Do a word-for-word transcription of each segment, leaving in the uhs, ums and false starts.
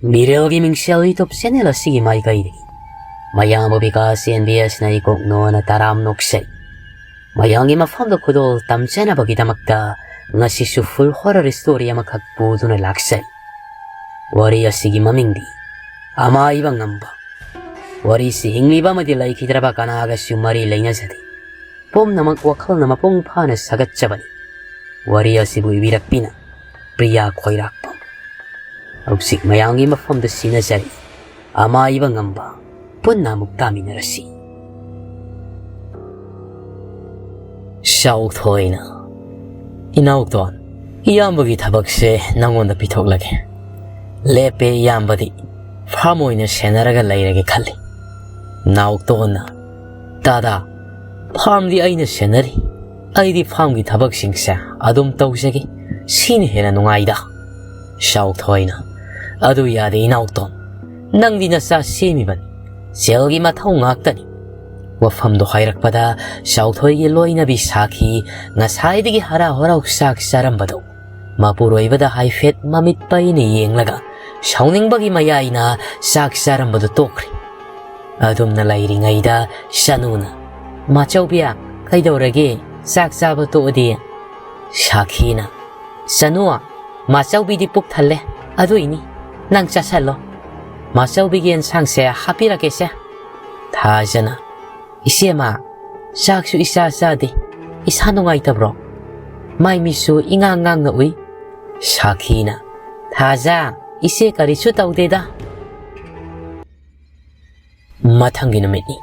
ꯃꯤꯔꯦꯜꯒꯤ ꯃꯤꯡꯁꯦꯜ YouTube channel ꯑꯁꯤꯒꯤ ꯃꯥꯏꯀꯩꯗꯒꯤ ꯃꯌꯥꯝꯕ ꯕꯤꯀꯥꯁ ꯑꯦꯟ ꯕꯤ ꯑꯦꯁꯅ ꯏꯀꯣꯛ ꯅꯣꯅ ꯇꯔꯥꯝ ꯅꯣꯛꯆꯔꯤ꯫ ꯃꯌꯥꯝꯒꯤ ꯃꯐꯝꯗ ꯈꯨꯗꯣꯜ ꯇꯝꯖꯅꯕꯒꯤꯗꯃꯛꯇ ꯉꯁꯤꯁꯨ full horror story ꯑꯃꯈꯛ ꯄꯨꯗꯨꯅ ꯂꯥꯛꯆꯔꯤ꯫ ꯋꯥꯔꯤ ꯑꯁꯤꯒꯤ ꯃꯃꯤꯡꯗꯤ ꯑꯃꯥꯏꯕ ꯉꯝꯕ꯫ ꯋꯥꯔꯤꯁꯤ ꯍꯤꯡꯂꯤꯕ ꯑꯃꯗꯤ ꯂꯩꯈꯤꯗ꯭ꯔꯕ ꯀꯅꯥꯒꯁꯨ ꯃꯔꯤ ꯂꯩꯅꯖꯗꯦ꯫ ꯄꯨꯝꯅꯃꯛ ꯋꯥꯈꯜꯅ ꯃꯄꯨꯡ ꯐꯥꯅ ꯁꯥꯒꯠꯆꯕꯅꯤ꯫ ꯋꯥꯔꯤ ꯑꯁꯤꯕꯨ ꯏꯕꯤꯔꯛꯄꯤꯅ ꯄ꯭ꯔꯤꯌꯥ ꯈꯣꯏꯔꯥꯛꯄꯝ꯫ ꯍꯧꯖꯤꯛ ꯃꯌꯥꯝꯒꯤ ꯃꯐꯝꯗ ꯁꯤꯟꯅꯖꯔꯤ꯫ ꯑꯃꯥꯏꯕ ꯉꯝꯕ꯫ ꯄꯨꯟꯅ ꯑꯃꯨꯛ ꯇꯥꯃꯤꯟꯅꯔꯁꯤ꯫ ꯆꯥꯎꯊꯣꯏꯅ, "ꯏꯅꯥꯎꯇꯣꯟ, ꯏꯌꯥꯝꯕꯒꯤ ꯊꯕꯛꯁꯦ ꯅꯪꯉꯣꯟꯗ ꯄꯤꯊꯣꯛꯂꯒꯦ꯫ ꯂꯦꯞꯄꯦ ꯏꯌꯥꯝꯕꯗꯤ, farm ꯑꯣꯏꯅ ꯁꯦꯟꯅꯔꯒ ꯂꯩꯔꯒꯦ ꯈꯜꯂꯤ꯫" ꯅꯥꯎꯇꯣꯟꯅ, "ꯇꯥꯗꯥ, farmꯗꯤ ꯑꯩꯅ ꯁꯦꯟꯅꯔꯤ꯫ ꯑꯩꯗꯤ farmꯒꯤ ꯊꯕꯛꯁꯤꯡꯁꯦ ꯑꯗꯨꯝ ꯇꯧꯖꯒꯦ꯫ ꯁꯤꯅ ꯍꯦꯟꯅ ꯅꯨꯡꯉꯥꯏꯗ꯫" ꯆꯥꯎꯊꯣꯏꯅ, "ꯑꯗꯨ ꯌꯥꯗꯦ ꯏꯅꯥꯎꯇꯣꯟ, ꯅꯪꯗꯤ ꯅꯆꯥ ꯁꯦꯝꯃꯤꯕꯅꯤ, ꯁꯦꯜꯒꯤ ꯃꯊꯧ ꯉꯥꯛꯇꯅꯤ꯫" ꯋꯥꯐꯝꯗꯣ ꯍꯥꯏꯔꯛꯄꯗ ꯆꯥꯎꯊꯣꯏꯒꯤ ꯂꯣꯏꯅꯕꯤ ꯁꯥꯈꯤ ꯉꯁꯥꯏꯗꯒꯤ ꯍꯔꯥꯎ ꯍꯔꯥꯎ ꯆꯥꯛ ꯆꯥꯔꯝꯕꯗꯨ ꯃꯄꯨꯔꯣꯏꯕꯗ ꯍꯥꯏꯐꯦꯠ ꯃꯃꯤꯠ ꯄꯩꯅ ꯌꯦꯡꯂꯒ ꯁꯥꯎꯅꯤꯡꯕꯒꯤ ꯃꯌꯥꯏꯅ ꯆꯥꯛ ꯆꯥꯔꯝꯕꯗꯨ ꯇꯣꯛꯈ꯭ꯔꯦ꯫ ꯑꯗꯨꯝꯅ ꯂꯩꯔꯤꯉꯩꯗ ꯆꯅꯨꯅ, "ꯃꯥꯆꯧꯕꯤ, ꯀꯩꯗꯧꯔꯒꯦ? ꯆꯥꯛ ꯆꯥꯕ ꯇꯣꯛꯑꯗꯤ?" ꯁꯥꯈꯤꯅ, "ꯆꯅꯨ, ꯃꯥꯆꯧꯕꯤꯗꯤ ꯄꯨꯛ ꯊꯜꯂꯦ, ꯑꯗꯨꯏꯅꯤ꯫ ꯅꯪ ꯆꯥꯁꯜꯂꯣ꯫ ꯃꯥꯆꯧꯕꯤꯒꯤ ꯑꯦꯟꯁꯥꯡꯁꯦ ꯍꯥꯞꯄꯤꯔꯛꯀꯦꯁꯦ꯫" ꯊꯥꯖꯅ, "ꯏꯆꯦꯃ, ꯆꯥꯛꯁꯨ ꯏꯆꯥ ꯆꯥꯗꯦ, ꯏꯁꯥ ꯅꯨꯡꯉꯥꯏꯇꯕ꯭ꯔꯣ?" ꯃꯥꯏ ꯃꯤꯠꯁꯨ ꯏꯉꯥꯡ ꯉꯥꯡꯅ ꯎꯏ꯫ ꯁꯥꯈꯤꯅ, "ꯊꯥꯖ, ꯏꯆꯦ ꯀꯔꯤꯁꯨ ꯇꯧꯗꯦꯗ꯫" ꯃꯊꯪꯒꯤ ꯅꯨꯃꯤꯠꯅꯤ꯫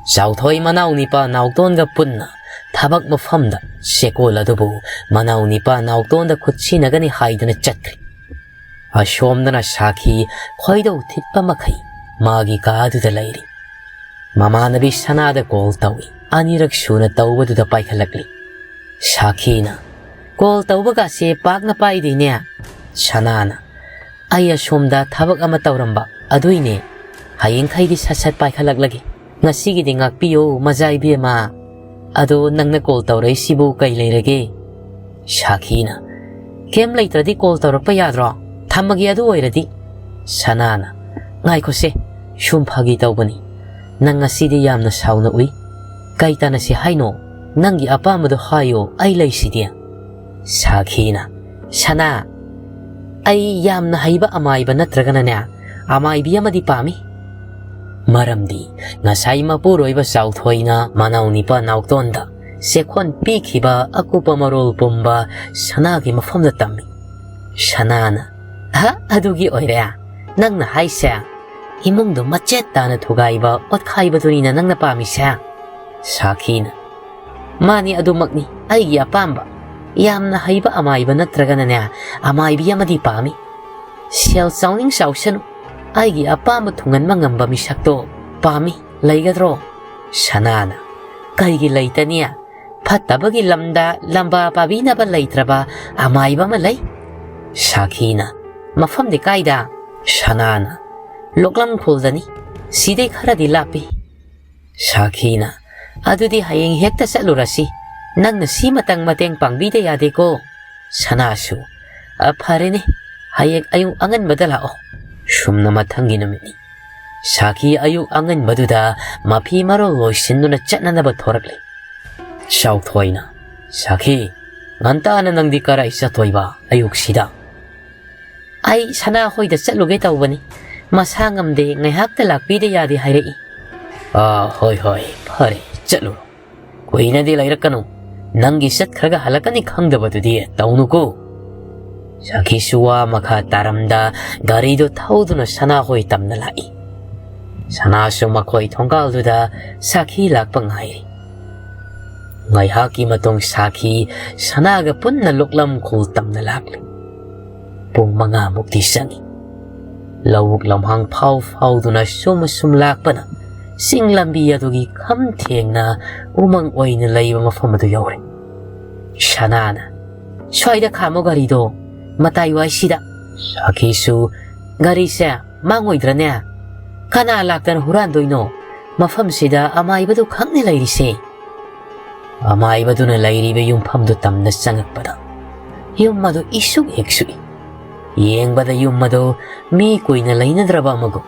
ꯆꯥꯎꯊꯣꯏ ꯃꯅꯥꯎ ꯅꯤꯄꯥ ꯅꯥꯎꯇꯣꯟꯒ ꯄꯨꯟꯅ ꯊꯕꯛ ꯃꯐꯝꯗ ꯆꯦꯀꯣꯜ ꯑꯗꯨꯕꯨ ꯃꯅꯥꯎ ꯅꯤꯄꯥ ꯅꯥꯎꯇꯣꯟꯗ ꯈꯨꯠ ꯁꯤꯟꯅꯒꯅꯤ ꯍꯥꯏꯗꯨꯅ ꯆꯠꯈ꯭ꯔꯦ꯫ ꯑꯁꯣꯝꯗꯅ ꯁꯥꯈꯤ ꯈꯣꯏꯗꯧ ꯊꯤꯠꯄ ꯃꯈꯩ ꯃꯥꯒꯤ ꯀꯥꯗꯨꯗ ꯂꯩꯔꯤ꯫ ꯃꯃꯥꯟꯅꯕꯤ ꯁꯅꯥꯗ call ꯇꯧꯏ꯫ ꯑꯅꯤꯔꯛ ꯁꯨꯅ ꯇꯧꯕꯗꯨꯗ ꯄꯥꯏꯈꯠꯂꯛꯂꯤ꯫ ꯁꯥꯈꯤꯅ, "Call ꯇꯧꯕꯒꯁꯦ ꯄꯥꯛꯅ ꯄꯥꯏꯗꯦꯅꯦ꯫" ꯁꯅꯥꯅ, "ꯑꯩ ꯑꯁꯣꯝꯗ ꯊꯕꯛ ꯑꯃ ꯇꯧꯔꯝꯕ ꯑꯗꯨꯏꯅꯦ꯫ ꯍꯌꯦꯡꯈꯩꯗꯤ ꯁꯠ ꯁꯠ ꯄꯥꯏꯈꯠꯂꯛꯂꯒꯦ꯫ ꯉꯁꯤꯒꯤꯗꯤ ꯉꯥꯛꯄꯤꯌꯨ ꯃꯖꯥ ꯏꯕꯦꯝꯃ꯫ ꯑꯗꯣ ꯅꯪꯅ call ꯇꯧꯔꯛꯏꯁꯤꯕꯨ ꯀꯩ ꯂꯩꯔꯒꯦ?" ꯁꯥꯈꯤꯅ, "ꯀꯩꯝ ꯂꯩꯇ꯭ꯔꯗꯤ call ꯇꯧꯔꯛꯄ ꯌꯥꯗ꯭ꯔꯣ? ꯊꯝꯃꯒꯦ ꯑꯗꯨ ꯑꯣꯏꯔꯗꯤ꯫" ꯁꯅꯥꯅ, "ꯉꯥꯏꯈꯣꯁꯦ, ꯁꯨꯝ ꯐꯥꯒꯤ ꯇꯧꯕꯅꯤ꯫ ꯅꯪ ꯉꯁꯤꯗꯤ ꯌꯥꯝꯅ ꯁꯥꯎꯅ ꯎꯏ꯫ ꯀꯩ ꯇꯥꯟꯅꯁꯤ ꯍꯥꯏꯅꯣ? ꯅꯪꯒꯤ ꯑꯄꯥꯝꯕꯗꯣ ꯍꯥꯏꯌꯣ, ꯑꯩ ꯂꯩꯁꯤꯗꯤ"꯫ ꯁꯥꯈꯤꯅ, "ꯁꯅꯥ, ꯑꯩ ꯌꯥꯝꯅ ꯍꯩꯕ ꯑꯃꯥꯏꯕ ꯅꯠꯇ꯭ꯔꯒꯅꯅꯦ, ꯑꯃꯥꯏꯕꯤ ꯑꯃꯗꯤ ꯄꯥꯝꯃꯤ꯫ ꯃꯔꯝꯗꯤ ꯉꯁꯥꯏ ꯃꯄꯨꯔꯣꯏꯕ ꯆꯥꯎꯊꯣꯏꯅ ꯃꯅꯥꯎ ꯅꯤꯄꯥ ꯅꯥꯎꯇꯣꯟꯗ ꯆꯦꯛꯈꯣꯟ ꯄꯤꯈꯤꯕ ꯑꯀꯨꯞꯄ ꯃꯔꯣꯜ ꯄꯨꯝꯕ ꯁꯅꯥꯒꯤ ꯃꯐꯝꯗ ꯇꯝꯃꯤ"꯫ ꯁꯅꯥꯅ, "ꯑꯍ, ꯑꯗꯨꯒꯤ ꯑꯣꯏꯔꯦ ꯅꯪꯅ ꯍꯥꯏꯁꯦ? ꯏꯃꯨꯡꯗꯣ ꯃꯆꯦꯠ ꯇꯥꯅ ꯊꯨꯒꯥꯏꯕ, ꯑꯣꯠꯈꯥꯏꯕꯗꯨꯅꯤꯅ ꯅꯪꯅ ꯄꯥꯝꯃꯤꯁꯦ?" ꯁꯥꯈꯤꯅ, "ꯃꯥꯅꯤ, ꯑꯗꯨꯃꯛꯅꯤ ꯑꯩꯒꯤ ꯑꯄꯥꯝꯕ꯫ ꯌꯥꯝꯅ ꯍꯩꯕ ꯑꯃꯥꯏꯕ ꯅꯠꯇ꯭ꯔꯒꯅꯅꯦ, ꯑꯃꯥꯏꯕꯤ ꯑꯃꯗꯤ ꯄꯥꯝꯃꯤ꯫ ꯁꯦꯜ ꯆꯥꯎꯅꯤꯡ ꯆꯥꯎꯁꯅꯨ, ꯑꯩꯒꯤ ꯑꯄꯥꯝꯕ ꯊꯨꯡꯍꯟꯕ ꯉꯝꯕ ꯃꯤꯁꯛꯇꯣ ꯄꯥꯝꯃꯤ꯫ ꯂꯩꯒꯗ꯭ꯔꯣ?" ꯁꯅꯥꯅ, "ꯀꯩꯒꯤ ꯂꯩꯇꯅꯤ? ꯐꯠꯇꯕꯒꯤ ꯂꯝꯗ ꯂꯝꯕꯥ ꯄꯥꯕꯤꯅꯕ ꯂꯩꯇ꯭ꯔꯕ ꯑꯃꯥꯏꯕ ꯑꯃ ꯂꯩ"꯫ ꯁꯥꯈꯤꯅ, "ꯃꯐꯝꯗꯤ ꯀꯥꯏꯗ?" ꯁꯅꯥꯅ, "ꯂꯣꯛꯂꯝ ꯈꯨꯜꯗꯅꯤ꯫ ꯁꯤꯗꯩ ꯈꯔꯗꯤ ꯂꯥꯞꯄꯤ"꯫ ꯁꯥꯈꯤꯅ, "ꯑꯗꯨꯗꯤ ꯍꯌꯦꯡ ꯍꯦꯛꯇ ꯆꯠꯂꯨꯔꯁꯤ꯫ ꯅꯪꯅ ꯁꯤꯃꯇꯪ ꯃꯇꯦꯡ ꯄꯥꯡꯕꯤꯗ ꯌꯥꯗꯦꯀꯣ"꯫ ꯁꯅꯥꯁꯨ, "ꯑ, ꯐꯔꯦꯅꯦ, ꯍꯌꯦꯡ ꯑꯌꯨꯛ ꯑꯉꯟꯕꯗ ꯂꯥꯛꯑꯣ"꯫ ꯁꯨꯝꯅ ꯃꯊꯪꯒꯤ ꯅꯨꯃꯤꯠꯅꯤ꯫ ꯁꯥꯈꯤ ꯑꯌꯨꯛ ꯑꯉꯟꯕꯗꯨꯗ ꯃꯐꯤ ꯃꯔꯣꯜ ꯂꯣꯏꯁꯤꯟꯗꯨꯅ ꯆꯠꯅꯅꯕ ꯊꯣꯔꯛꯂꯦ꯫ ꯆꯥꯎꯊꯣꯏꯅ, "ꯁꯥꯈꯤ, ꯉꯟꯇꯥꯅ ꯅꯪꯗꯤ ꯀꯔꯥꯏ ꯆꯠꯇꯣꯏꯕ ꯑꯌꯨꯛꯁꯤꯗ?" "ꯑꯩ ꯁꯅꯥ ꯍꯣꯏꯗ ꯆꯠꯂꯨꯒꯦ ꯇꯧꯕꯅꯤ꯫ ꯃꯁꯥ ꯉꯝꯗꯦ, ꯉꯥꯏꯍꯥꯛꯇ ꯂꯥꯛꯄꯤꯗ ꯌꯥꯗꯦ ꯍꯥꯏꯔꯛꯏ"꯫ "ꯑꯥ, ꯍꯣꯏ, ꯍꯣꯏ, ꯐꯔꯦ, ꯆꯠꯂꯨꯔꯣ꯫ ꯀꯨꯏꯅꯗꯤ ꯂꯩꯔꯛꯀꯅꯨ꯫ ꯅꯪꯒꯤ ꯆꯠꯈ꯭ꯔꯒ ꯍꯜꯂꯛꯀꯅꯤ ꯈꯪꯗꯕꯗꯨꯗꯤ ꯇꯧꯅꯨꯀꯣ"꯫ ꯁꯥꯈꯤꯁꯨ ꯋꯥ ꯃꯈꯥ ꯇꯥꯔꯝꯗ ꯒꯥꯔꯤꯗꯨ ꯊꯧꯗꯨꯅ ꯁꯅꯥꯍꯣꯏ ꯇꯝꯅ ꯂꯥꯛꯏ꯫ ꯁꯅꯥꯁꯨ ꯃꯈꯣꯏ ꯊꯣꯡꯒꯥꯜꯗꯨꯗ ꯁꯥꯈꯤ ꯂꯥꯛꯄ ꯉꯥꯏꯔꯤ꯫ ꯉꯥꯏꯍꯥꯛꯀꯤ ꯃꯇꯨꯡ ꯁꯥꯈꯤ ꯁꯅꯥꯒ ꯄꯨꯟꯅ ꯂꯣꯛꯂꯝ ꯈꯨꯜ ꯇꯝꯅ ꯂꯥꯛꯂꯤ꯫ ꯄꯨꯡ ꯃꯉꯥꯃꯨꯛꯇꯤ ꯆꯪꯏ꯫ ꯂꯧꯕꯨꯛ ꯂꯝꯍꯥꯡ ꯐꯥꯎ ꯐꯥꯎꯗꯨꯅ ꯁꯨꯝ ꯁꯨꯝ ꯂꯥꯛꯄꯅ ꯆꯤꯡ ꯂꯝꯕꯤ ꯑꯗꯨꯒꯤ ꯈꯝ ꯊꯦꯡꯅ ꯎꯃꯪ ꯑꯣꯏꯅ ꯂꯩꯕ ꯃꯐꯝ ꯑꯗꯨ ꯌꯧꯔꯦ꯫ ꯁꯅꯥꯅ, "ꯁ꯭ꯋꯥꯏꯗ ꯈꯥꯝꯃꯣ ꯒꯥꯔꯤꯗꯣ, ꯃꯇꯥꯏ ꯋꯥꯏꯁꯤꯗ"꯫ ꯁꯥꯈꯤꯁꯨ, "ꯒꯥꯔꯤꯁꯦ ꯃꯥꯡꯉꯣꯏꯗ꯭ꯔꯅꯦ? ꯀꯅꯥ ꯂꯥꯛꯇꯅ ꯍꯨꯔꯥꯟꯗꯣꯏꯅꯣ? ꯃꯐꯝꯁꯤꯗ ꯑꯃꯥꯏꯕꯗꯨ ꯈꯛꯅꯤ ꯂꯩꯔꯤꯁꯦ"꯫ ꯑꯃꯥꯏꯕꯗꯨꯅ ꯂꯩꯔꯤꯕ ꯌꯨꯝꯐꯝꯗꯨ ꯇꯝꯅ ꯆꯪꯉꯛꯄꯗ ꯌꯨꯝ ꯑꯗꯨ ꯏꯁꯨꯛ ꯍꯦꯛ ꯁꯨꯛꯏ꯫ ꯌꯦꯡꯕꯗ ꯌꯨꯝ ꯑꯗꯨ ꯃꯤ ꯀꯨꯏꯅ ꯂꯩꯅꯗ꯭ꯔꯕ ꯑꯃꯒꯨꯝ,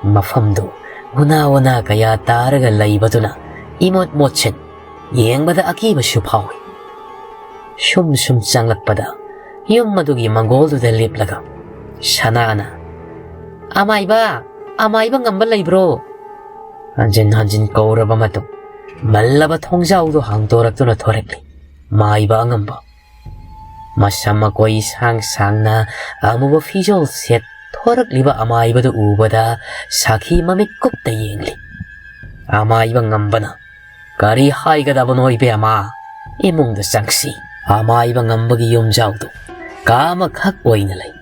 ꯃꯐꯝꯗꯨ ꯎꯅꯥ ꯋꯥꯅꯥ ꯀꯌꯥ ꯇꯥꯔꯒ ꯂꯩꯕꯗꯨꯅ ꯏꯃꯣꯠ ꯃꯣꯠꯁꯤꯟ, ꯌꯦꯡꯕꯗ ꯑꯀꯤꯕꯁꯨ ꯐꯥꯎꯏ꯫ ꯁꯨꯝ ꯁꯨꯝ ꯆꯪꯂꯛꯄꯗ ꯌꯨꯝ ꯑꯗꯨꯒꯤ ꯃꯪꯒꯣꯜꯗꯨꯗ ꯂꯦꯞꯂꯒ ꯁꯅꯥꯅ, "ꯑꯃꯥꯏꯕ, ꯑꯃꯥꯏꯕ ꯉꯝꯕ ꯂꯩꯕ꯭ꯔꯣ?" ꯍꯟꯖꯤꯟ ꯍꯟꯖꯤꯟ ꯀꯧꯔꯕ ꯃꯇꯨꯡ ꯃꯜꯂꯕ ꯊꯣꯡꯖꯥꯎꯗꯨ ꯍꯥꯡꯗꯣꯔꯛꯇꯨꯅ ꯊꯣꯔꯛꯂꯤ ꯃꯥꯏꯕ ꯑꯉꯝꯕ꯫ ꯃꯁꯝ ꯃꯀꯣꯏ ꯁꯥꯡ ꯁꯥꯡꯅ ꯑꯃꯨꯕ ꯐꯤꯖꯣꯜ ꯁꯦꯠ ꯊꯣꯔꯛꯂꯤꯕ ꯑꯃꯥꯏꯕꯗꯨ ꯎꯕꯗ ꯁꯥꯈꯤ ꯃꯃꯤꯠ ꯀꯨꯞꯇ ꯌꯦꯡꯂꯤ꯫ ꯑꯃꯥꯏꯕ ꯉꯝꯕꯅ, "ꯀꯔꯤ ꯍꯥꯏꯒꯗꯕꯅꯣ ꯏꯕꯦꯝꯃ?" ꯏꯃꯨꯡꯗ ꯆꯪꯁꯤ꯫ ꯑꯃꯥꯏꯕ ꯉꯝꯕꯒꯤ ꯌꯨꯝꯖꯥꯎꯗꯨ ꯀꯥ ꯑꯃꯈꯛ ꯑꯣꯏꯅ ꯂꯩ꯫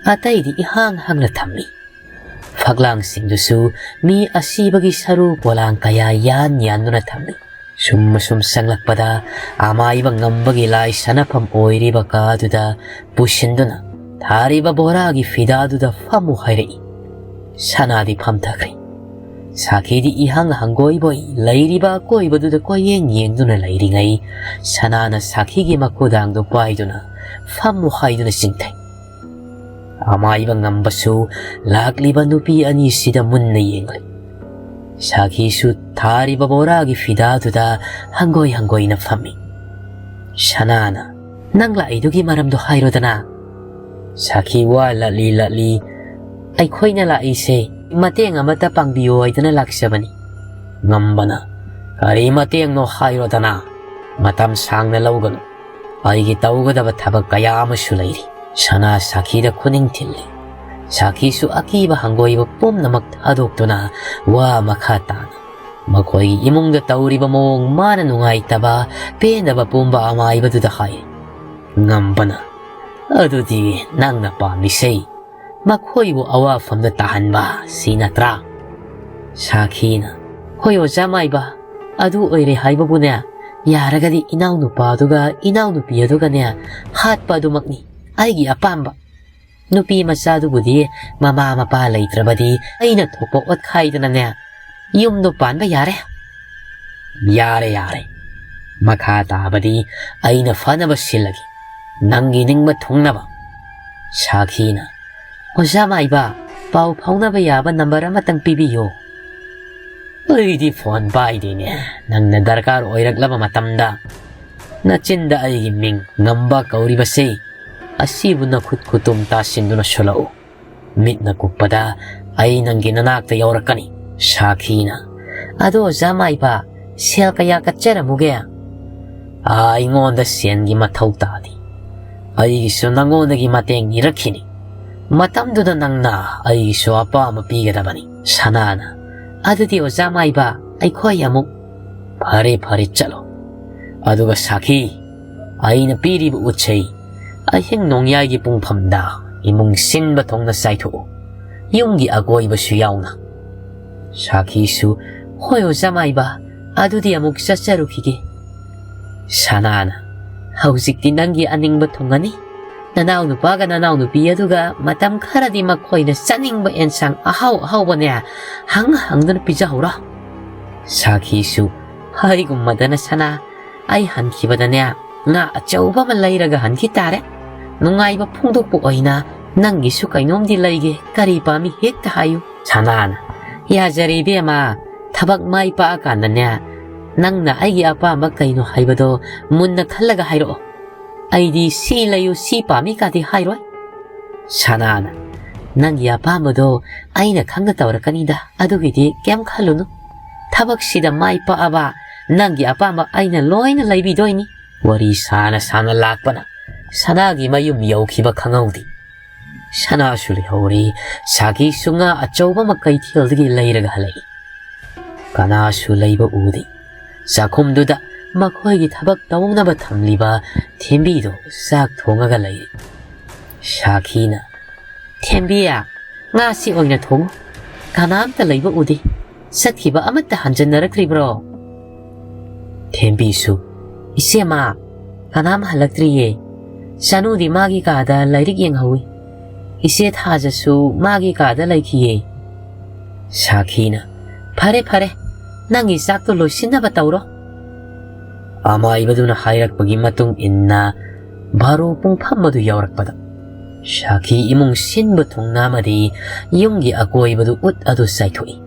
ꯑꯇꯩꯗꯤ ꯏꯍꯥꯡ ꯍꯥꯡꯅ ꯊꯝꯃꯤ꯫ ꯐꯛꯂꯥꯡꯁꯤꯡꯗꯨꯁꯨ ꯃꯤ ꯑꯁꯤꯕꯒꯤ ꯁꯔꯨ ꯄꯣꯂꯥꯡ ꯀꯌꯥ ꯌꯥꯟ ꯌꯥꯟꯗꯨꯅ ꯊꯝꯃꯤ꯫ ꯁꯨꯝ ꯑꯁꯨꯝ ꯆꯪꯂꯛꯄꯗ ꯑꯃꯥꯏꯕ ꯉꯝꯕꯒꯤ ꯂꯥꯏ ꯁꯥꯟꯅꯐꯝ ꯑꯣꯏꯔꯤꯕ ꯀꯥꯗꯨꯗ ꯄꯨꯁꯤꯟꯗꯨꯅ ꯊꯥꯔꯤꯕ ꯕꯣꯔꯥꯒꯤ ꯐꯤꯗꯥꯗꯨꯗ ꯐꯝꯃꯨ ꯍꯥꯏꯔꯛꯏ꯫ ꯁꯅꯥꯗꯤ ꯐꯝꯊꯈ꯭ꯔꯦ꯫ ꯁꯥꯈꯤꯗꯤ ꯏꯍꯪ ꯍꯪꯒꯣꯏꯕꯣꯏ ꯂꯩꯔꯤꯕ ꯑꯀꯣꯏꯕꯗꯨꯗ ꯀꯣꯏꯌꯦꯡ ꯌꯦꯡꯗꯨꯅ ꯂꯩꯔꯤꯉꯩ, ꯁꯅꯥꯅ ꯁꯥꯈꯤꯒꯤ ꯃꯈꯨꯗꯥꯡꯗꯨ ꯄꯥꯏꯗꯨꯅ ꯐꯝꯃꯨ ꯍꯥꯏꯗꯨꯅ ꯆꯤꯡꯊꯩ꯫ ꯑꯃꯥꯏꯕ ꯉꯝꯕꯁꯨ ꯂꯥꯛꯂꯤꯕ ꯅꯨꯄꯤ ꯑꯅꯤꯁꯤꯗ ꯃꯨꯟꯅ ꯌꯦꯡꯂꯤ꯫ ꯁꯥꯈꯤꯁꯨ ꯊꯥꯔꯤꯕ ꯕꯣꯔꯥꯒꯤ ꯐꯤꯗꯥꯗꯨꯗ ꯍꯪꯒꯣꯏ ꯍꯪꯒꯣꯏꯅ ꯐꯝꯃꯤ꯫ ꯁꯅꯥꯅ, "ꯅꯪ ꯂꯥꯛꯏꯗꯨꯒꯤ ꯃꯔꯝꯗꯣ ꯍꯥꯏꯔꯣꯗꯅ?" ꯁꯥꯈꯤ ꯋꯥ ꯂꯠꯂꯤ ꯂꯠꯂꯤ, "ꯑꯩꯈꯣꯏꯅ ꯂꯥꯛꯏꯁꯦ ꯃꯇꯦꯡ ꯑꯃꯠꯇ ꯄꯥꯡꯕꯤꯌꯣ ꯍꯥꯏꯗꯅ ꯂꯥꯛꯆꯕꯅꯤ꯫" ꯉꯝꯕꯅ, "ꯀꯔꯤ ꯃꯇꯦꯡꯅꯣ ꯍꯥꯏꯔꯣꯗꯅ? ꯃꯇꯝ ꯁꯥꯡꯅ ꯂꯧꯒꯅꯨ꯫ ꯑꯩꯒꯤ ꯇꯧꯒꯗꯕ ꯊꯕꯛ ꯀꯌꯥ ꯑꯃꯁꯨ ꯂꯩꯔꯤ꯫" ꯁꯅꯥ ꯁꯥꯈꯤꯗ ꯈꯨꯅꯤꯡ ꯊꯤꯜꯂꯤ꯫ ꯁꯥꯈꯤꯁꯨ ꯑꯀꯤꯕ ꯍꯪꯒꯣꯏꯕ ꯄꯨꯝꯅꯃꯛ ꯊꯥꯗꯣꯛꯇꯨꯅ ꯋꯥ ꯃꯈꯥ ꯇꯥꯅ ꯃꯈꯣꯏꯒꯤ ꯏꯃꯨꯡꯗ ꯇꯧꯔꯤꯕ ꯃꯑꯣꯡ ꯃꯥꯅ ꯅꯨꯡꯉꯥꯏꯇꯕ, ꯄꯦꯟꯗꯕ ꯄꯨꯝꯕ ꯑꯃꯥꯏꯕꯗꯨꯗ ꯍꯥꯏ꯫ ꯉꯝꯕꯅ, "ꯑꯗꯨꯗꯤ ꯅꯪꯅ ꯄꯥꯝꯃꯤꯁꯦ ꯃꯈꯣꯏꯕꯨ ꯑꯋꯥꯐꯝꯗ ꯇꯥꯍꯟꯕ ꯁꯤ ꯅꯠꯇ꯭ꯔꯥ?" ꯁꯥꯈꯤꯅ, "ꯍꯣꯏ ꯑꯣꯖꯥ ꯃꯥꯏꯕ, ꯑꯗꯨ ꯑꯣꯏꯔꯦ ꯍꯥꯏꯕꯕꯨꯅꯦ, ꯌꯥꯔꯒꯗꯤ ꯏꯅꯥꯎꯅꯨꯄꯥꯗꯨꯒ ꯏꯅꯥꯎꯅꯨꯄꯤ ꯑꯗꯨꯒꯅꯦ ꯍꯥꯠꯄ ꯑꯗꯨꯃꯛꯅꯤ ꯑꯩꯒꯤ ꯑꯄꯥꯝꯕ꯫ ꯅꯨꯄꯤ ꯃꯆꯥꯗꯨꯕꯨꯗꯤ ꯃꯃꯥ ꯃꯄꯥ ꯂꯩꯇ꯭ꯔꯕꯗꯤ ꯑꯩꯅ ꯊꯣꯛꯄ ꯑꯣꯠꯈꯥꯏꯗꯅꯅꯦ ꯌꯨꯝꯗꯣ ꯄꯥꯟꯕ ꯌꯥꯔꯦ꯫" "ꯌꯥꯔꯦ, ꯌꯥꯔꯦ꯫ ꯃꯈꯥ ꯇꯥꯕꯗꯤ ꯑꯩꯅ ꯐꯅꯕ ꯁꯤꯜꯂꯒꯦ꯫ ꯅꯪꯒꯤ ꯅꯤꯡꯕ ꯊꯨꯡꯅꯕ꯫ ꯁꯥꯈꯤꯅ, "ꯑꯣꯖꯥ ꯃꯥꯏꯕ, ꯄꯥꯎ ꯐꯥꯎꯅꯕ ꯌꯥꯕ ꯅꯝꯕꯔ ꯑꯃꯇꯪ ꯄꯤꯕꯤꯌꯨ꯫" "ꯑꯩꯗꯤ ꯐꯣꯟ ꯄꯥꯏꯗꯦꯅꯦ꯫ ꯅꯪꯅ ꯗꯔꯀꯥꯔ ꯑꯣꯏꯔꯛꯂꯕ ꯃꯇꯝꯗ ꯅꯆꯤꯟꯗ ꯑꯩꯒꯤ ꯃꯤꯡ ꯉꯝꯕ ꯀꯧꯔꯤꯕꯁꯤ, ꯑꯁꯤꯕꯨ ꯅꯈꯨꯠ ꯈꯨꯇꯨꯝ ꯇꯥꯁꯤꯟꯗꯨꯅ ꯁꯣꯜꯂꯛꯎ꯫ ꯃꯤꯠꯅ ꯀꯨꯞꯄꯗ ꯑꯩ ꯅꯪꯒꯤ ꯅꯅꯥꯛꯇ ꯌꯧꯔꯛꯀꯅꯤ꯫" ꯁꯥꯈꯤꯅ, "ꯑꯗꯣ ꯑꯣꯖꯥ ꯃꯥꯏꯕ, ꯁꯦꯜ ꯀꯌꯥ ꯀꯠꯆꯔꯝꯃꯨꯒꯦ?" "ꯑꯥ, ꯑꯩꯉꯣꯟꯗ ꯁꯦꯟꯒꯤ ꯃꯊꯧ ꯇꯥꯗꯦ꯫ ꯑꯩꯒꯤꯁꯨ ꯅꯉꯣꯟꯗꯒꯤ ꯃꯇꯦꯡ ꯅꯤꯔꯛꯈꯤꯅꯤ꯫ ꯃꯇꯝꯗꯨꯗ ꯅꯪꯅ ꯑꯩꯒꯤꯁꯨ ꯑꯄꯥꯝꯕ ꯄꯤꯒꯗꯕꯅꯤ꯫" ꯁꯅꯥꯅ, "ꯑꯗꯨꯗꯤ ꯑꯣꯖꯥ ꯃꯥꯏꯕ, ꯑꯩꯈꯣꯏ ꯑꯃꯨꯛ꯫" "ꯐꯔꯦ, ꯐꯔꯦ, ꯆꯠꯂꯣ꯫ ꯑꯗꯨꯒ ꯁꯥꯈꯤ, ꯑꯩꯅ ꯄꯤꯔꯤꯕ ꯎꯠꯁꯩ ꯑꯍꯤꯡ ꯅꯣꯡꯌꯥꯏꯒꯤ ꯄꯨꯡꯐꯝꯗ ꯏꯃꯨꯡ ꯁꯤꯟꯕ ꯊꯨꯡꯅ ꯆꯥꯏꯊꯣꯛꯎ, ꯌꯨꯝꯒꯤ ꯑꯀꯣꯏꯕꯁꯨ ꯌꯥꯎꯅ꯫" ꯁꯥꯈꯤꯁꯨ, "ꯍꯣꯏ ꯑꯣꯖꯥ ꯃꯥꯏꯕ, ꯑꯗꯨꯗꯤ ꯑꯃꯨꯛ ꯆꯠꯆꯔꯨꯈꯤꯒꯦ꯫" ꯁꯅꯥꯅ, "ꯍꯧꯖꯤꯛꯇꯤ ꯅꯪꯒꯤ ꯑꯅꯤꯡꯕ ꯊꯨꯡꯉꯅꯤ꯫ ꯅꯅꯥꯎ ꯅꯨꯄꯥꯒ ꯅꯅꯥꯎ ꯅꯨꯄꯤ ꯑꯗꯨꯒ ꯃꯇꯝ ꯈꯔꯗꯤ ꯃꯈꯣꯏꯅ ꯆꯥꯅꯤꯡꯕ ꯑꯦꯟꯁꯥꯡ ꯑꯍꯥꯎ ꯑꯍꯥꯎꯕꯅꯦ ꯍꯪ ꯍꯪꯗꯨꯅ ꯄꯤꯖꯍꯧꯔꯣ꯫" ꯁꯥꯈꯤꯁꯨ, "ꯍꯥꯏꯒꯨꯝꯃꯗꯅ ꯁꯅꯥ, ꯑꯩ ꯍꯟꯈꯤꯕꯗꯅꯦ ꯉꯥ ꯑꯆꯧꯕ ꯑꯃ ꯂꯩꯔꯒ ꯍꯟꯈꯤ ꯇꯥꯔꯦ꯫ ꯅꯨꯡꯉꯥꯏꯕ ꯐꯣꯡꯗꯣꯛꯄ ꯑꯣꯏꯅ ꯅꯪꯒꯤꯁꯨ ꯀꯩꯅꯣꯝꯗꯤ ꯂꯩꯒꯦ, ꯀꯔꯤ ꯄꯥꯝꯃꯤ ꯍꯦꯛꯇ ꯍꯥꯏꯌꯨ꯫" ꯁꯅꯥꯅ, "ꯌꯥꯖꯔꯦ ꯏꯕꯦꯝꯃ, ꯊꯕꯛ ꯃꯥꯏ ꯄꯥꯛꯑꯀꯥꯟꯗꯅꯦ ꯅꯪꯅ ꯑꯩꯒꯤ ꯑꯄꯥꯝꯕ ꯀꯩꯅꯣ ꯍꯥꯏꯕꯗꯣ ꯃꯨꯟꯅ ꯈꯜꯂꯒ ꯍꯥꯏꯔꯛꯑꯣ꯫ ꯑꯩꯗꯤ ꯁꯤ ꯂꯩꯌꯨ, ꯁꯤ ꯄꯥꯝꯃꯤ ꯀꯥꯗꯤ ꯍꯥꯏꯔꯣꯏ꯫" ꯁꯅꯥꯅ, "ꯅꯪꯒꯤ ꯑꯄꯥꯝꯕꯗꯣ ꯑꯩꯅ ꯈꯪꯅ ꯇꯧꯔꯛꯀꯅꯤꯗ, ꯑꯗꯨꯒꯤꯗꯤ ꯀꯩꯝ ꯈꯜꯂꯨꯅꯨ꯫ ꯊꯕꯛꯁꯤꯗ ꯃꯥꯏ ꯄꯥꯛꯑꯕ ꯅꯪꯒꯤ ꯑꯄꯥꯝꯕ ꯑꯩꯅ ꯂꯣꯏꯅ ꯂꯩꯕꯤꯗꯣꯏꯅꯤ꯫" ꯋꯥꯔꯤ ꯁꯥꯅ ꯁꯥꯅ ꯂꯥꯛꯄꯅ ꯁꯅꯥꯒꯤ ꯃꯌꯨꯝ ꯌꯧꯈꯤꯕ ꯈꯪꯍꯧꯗꯦ꯫ ꯁꯅꯥꯁꯨ ꯂꯩꯍꯧꯔꯤ, ꯁꯥꯈꯤꯁꯨ ꯉꯥ ꯑꯆꯧꯕ ꯑꯃ ꯀꯩꯊꯦꯜꯗꯒꯤ ꯂꯩꯔꯒ ꯍꯜꯂꯛꯏ꯫ ꯀꯅꯥꯁꯨ ꯂꯩꯕ ꯎꯗꯦ꯫ ꯆꯥꯛꯈꯨꯝꯗꯨꯗ ꯃꯈꯣꯏꯒꯤ ꯊꯕꯛ ꯇꯧꯅꯕ ꯊꯝꯂꯤꯕ ꯊꯦꯝꯕꯤꯗꯣ ꯆꯥꯛ ꯊꯣꯡꯉꯒ ꯂꯩꯔꯤ꯫ ꯁꯥꯈꯤꯅ, "ꯊꯦꯝꯕꯤ, ꯉꯥꯁꯤ ꯑꯣꯏꯅ ꯊꯣꯡꯉꯨ꯫ ꯀꯅꯥꯝꯇ ꯂꯩꯕ ꯎꯗꯦ꯫ ꯆꯠꯈꯤꯕ ꯑꯃꯠꯇ ꯍꯟꯖꯟꯅꯔꯛꯇ꯭ꯔꯤꯕ꯭ꯔꯣ?" ꯊꯦꯝꯕꯤꯁꯨ, "ꯏꯆꯦꯃ, ꯀꯅꯥꯝ ꯍꯜꯂꯛꯇ꯭ꯔꯤꯌꯦ꯫ ꯆꯅꯨꯗꯤ ꯃꯥꯒꯤ ꯀꯥꯗ ꯂꯥꯏꯔꯤꯛ ꯌꯦꯡꯍꯧꯏ꯫ ꯏꯆꯦ ꯊꯥꯖꯁꯨ ꯃꯥꯒꯤ ꯀꯥꯗ ꯂꯩꯈꯤꯌꯦ꯫" ꯁꯥꯈꯤꯅ, "ꯐꯔꯦ, ꯐꯔꯦ, ꯅꯪꯒꯤ ꯆꯥꯛꯇꯣ ꯂꯣꯏꯁꯤꯟꯅꯕ ꯇꯧꯔꯣ꯫" ꯑꯃꯥꯏꯕꯗꯨꯅ ꯍꯥꯏꯔꯛꯄꯒꯤ ꯃꯇꯨꯡ ꯏꯟꯅ ꯚꯥꯔꯣ ꯄꯨꯡꯐꯝ ꯑꯗꯨ ꯌꯧꯔꯛꯄꯗ ꯁꯥꯈꯤ ꯏꯃꯨꯡ ꯁꯤꯟꯕ ꯊꯨꯡꯅ ꯑꯃꯗꯤ ꯌꯨꯝꯒꯤ ꯑꯀꯣꯏꯕꯗꯨ ꯎꯠ ꯑꯗꯨ ꯆꯥꯏꯊꯣꯛꯏ꯫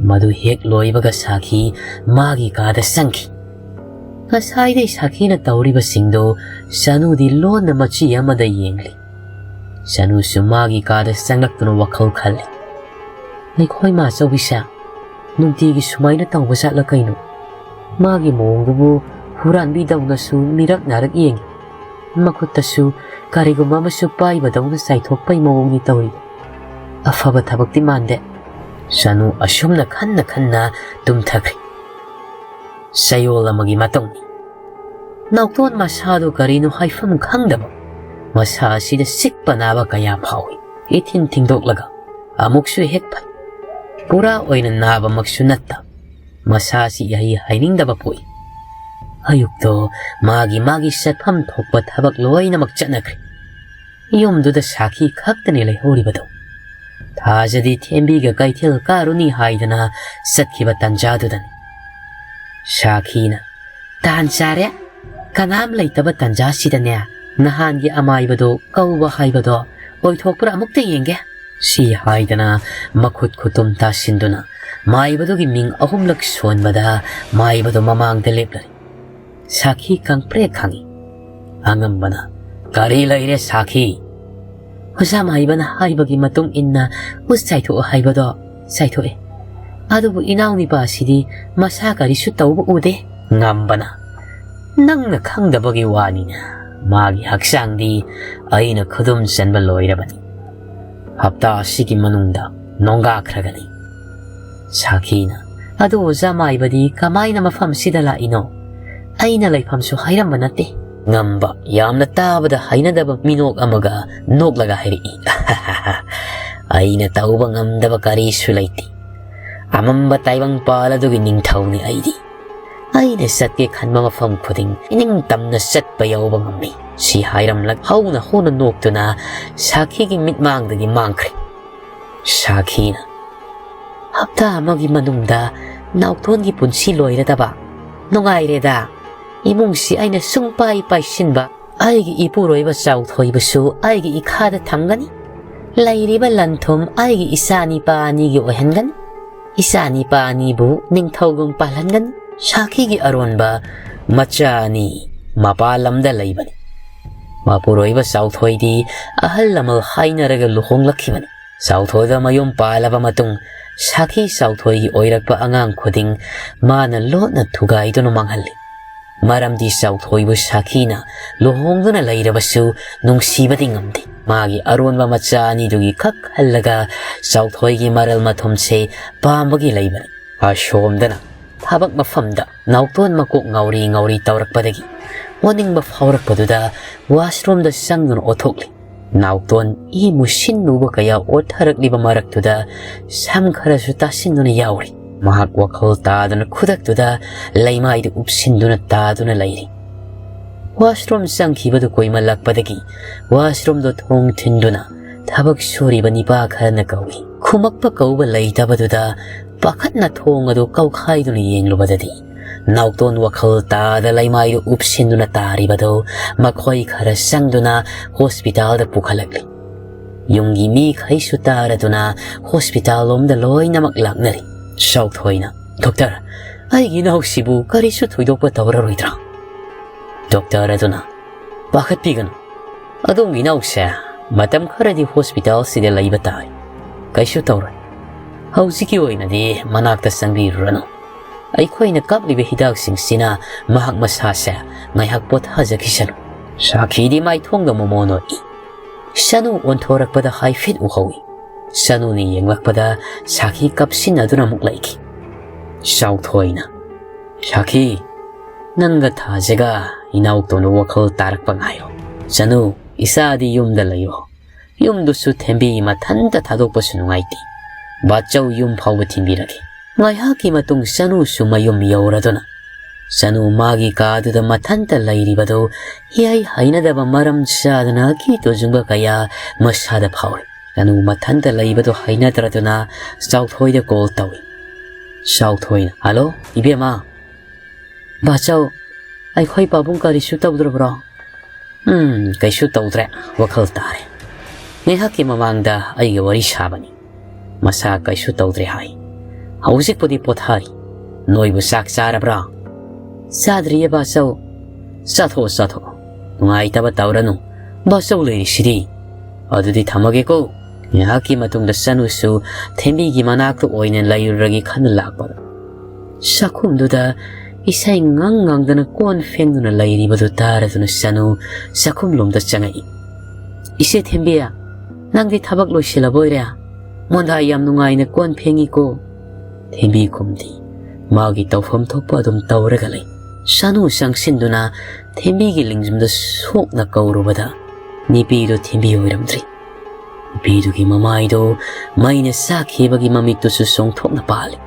ꯃꯗꯨ ꯍꯦꯛ ꯂꯣꯏꯕꯒ ꯁꯥꯈꯤ ꯃꯥꯒꯤ ꯀꯥꯗ ꯆꯪꯈꯤ꯫ ꯉꯁꯥꯏꯗꯩ ꯁꯥꯈꯤꯅ ꯇꯧꯔꯤꯕꯁꯤꯡꯗꯨ ꯁꯅꯨꯗꯤ ꯂꯣꯟꯅ ꯃꯆꯤ ꯑꯃꯗ ꯌꯦꯡꯂꯤ꯫ ꯁꯅꯨꯁꯨ ꯃꯥꯒꯤ ꯀꯥꯗ ꯆꯪꯂꯛꯇꯨꯅ ꯋꯥꯈꯜ ꯈꯜꯂꯤ꯫ "ꯑꯩꯈꯣꯏ ꯃꯥꯆꯧꯕꯤꯁꯦ ꯅꯨꯡꯇꯤꯒꯤ ꯁꯨꯃꯥꯏꯅ ꯇꯧꯕ ꯖꯥꯠꯂ ꯀꯩꯅꯣ? ꯃꯥꯒꯤ ꯃꯑꯣꯡꯗꯨꯕꯨ ꯍꯨꯔꯥꯟꯕꯤꯗꯧꯅꯁꯨ ꯃꯤꯔꯛ ꯅꯥꯔꯛ ꯌꯦꯡꯉꯤ꯫ ꯃꯈꯨꯠꯇꯁꯨ ꯀꯔꯤꯒꯨꯝꯕ ꯑꯃꯁꯨ ꯄꯥꯏꯕꯗꯧꯅ ꯆꯥꯏꯊꯣꯛꯄꯩ ꯃꯑꯣꯡꯅꯤ ꯇꯧꯔꯤꯗꯣ꯫ ꯑꯐꯕ ꯊꯕꯛꯇꯤ ꯃꯥꯟꯗꯦ꯫" ꯁꯅꯨ ꯑꯁꯨꯝꯅ ꯈꯟꯅ ꯈꯟꯅ ꯇꯨꯝꯊꯈ꯭ꯔꯦ꯫ ꯆꯌꯣꯜ ꯑꯃꯒꯤ ꯃꯇꯨꯡ꯫ ꯅꯥꯎꯇꯣꯟ ꯃꯁꯥꯗꯨ ꯀꯔꯤꯅꯣ ꯍꯥꯏꯐꯝ ꯈꯪꯗꯕ, ꯃꯁꯥ ꯑꯁꯤꯗ ꯆꯤꯛꯄ ꯅꯥꯕ ꯀꯌꯥ ꯐꯥꯎꯏ꯫ ꯏꯊꯤꯟ ꯊꯤꯟꯗꯣꯛꯂꯒ ꯑꯃꯨꯛꯁꯨ ꯍꯦꯛ ꯐꯩ꯫ ꯄꯨꯔꯥ ꯑꯣꯏꯅ ꯅꯥꯕꯃꯛꯁꯨ ꯅꯠꯇ, ꯃꯁꯥ ꯑꯁꯤ ꯏꯍꯩ ꯍꯩꯅꯤꯡꯗꯕ ꯄꯣꯛꯏ꯫ ꯑꯌꯨꯛꯇꯣ ꯃꯥꯒꯤ ꯃꯥꯒꯤ ꯆꯠꯐꯝ ꯊꯣꯛꯄ ꯊꯕꯛ ꯂꯣꯏꯅꯃꯛ ꯆꯠꯅꯈ꯭ꯔꯦ꯫ ꯌꯨꯝꯗꯨꯗ ꯁꯥꯈꯤ ꯈꯛꯇꯅꯤ ꯂꯩꯍꯧꯔꯤꯕꯗꯣ꯫ ꯊꯥꯖꯗꯤ ꯊꯦꯝꯕꯤꯒ ꯀꯩꯊꯦꯜ ꯀꯥꯔꯨꯅꯤ ꯍꯥꯏꯗꯅ ꯆꯠꯈꯤꯕ ꯇꯟꯖꯥꯗꯨꯗꯅꯤ꯫ ꯁꯥꯈꯤꯅ, "ꯇꯥꯟ ꯆꯥꯔꯦ꯫ ꯀꯅꯥꯝ ꯂꯩꯇꯕ ꯇꯟꯖꯥꯁꯤꯗꯅꯦ, ꯅꯍꯥꯟꯒꯤ ꯑꯃꯥꯏꯕꯗꯣ ꯀꯧꯕ ꯍꯥꯏꯕꯗꯣ ꯑꯣꯏꯊꯣꯛꯄ꯭ꯔꯥ ꯑꯃꯨꯛꯇ ꯌꯦꯡꯒꯦ꯫" ꯁꯤ ꯍꯥꯏꯗꯅ ꯃꯈꯨꯠ ꯈꯨꯇꯨꯝ ꯇꯥꯁꯤꯟꯗꯨꯅ ꯃꯥꯏꯕꯗꯨꯒꯤ ꯃꯤꯡ ꯑꯍꯨꯝꯂꯛ ꯁꯣꯟꯕꯗ ꯃꯥꯏꯕꯗꯨ ꯃꯃꯥꯡꯗ ꯂꯦꯞꯂꯔꯤ꯫ ꯁꯥꯈꯤ ꯈꯪꯄ꯭ꯔꯦꯛ ꯈꯪꯏ꯫ ꯑꯉꯝꯕꯅ, "ꯀꯔꯤ ꯂꯩꯔꯦ ꯁꯥꯈꯤ?" "ꯑꯣꯖꯥ ꯃꯥꯏꯕꯅ ꯍꯥꯏꯕꯒꯤ ꯃꯇꯨꯡ ꯏꯟꯅ ꯎꯠ ꯆꯥꯏꯊꯣꯛꯑꯣ ꯍꯥꯏꯕꯗꯣ ꯆꯥꯏꯊꯣꯛꯑꯦ꯫ ꯑꯗꯨꯕꯨ ꯏꯅꯥꯎꯅꯤꯄꯥ ꯑꯁꯤꯗꯤ ꯃꯁꯥ ꯀꯔꯤꯁꯨ ꯇꯧꯕ ꯎꯗꯦ꯫" ꯉꯝꯕꯅ, "ꯅꯪꯅ ꯈꯪꯗꯕꯒꯤ ꯋꯥꯅꯤꯅ꯫ ꯃꯥꯒꯤ ꯍꯛꯆꯥꯡꯗꯤ ꯑꯩꯅ ꯈꯨꯗꯨꯝ ꯆꯟꯕ ꯂꯣꯏꯔꯕꯅꯤ꯫ ꯍꯞꯇꯥ ꯑꯁꯤꯒꯤ ꯃꯅꯨꯡꯗ ꯅꯣꯡꯒꯥꯈ꯭ꯔꯒꯅꯤ꯫" ꯁꯥꯈꯤꯅ, "ꯑꯗꯨ ꯑꯣꯖꯥ ꯃꯥꯏꯕꯗꯤ ꯀꯃꯥꯏꯅ ꯃꯐꯝꯁꯤꯗ ꯂꯥꯛꯏꯅꯣ? ꯑꯩꯅ ꯂꯩꯐꯝꯁꯨ ꯍꯥꯏꯔꯝꯕ ꯅꯠꯇꯦ꯫" ꯉꯝꯕ, ꯌꯥꯝꯅ ꯇꯥꯕꯗ ꯍꯩꯅꯗꯕ ꯃꯤꯅꯣꯛ ꯑꯃꯒ ꯅꯣꯛꯂꯒ ꯍꯥꯏꯔꯛꯏ, "ꯑꯩꯅ ꯇꯧꯕ ꯉꯝꯗꯕ ꯀꯔꯤꯁꯨ ꯂꯩꯇꯦ꯫ ꯑꯃꯝꯕ ꯇꯥꯏꯕꯪꯄꯥꯜ ꯑꯗꯨꯒꯤ ꯅꯤꯡꯊꯧꯅꯤ ꯑꯩꯗꯤ꯫ ꯑꯩꯅ ꯆꯠꯀꯦ ꯈꯟꯕ ꯃꯐꯝ ꯈꯨꯗꯤꯡ ꯏꯅꯤꯡ ꯇꯝꯅ ꯆꯠꯄ ꯌꯥꯎꯕ ꯉꯝꯃꯤ꯫" ꯁꯤ ꯍꯥꯏꯔꯝꯂꯒ ꯍꯧꯅ ꯍꯧꯅ ꯅꯣꯛꯇꯨꯅ ꯁꯥꯈꯤꯒꯤ ꯃꯤꯠꯃꯥꯡꯗꯒꯤ ꯃꯥꯡꯈ꯭ꯔꯦ꯫ ꯁꯥꯈꯤꯅ, "ꯍꯞꯇꯥ ꯑꯃꯒꯤ ꯃꯅꯨꯡꯗ ꯅꯥꯎꯇꯣꯟꯒꯤ ꯄꯨꯟꯁꯤ ꯂꯣꯏꯔꯗꯕ꯫ ꯅꯨꯡꯉꯥꯏꯔꯦꯗ꯫ ꯏꯃꯨꯡꯁꯤ ꯑꯩꯅ ꯁꯨꯡ ꯄꯥꯏ ꯄꯥꯏꯁꯤꯟꯕ ꯑꯩꯒꯤ ꯏꯄꯨꯔꯣꯏꯕ ꯆꯥꯎꯊꯣꯏꯕꯁꯨ ꯑꯩꯒꯤ ꯏꯈꯥꯗ ꯊꯝꯒꯅꯤ꯫ ꯂꯩꯔꯤꯕ ꯂꯟ ꯊꯨꯝ ꯑꯩꯒꯤ ꯏꯆꯥ ꯅꯤꯄꯥ ꯑꯅꯤꯒꯤ ꯑꯣꯏꯍꯟꯒꯅꯤ꯫ ꯏꯆꯥ ꯅꯤꯄꯥ ꯑꯅꯤꯕꯨ ꯅꯤꯡꯊꯧꯒꯨꯝ ꯄꯥꯜꯍꯟꯒꯅꯤ꯫ ꯁꯥꯈꯤꯒꯤ ꯑꯔꯣꯟꯕ ꯃꯆꯥ ꯑꯅꯤ ꯃꯄꯥꯟ ꯂꯝꯗ ꯂꯩꯕꯅꯤ꯫ ꯃꯄꯨꯔꯣꯏꯕ ꯆꯥꯎꯊꯣꯏꯗꯤ ꯑꯍꯜ ꯂꯃꯟ ꯍꯥꯏꯅꯔꯒ ꯂꯨꯍꯣꯡꯂꯛꯈꯤꯕꯅꯤ꯫ ꯆꯥꯎꯊꯣꯏꯗ ꯃꯌꯨꯝ ꯄꯥꯜꯂꯕ ꯃꯇꯨꯡ, ꯁꯥꯈꯤ ꯆꯥꯎꯊꯣꯏꯒꯤ ꯑꯣꯏꯔꯛꯄ ꯑꯉꯥꯡ ꯈꯨꯗꯤꯡ ꯃꯥꯅ ꯂꯣꯠꯅ ꯊꯨꯒꯥꯏꯗꯨꯅ ꯃꯥꯡꯍꯜꯂꯤ꯫ ꯃꯔꯝꯗꯤ ꯆꯥꯎꯊꯣꯏꯕꯨ ꯁꯥꯈꯤꯅ ꯂꯨꯍꯣꯡꯗꯨꯅ ꯂꯩꯔꯕꯁꯨ ꯅꯨꯡꯁꯤꯕꯗꯤ ꯉꯝꯗꯦ꯫ ꯃꯥꯒꯤ ꯑꯔꯣꯟꯕ ꯃꯆꯥ ꯑꯅꯤꯗꯨꯒꯤ ꯈꯛ ꯍꯜꯂꯒ ꯆꯥꯎꯊꯣꯏꯒꯤ ꯃꯔꯜ ꯃꯊꯨꯝꯁꯦ ꯄꯥꯝꯕꯒꯤ ꯂꯩꯕꯅꯤ꯫ ꯑꯁꯣꯝꯗꯅ ꯊꯕꯛ ꯃꯐꯝꯗ ꯅꯥꯎꯇꯣꯟ ꯃꯀꯣꯛ ꯉꯥꯎꯔꯤ ꯉꯥꯎꯔꯤ ꯇꯧꯔꯛꯄꯗꯒꯤ ꯑꯣꯅꯤꯡꯕ ꯐꯥꯎꯔꯛꯄꯗꯨꯗ ꯋꯥꯁꯔꯨꯝꯗ ꯆꯪꯗꯨꯅ ꯑꯣꯊꯣꯛꯂꯤ꯫ ꯅꯥꯎꯇꯣꯟ ꯏ ꯃꯨꯁꯤꯟ ꯃꯨꯕ ꯀꯌꯥ ꯑꯣꯠꯊꯔꯛꯂꯤꯕ ꯃꯔꯛꯇꯨꯗ ꯁꯝ ꯈꯔꯁꯨ ꯇꯥꯁꯤꯟꯗꯨꯅ ꯌꯥꯎꯔꯤ꯫ ꯃꯍꯥꯛ ꯋꯥꯈꯜ ꯇꯥꯗꯨꯅ ꯈꯨꯗꯛꯇꯨꯗ ꯂꯩꯃꯥꯏꯗ ꯎꯞꯁꯤꯟꯗꯨꯅ ꯇꯥꯗꯨꯅ ꯂꯩꯔꯤ꯫ ꯋꯥꯁꯔꯨꯝ ꯆꯪꯈꯤꯕꯗꯨ ꯀꯨꯏꯃꯜꯂꯛꯄꯗꯒꯤ ꯋꯥꯁꯔꯨꯝꯗꯣ ꯊꯣꯡ ꯊꯤꯟꯗꯨꯅ ꯊꯕꯛ ꯁꯨꯔꯤꯕ ꯅꯤꯄꯥ ꯈꯔꯅ ꯀꯧꯏ꯫ ꯈꯨꯃꯛꯄ ꯀꯧꯕ ꯂꯩꯇꯕꯗꯨꯗ ꯄꯥꯈꯠꯅ ꯊꯣꯡ ꯑꯗꯨ ꯀꯧꯈꯥꯏꯗꯨꯅ ꯌꯦꯡꯂꯨꯕꯗꯗꯤ ꯅꯥꯎꯇꯣꯟ ꯋꯥꯈꯜ ꯇꯥꯗ ꯂꯩꯃꯥꯏꯗꯨ ꯎꯞꯁꯤꯟꯗꯨꯅ ꯇꯥꯔꯤꯕꯗꯨ ꯃꯈꯣꯏ ꯈꯔ ꯆꯪꯗꯨꯅ ꯍꯣꯁꯄꯤꯇꯥꯜꯗ ꯄꯨꯈꯠꯂꯛꯂꯤ꯫ ꯌꯨꯝꯒꯤ ꯃꯤꯈꯩꯁꯨ ꯇꯥꯔꯗꯨꯅ ꯍꯣꯁꯄꯤꯇꯥꯜ ꯂꯣꯝꯗ ꯂꯣꯏꯅꯃꯛ ꯂꯥꯛꯅꯔꯤ꯫ ꯆꯥꯎꯊꯣꯏꯅ, "ꯗꯣꯛꯇꯔ, ꯑꯩꯒꯤ ꯏꯅꯥꯎꯁꯤꯕꯨ ꯀꯔꯤꯁꯨ ꯊꯣꯏꯗꯣꯛꯄ ꯇꯧꯔꯔꯣꯏꯗ꯭ꯔꯥ?" ꯗꯣꯛꯇꯔ ꯑꯗꯨꯅ, "ꯄꯥꯈꯠꯄꯤꯒꯅꯨ, ꯑꯗꯣꯝꯒꯤ ꯏꯅꯥꯎꯁꯦ ꯃꯇꯝ ꯈꯔꯗꯤ ꯍꯣꯁꯄꯤꯇꯥꯜꯁꯤꯗ ꯂꯩꯕ ꯇꯥꯏ꯫ ꯀꯩꯁꯨ ꯇꯧꯔꯣꯏ꯫ ꯍꯧꯖꯤꯛꯀꯤ ꯑꯣꯏꯅꯗꯤ ꯃꯅꯥꯛꯇ ꯆꯪꯕꯤꯔꯨꯔꯅꯨ꯫ ꯑꯩꯈꯣꯏꯅ ꯀꯥꯞꯂꯤꯕ ꯍꯤꯗꯥꯛꯁꯤꯡꯁꯤꯅ ꯃꯍꯥꯛ ꯃꯁꯥꯁꯦ ꯉꯥꯏꯍꯥꯛ ꯄꯣꯊꯥꯖꯈꯤꯁꯅꯨ꯫" ꯁꯥꯈꯤꯗꯤ ꯃꯥꯏꯊꯣꯡꯗ ꯃꯣꯃꯣꯟ ꯑꯣꯏ꯫ ꯁꯅꯨ ꯑꯣꯟꯊꯣꯔꯛꯄꯗ ꯍꯥꯏꯐꯦꯠ ꯎꯍꯧꯏ꯫ ꯁꯅꯨꯅ ꯌꯦꯡꯂꯛꯄꯗ ꯁꯥꯈꯤ ꯀꯞꯁꯤꯟꯅꯗꯨꯅ ꯑꯃꯨꯛ ꯂꯩꯈꯤ꯫ ꯆꯥꯎꯊꯣꯏꯅ, "ꯁꯥꯈꯤ, ꯅꯪꯒ ꯊꯥꯖꯒ ꯏꯅꯥꯎꯇꯣꯟꯕ ꯋꯥꯈꯜ ꯇꯥꯔꯛꯄ ꯉꯥꯏꯌꯣ꯫ ꯁꯅꯨ, ꯏꯆꯥꯗꯤ ꯌꯨꯝꯗ ꯂꯩꯌꯣ꯫ ꯌꯨꯝꯗꯨꯁꯨ ꯊꯦꯝꯕꯤ ꯃꯊꯟꯇ ꯊꯥꯗꯣꯛꯄꯁꯨ ꯅꯨꯡꯉꯥꯏꯇꯦ꯫ ꯕꯥꯆꯧ ꯌꯨꯝ ꯐꯥꯎꯕ ꯊꯤꯟꯕꯤꯔꯒꯦ꯫" ꯉꯥꯏꯍꯥꯛꯀꯤ ꯃꯇꯨꯡ ꯆꯅꯨꯁꯨ ꯃꯌꯨꯝ ꯌꯧꯔꯗꯨꯅ ꯆꯅꯨ ꯃꯥꯒꯤ ꯀꯥꯗꯨꯗ ꯃꯊꯟꯇ ꯂꯩꯔꯤꯕꯗꯨ ꯏꯍꯩ ꯍꯩꯅꯗꯕ ꯃꯔꯝ ꯆꯥꯗꯅ ꯑꯀꯤ ꯇꯨꯖꯨꯡꯕ ꯀꯌꯥ ꯃꯁꯥꯗ ꯐꯥꯎꯔꯤ꯫ ꯆꯅꯨ ꯃꯊꯟꯇ ꯂꯩꯕꯗꯨ ꯍꯩꯅꯗ꯭ꯔꯗꯨꯅ ꯆꯥꯎꯊꯣꯏꯗ ꯀꯣꯜ ꯇꯧꯏ꯫ ꯆꯥꯎꯊꯣꯏꯅ, "ꯍꯜꯂꯣ, ꯏꯕꯦꯝꯃ!" "ꯕꯥꯆꯧ, ꯑꯩꯈꯣꯏ ꯄꯥꯕꯨꯡ ꯀꯔꯤꯁꯨ ꯇꯧꯗ꯭ꯔꯕ꯭ꯔꯣ?" "ꯎꯝ, ꯀꯩꯁꯨ ꯇꯧꯗ꯭ꯔꯦ, ꯋꯥꯈꯜ ꯇꯥꯔꯦ꯫ ꯉꯥꯏꯍꯥꯛꯀꯤ ꯃꯃꯥꯡꯗ ꯑꯩꯒ ꯋꯥꯔꯤ ꯁꯥꯕꯅꯤ꯫ ꯃꯁꯥ ꯀꯩꯁꯨ ꯇꯧꯗ꯭ꯔꯦ ꯍꯥꯏ꯫ ꯍꯧꯖꯤꯛꯄꯨꯗꯤ ꯄꯣꯊꯥꯔꯤ꯫ ꯅꯣꯏꯕꯨ ꯆꯥꯛ ꯆꯥꯔꯕ꯭ꯔꯥ?" "ꯆꯥꯗ꯭ꯔꯤꯌꯦ ꯕꯥꯆꯧ꯫" "ꯆꯥꯊꯣꯛꯑꯣ, ꯆꯥꯊꯣꯛꯑꯣ꯫ ꯅꯨꯡꯉꯥꯏꯇꯕ ꯇꯧꯔꯅꯨ꯫ ꯕꯥꯆꯧ ꯂꯩꯔꯤꯁꯤꯗꯤ꯫ ꯑꯗꯨꯗꯤ ꯊꯝꯃꯒꯦꯀꯣ꯫" ꯉꯥꯏꯍꯥꯛꯀꯤ ꯃꯇꯨꯡꯗ ꯆꯅꯨꯁꯨ ꯊꯦꯝꯕꯤꯒꯤ ꯃꯅꯥꯛꯇ ꯑꯣꯏꯅ ꯂꯩꯔꯨꯔꯒꯦ ꯈꯟꯅ ꯂꯥꯛꯄꯗ, ꯆꯥꯛꯈꯨꯝꯗꯨꯗ ꯏꯁꯩ ꯉꯪ ꯉꯪꯗꯅ ꯀꯣꯟ ꯐꯦꯡꯗꯨꯅ ꯂꯩꯔꯤꯕꯗꯨ ꯇꯥꯔꯗꯨꯅ ꯆꯅꯨ ꯆꯥꯛꯈꯨꯝꯂꯣꯝꯗ ꯆꯪꯉꯛꯏ꯫ "ꯏꯆꯦ ꯊꯦꯝꯕꯤ, ꯅꯪꯗꯤ ꯊꯕꯛ ꯂꯣꯏꯁꯤꯜꯂꯕꯣꯏꯔꯦ? ꯃꯣꯟꯗꯥ ꯌꯥꯝ ꯅꯨꯡꯉꯥꯏꯅ ꯀꯣꯟ ꯐꯦꯡꯉꯤꯀꯣ꯫" ꯊꯦꯝꯕꯤ ꯈꯨꯝꯗꯦ꯫ ꯃꯥꯒꯤ ꯇꯧꯐꯝ ꯊꯣꯛꯄ ꯑꯗꯨꯝ ꯇꯧꯔꯒ ꯂꯩ꯫ ꯆꯅꯨ ꯆꯪꯁꯤꯟꯗꯨꯅ ꯊꯦꯝꯕꯤꯒꯤ ꯂꯤꯡꯖꯨꯝꯗ ꯁꯣꯛꯅ ꯀꯧꯔꯨꯕꯗ ꯅꯨꯄꯤꯗꯨ ꯊꯦꯝꯕꯤ ꯑꯣꯏꯔꯝꯗ꯭ꯔꯦ꯫ ꯅꯨꯄꯤꯗꯨꯒꯤ ꯃꯃꯥꯏꯗꯨ ꯃꯩꯅ ꯆꯥꯛꯈꯤꯕꯒꯤ ꯃꯃꯤꯠꯇꯨꯁꯨ ꯆꯣꯡꯊꯣꯛꯅ ꯄꯥꯜꯂꯤ꯫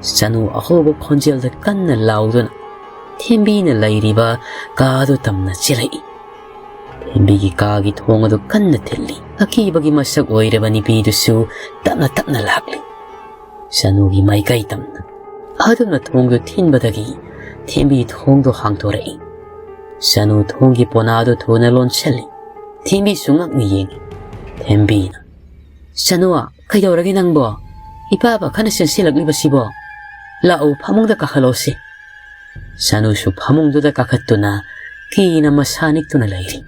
ꯆꯅꯨ ꯑꯍꯧꯕ ꯈꯣꯟꯖꯦꯜꯗ ꯀꯟꯅ ꯂꯥꯎꯗꯨꯅ ꯊꯦꯝꯕꯤꯅ ꯂꯩꯔꯤꯕ ꯀꯥꯗꯨ ꯇꯝꯅ ꯆꯦꯜꯂꯛꯏ꯫ ꯊꯦꯝꯕꯤꯒꯤ ꯀꯥꯒꯤ ꯊꯣꯡ ꯑꯗꯨ ꯀꯟꯅ ꯊꯤꯜꯂꯤ꯫ ꯑꯀꯤꯕꯒꯤ ꯃꯁꯛ ꯑꯣꯏꯔꯕ ꯅꯨꯄꯤꯗꯨꯁꯨ ꯇꯞꯅ ꯇꯞꯅ ꯂꯥꯛꯂꯤ꯫ ꯆꯅꯨꯒꯤ ꯃꯥꯏꯀꯩ ꯇꯝꯅ꯫ ꯑꯗꯨꯝꯅ ꯊꯣꯡꯗꯨ ꯊꯤꯟꯕꯗꯒꯤ ꯊꯦꯝꯕꯤ ꯊꯣꯡꯗꯨ ꯍꯥꯡꯗꯣꯔꯛꯏ꯫ ꯆꯅꯨ ꯊꯣꯡꯒꯤ ꯄꯣꯅꯥꯗꯨ ꯊꯨꯅ ꯂꯣꯟꯁꯤꯜꯂꯤ꯫ ꯊꯦꯝꯕꯤꯁꯨ ꯉꯛꯅ ꯌꯦꯡꯉꯤ꯫ ꯊꯦꯝꯕꯤꯅ, "ꯆꯅꯨ, ꯀꯩꯗꯧꯔꯒꯦ ꯅꯪꯕꯣ? ꯏꯄꯥ ꯄꯥꯈꯠꯅ ꯆꯦꯟꯁꯤꯜꯂꯛꯂꯤꯕꯁꯤꯕꯣ? ꯂꯥꯛꯎ, ꯐꯃꯨꯡꯗ ꯀꯥꯈꯠꯂꯣꯁꯤ꯫" ꯆꯅꯨꯁꯨ ꯐꯃꯨꯡꯗꯨꯗ ꯀꯥꯈꯠꯇꯨꯅ ꯀꯤꯅ ꯃꯁꯥ ꯅꯤꯛꯇꯨꯅ ꯂꯩꯔꯤ꯫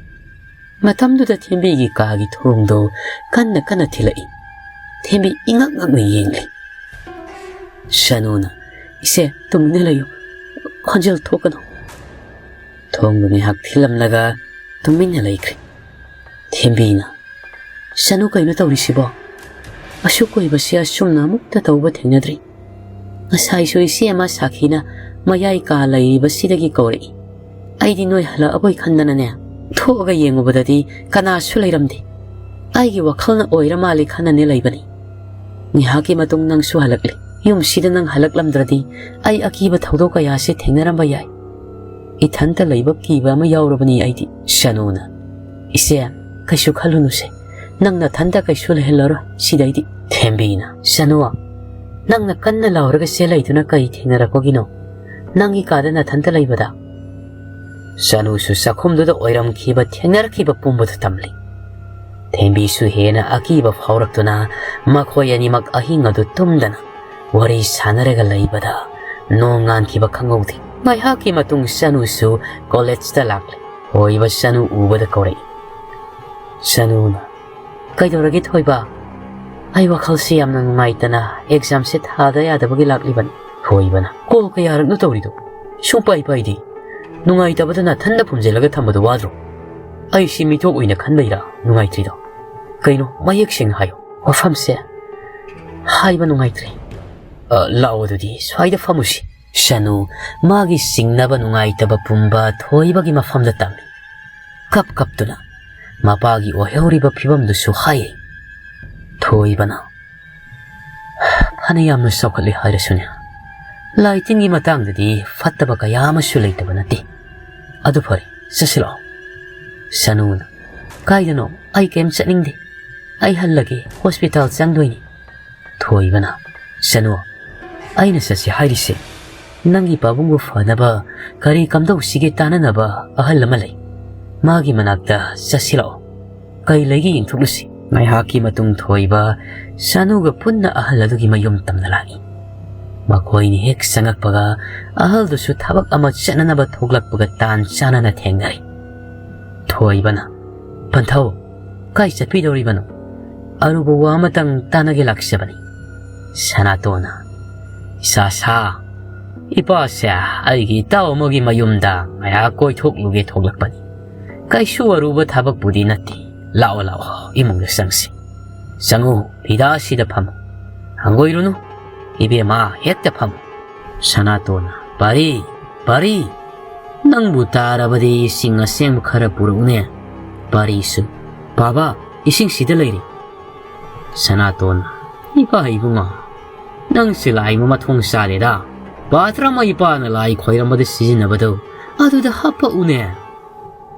ꯃꯇꯝꯗꯨꯗ ꯊꯦꯝꯕꯤꯒꯤ ꯀꯥꯒꯤ ꯊꯣꯡꯗꯨ ꯀꯟꯅ ꯀꯟꯅ ꯊꯤꯜꯂꯛꯏ꯫ ꯊꯦꯝꯕꯤ ꯏꯉꯛ ꯉꯛꯅ ꯌꯦꯡꯂꯤ꯫ ꯆꯅꯨꯅ, "ꯏꯆꯦ, ꯇꯨꯃꯤꯟꯅ ꯂꯩꯌꯨ꯫ ꯈꯣꯟꯖꯦꯜ ꯊꯣꯛꯀꯅꯨ꯫" ꯊꯣꯡꯗꯨ ꯉꯥꯏꯍꯥꯛ ꯊꯤꯜꯂꯝꯂꯒ ꯇꯨꯃꯤꯟꯅ ꯂꯩꯈ꯭ꯔꯦ꯫ ꯊꯦꯝꯕꯤꯅ, "ꯆꯅꯨ, ꯀꯩꯅꯣ ꯇꯧꯔꯤꯁꯤꯕꯣ? ꯑꯁꯨꯛ ꯀꯨꯏꯕꯁꯤ ꯑꯁꯨꯝꯅ ꯑꯃꯨꯛꯇ ꯇꯧꯕ ꯊꯦꯡꯅꯗ꯭ꯔꯤ꯫ ꯉꯁꯥꯏꯁꯨ ꯏꯆꯦ ꯑꯃ ꯁꯥꯈꯤꯅ ꯃꯌꯥꯏ ꯀꯥ ꯂꯩꯔꯤꯕꯁꯤꯗꯒꯤ ꯀꯧꯔꯛꯏ꯫ ꯑꯩꯗꯤ ꯅꯣꯏ ꯍꯜꯂꯛꯑꯕꯣꯏ ꯈꯟꯗꯅꯅꯦ, ꯊꯣꯛꯑꯒ ꯌꯦꯡꯉꯨꯕꯗꯗꯤ ꯀꯅꯥꯁꯨ ꯂꯩꯔꯝꯗꯦ꯫ ꯑꯩꯒꯤ ꯋꯥꯈꯜꯅ ꯑꯣꯏꯔ ꯃꯥꯜꯂꯦ ꯈꯟꯅꯅꯦ ꯂꯩꯕꯅꯤ꯫ ꯉꯥꯏꯍꯥꯛꯀꯤ ꯃꯇꯨꯡ ꯅꯪꯁꯨ ꯍꯜꯂꯛꯂꯦ꯫ ꯌꯨꯝꯁꯤꯗ ꯅꯪ ꯍꯜꯂꯛꯂꯝꯗ꯭ꯔꯗꯤ ꯑꯩ ꯑꯀꯤꯕ ꯊꯧꯗꯣꯛ ꯀꯌꯥꯁꯦ ꯊꯦꯡꯅꯔꯝꯕ ꯌꯥꯏ꯫ ꯏꯊꯟꯇ ꯂꯩꯕ ꯀꯤꯕ ꯑꯃ ꯌꯥꯎꯔꯕꯅꯤ ꯑꯩꯗꯤ꯫" ꯆꯅꯨꯅ, "ꯏꯆꯦ, ꯀꯩꯁꯨ ꯈꯜꯂꯨꯅꯨꯁꯦ꯫ ꯅꯪ ꯅꯊꯟꯇ ꯀꯩꯁꯨ ꯂꯩꯍꯜꯂꯔꯣꯏ ꯁꯤꯗꯩꯗꯤ꯫" ꯊꯦꯝꯕꯤꯅ, "ꯆꯅꯨ, ꯅꯪꯅ ꯀꯟꯅ ꯂꯥꯎꯔꯒ ꯆꯦꯜꯂꯛꯏꯗꯨꯅ ꯀꯔꯤ ꯊꯦꯡꯅꯔꯛꯄꯒꯤꯅꯣ? ꯅꯪꯒꯤ ꯀꯥꯗ ꯅꯊꯟꯇ ꯂꯩꯕꯗ?" ꯁꯅꯨꯁꯨ ꯆꯥꯛꯈꯨꯝꯗꯨꯗ ꯑꯣꯏꯔꯝꯈꯤꯕ ꯊꯦꯡꯅꯔꯛꯈꯤꯕ ꯄꯨꯝꯕꯗꯨ ꯇꯝꯂꯤ꯫ ꯊꯦꯝꯕꯤꯁꯨ ꯍꯦꯟꯅ ꯑꯀꯤꯕ ꯐꯥꯎꯔꯛꯇꯨꯅ ꯃꯈꯣꯏ ꯑꯅꯤꯃꯛ ꯑꯍꯤꯡ ꯑꯗꯨ ꯇꯨꯝꯗꯅ ꯋꯥꯔꯤ ꯁꯥꯟꯅꯔꯒ ꯂꯩꯕꯗ ꯅꯣꯡ ꯉꯥꯟꯈꯤꯕ ꯈꯪꯍꯧꯗꯦ꯫ ꯉꯥꯏꯍꯥꯛꯀꯤ ꯃꯇꯨꯡ ꯁꯅꯨꯁꯨ ꯀꯣꯂꯦꯖꯇ ꯂꯥꯛꯂꯦ꯫ ꯊꯣꯏꯕ ꯁꯅꯨ ꯎꯕꯗ ꯀꯧꯔꯛꯏ꯫ ꯁꯅꯨꯅ, "ꯀꯩꯗꯧꯔꯒꯦ ꯊꯣꯏꯕ? ꯑꯩ ꯋꯥꯈꯜꯁꯤ ꯌꯥꯝꯅ ꯅꯨꯡꯉꯥꯏꯇꯅ ꯑꯦꯛꯖꯥꯝꯁꯦ ꯊꯥꯗ ꯌꯥꯗꯕꯒꯤ ꯂꯥꯛꯂꯤꯕꯅꯤ꯫" ꯊꯣꯏꯕꯅ, "ꯀꯣꯜ ꯀꯌꯥꯔꯛꯅꯣ ꯇꯧꯔꯤꯗꯣ? ꯁꯨꯡꯄꯥꯏ ꯄꯥꯏꯗꯦ꯫ ꯅꯨꯡꯉꯥꯏꯇꯕꯗ ꯅꯥꯊꯟꯗ ꯐꯨꯝꯖꯤꯜꯂꯒ ꯊꯝꯕꯗꯣ ꯋꯥꯗ꯭ꯔꯣ? ꯑꯩꯁꯤ ꯃꯤꯇꯣꯞ ꯑꯣꯏꯅ ꯈꯟꯕꯩꯔꯥ ꯅꯨꯡꯉꯥꯏꯇ꯭ꯔꯤꯗꯣ? ꯀꯩꯅꯣ, ꯃꯌꯦꯛ ꯁꯦꯡꯅ ꯍꯥꯏꯌꯣ꯫" "ꯋꯥꯐꯝꯁꯦ ꯍꯥꯏꯕ ꯅꯨꯡꯉꯥꯏꯇ꯭ꯔꯦ꯫" "ꯑ, ꯂꯥꯛꯑꯣ ꯑꯗꯨꯗꯤ, ꯁ꯭ꯋꯥꯏꯗ ꯐꯝꯃꯨꯁꯤ꯫" ꯁꯅꯨ ꯃꯥꯒꯤ ꯆꯤꯡꯅꯕ ꯅꯨꯡꯉꯥꯏꯇꯕ ꯄꯨꯝꯕ ꯊꯣꯏꯕꯒꯤ ꯃꯐꯝꯗ ꯇꯝꯃꯤ꯫ ꯀꯞ ꯀꯞꯇꯨꯅ ꯃꯄꯥꯒꯤ ꯑꯣꯏꯍꯧꯔꯤꯕ ꯐꯤꯕꯝꯗꯨꯁꯨ ꯍꯥꯏꯔꯤ꯫ ꯊꯣꯏꯕꯅ, "ꯐꯅ ꯌꯥꯝꯅ ꯆꯥꯎꯈꯠꯂꯦ ꯍꯥꯏꯔꯁꯨꯅꯦ, ꯂꯥꯏ ꯇꯤꯟꯒꯤ ꯃꯇꯥꯡꯗꯗꯤ ꯐꯠꯇꯕ ꯀꯌꯥ ꯑꯃꯁꯨ ꯂꯩꯇꯕ ꯅꯠꯇꯦ꯫ ꯑꯗꯨ ꯐꯔꯦ, ꯆꯠꯁꯤꯜꯂꯛꯑꯣ꯫" ꯁꯅꯨꯅ, "ꯀꯥꯏꯗꯅꯣ? ꯑꯩ ꯀꯩꯝ ꯆꯠꯅꯤꯡꯗꯦ꯫ ꯑꯩ ꯍꯜꯂꯒꯦ, ꯍꯣꯁꯄꯤꯇꯥꯜ ꯆꯪꯗꯣꯏꯅꯤ꯫" ꯊꯣꯏꯕꯅ, "ꯁꯅꯨ, ꯑꯩꯅ ꯆꯠꯁꯤ ꯍꯥꯏꯔꯤꯁꯦ, ꯅꯪꯒꯤ ꯄꯥꯕꯨꯡꯕꯨ ꯐꯅꯕ ꯀꯔꯤ ꯀꯝꯗꯧꯁꯤꯒꯦ ꯇꯥꯟꯅꯅꯕ ꯑꯍꯜ ꯑꯃ ꯂꯩ꯫ ꯃꯥꯒꯤ ꯃꯅꯥꯛꯇ ꯆꯠꯁꯤꯜꯂꯛꯑꯣ꯫ ꯀꯩ ꯂꯩꯒꯦ ꯌꯦꯡꯊꯣꯛꯂꯨꯁꯤ꯫" ꯉꯥꯏꯍꯥꯛꯀꯤ ꯃꯇꯨꯡ ꯊꯣꯏꯕ ꯁꯅꯨꯒ ꯄꯨꯟꯅ ꯑꯍꯜ ꯑꯗꯨꯒꯤ ꯃꯌꯨꯝ ꯇꯝꯅ ꯂꯥꯛꯏ꯫ ꯃꯈꯣꯏꯅ ꯍꯦꯛ ꯆꯪꯉꯛꯄꯒ ꯑꯍꯜꯗꯨꯁꯨ ꯊꯕꯛ ꯑꯃ ꯆꯠꯅꯅꯕ ꯊꯣꯛꯂꯛꯄꯒ ꯇꯥꯟ ꯆꯥꯅꯅ ꯊꯦꯡꯅꯔꯦ꯫ ꯊꯣꯏꯕꯅ, "ꯄꯟꯊꯧ, ꯀꯥꯏ ꯆꯠꯄꯤꯗꯧꯔꯤꯕꯅꯣ? ꯑꯔꯨꯕ ꯋꯥ ꯑꯃꯇꯪ ꯇꯥꯟꯅꯒꯦ ꯂꯥꯛꯆꯕꯅꯤ꯫" ꯁꯅꯥꯇꯣꯟꯅ, "ꯏꯆꯥ ꯁꯥ, ꯏꯄꯥꯁꯦ ꯑꯩꯒꯤ ꯏꯇꯥꯎ ꯑꯃꯒꯤ ꯃꯌꯨꯝꯗ ꯉꯥꯏꯍꯥꯛ ꯀꯣꯏꯊꯣꯛꯂꯨꯒꯦ ꯊꯣꯛꯂꯛꯄꯅꯤ꯫ ꯀꯩꯁꯨ ꯑꯔꯨꯕ ꯊꯕꯛꯄꯨꯗꯤ ꯅꯠꯇꯦ꯫ ꯂꯥꯛꯑꯣ, ꯂꯥꯛꯑꯣ, ꯏꯃꯨꯡꯗ ꯆꯪꯁꯤ꯫ ꯆꯪꯉꯨ, ꯐꯤꯗꯥꯁꯤꯗ ꯐꯝꯃꯨ꯫ ꯍꯪꯒꯣꯏꯔꯨꯅꯨ, ꯏꯕꯦꯝꯃ, ꯍꯦꯛꯇ ꯐꯝꯃꯨ꯫" ꯁꯅꯥꯇꯣꯟꯅ, "ꯄꯥꯔꯤ, ꯄꯥꯔꯤ, ꯅꯪꯕꯨ ꯇꯥꯔꯕꯗꯤ ꯏꯁꯤꯡ ꯑꯁꯦꯡꯕ ꯈꯔ ꯄꯨꯔꯛꯎꯅꯦ꯫" ꯄꯥꯔꯤꯁꯨ, "ꯄꯥꯕ, ꯏꯁꯤꯡ ꯁꯤꯗ ꯂꯩꯔꯦ꯫" ꯁꯅꯥꯇꯣꯟꯅ, "ꯏꯄꯥ ꯏꯕꯨꯡꯉꯣ, ꯅꯪꯁꯦ ꯂꯥꯏ ꯃꯃꯥ ꯊꯣꯡ ꯆꯥꯗꯦꯗ꯫ ꯄꯥꯇ꯭ꯔ ꯑꯃ ꯏꯄꯥꯅ ꯂꯥꯏ ꯈꯣꯏꯔꯝꯕꯗ ꯁꯤꯖꯤꯟꯅꯕꯗꯣ ꯑꯗꯨꯗ ꯍꯥꯞꯄꯛꯎꯅꯦ꯫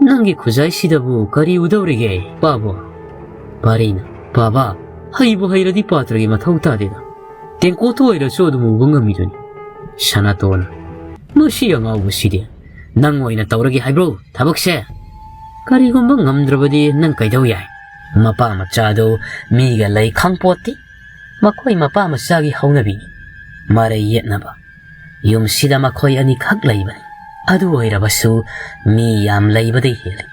ꯅꯪꯒꯤ ꯈꯨꯖꯥꯏꯁꯤꯗꯕꯨ ꯀꯔꯤ ꯎꯗꯧꯔꯤꯒꯦ, ꯏꯄꯥꯕꯨ?" ꯄꯥꯔꯤꯅ, "ꯄꯥꯕ, ꯍꯩꯕꯨ ꯍꯩꯔꯗꯤ ꯄꯥꯇ꯭ꯔꯒꯤ ꯃꯊꯧ ꯇꯥꯗꯦꯗ꯫ ꯇꯦꯡꯀꯣꯠꯇ ꯑꯣꯏꯔꯁꯨ ꯑꯗꯨꯝ ꯎꯕ ꯉꯝꯃꯤꯗꯨꯅꯤ꯫" ꯁꯅꯥꯇꯣꯟꯅ, "ꯃꯁꯤ ꯑꯉꯥꯎꯕꯁꯤꯗꯤ "ꯅꯪ ꯑꯣꯏꯅ ꯇꯧꯔꯒꯦ ꯍꯥꯏꯕ꯭ꯔꯣ ꯊꯕꯛꯁꯦ? ꯀꯔꯤꯒꯨꯝꯕ ꯉꯝꯗ꯭ꯔꯕꯗꯤ ꯅꯪ ꯀꯩꯗꯧ ꯌꯥꯏ?" ꯃꯄꯥ ꯃꯆꯥꯗꯨ ꯃꯤꯒ ꯂꯩ ꯈꯪꯄꯣꯠꯇꯦ꯫ ꯃꯈꯣꯏ ꯃꯄꯥ ꯃꯆꯥꯒꯤ ꯍꯧꯅꯕꯤꯅꯤ ꯃꯔꯩ ꯌꯦꯠꯅꯕ꯫ ꯌꯨꯝꯁꯤꯗ ꯃꯈꯣꯏ ꯑꯅꯤꯈꯛ ꯂꯩꯕꯅꯤ꯫ ꯑꯗꯨ ꯑꯣꯏꯔꯕꯁꯨ ꯃꯤ ꯌꯥꯝ ꯂꯩꯕꯗꯩ ꯍꯦꯜꯂꯤ꯫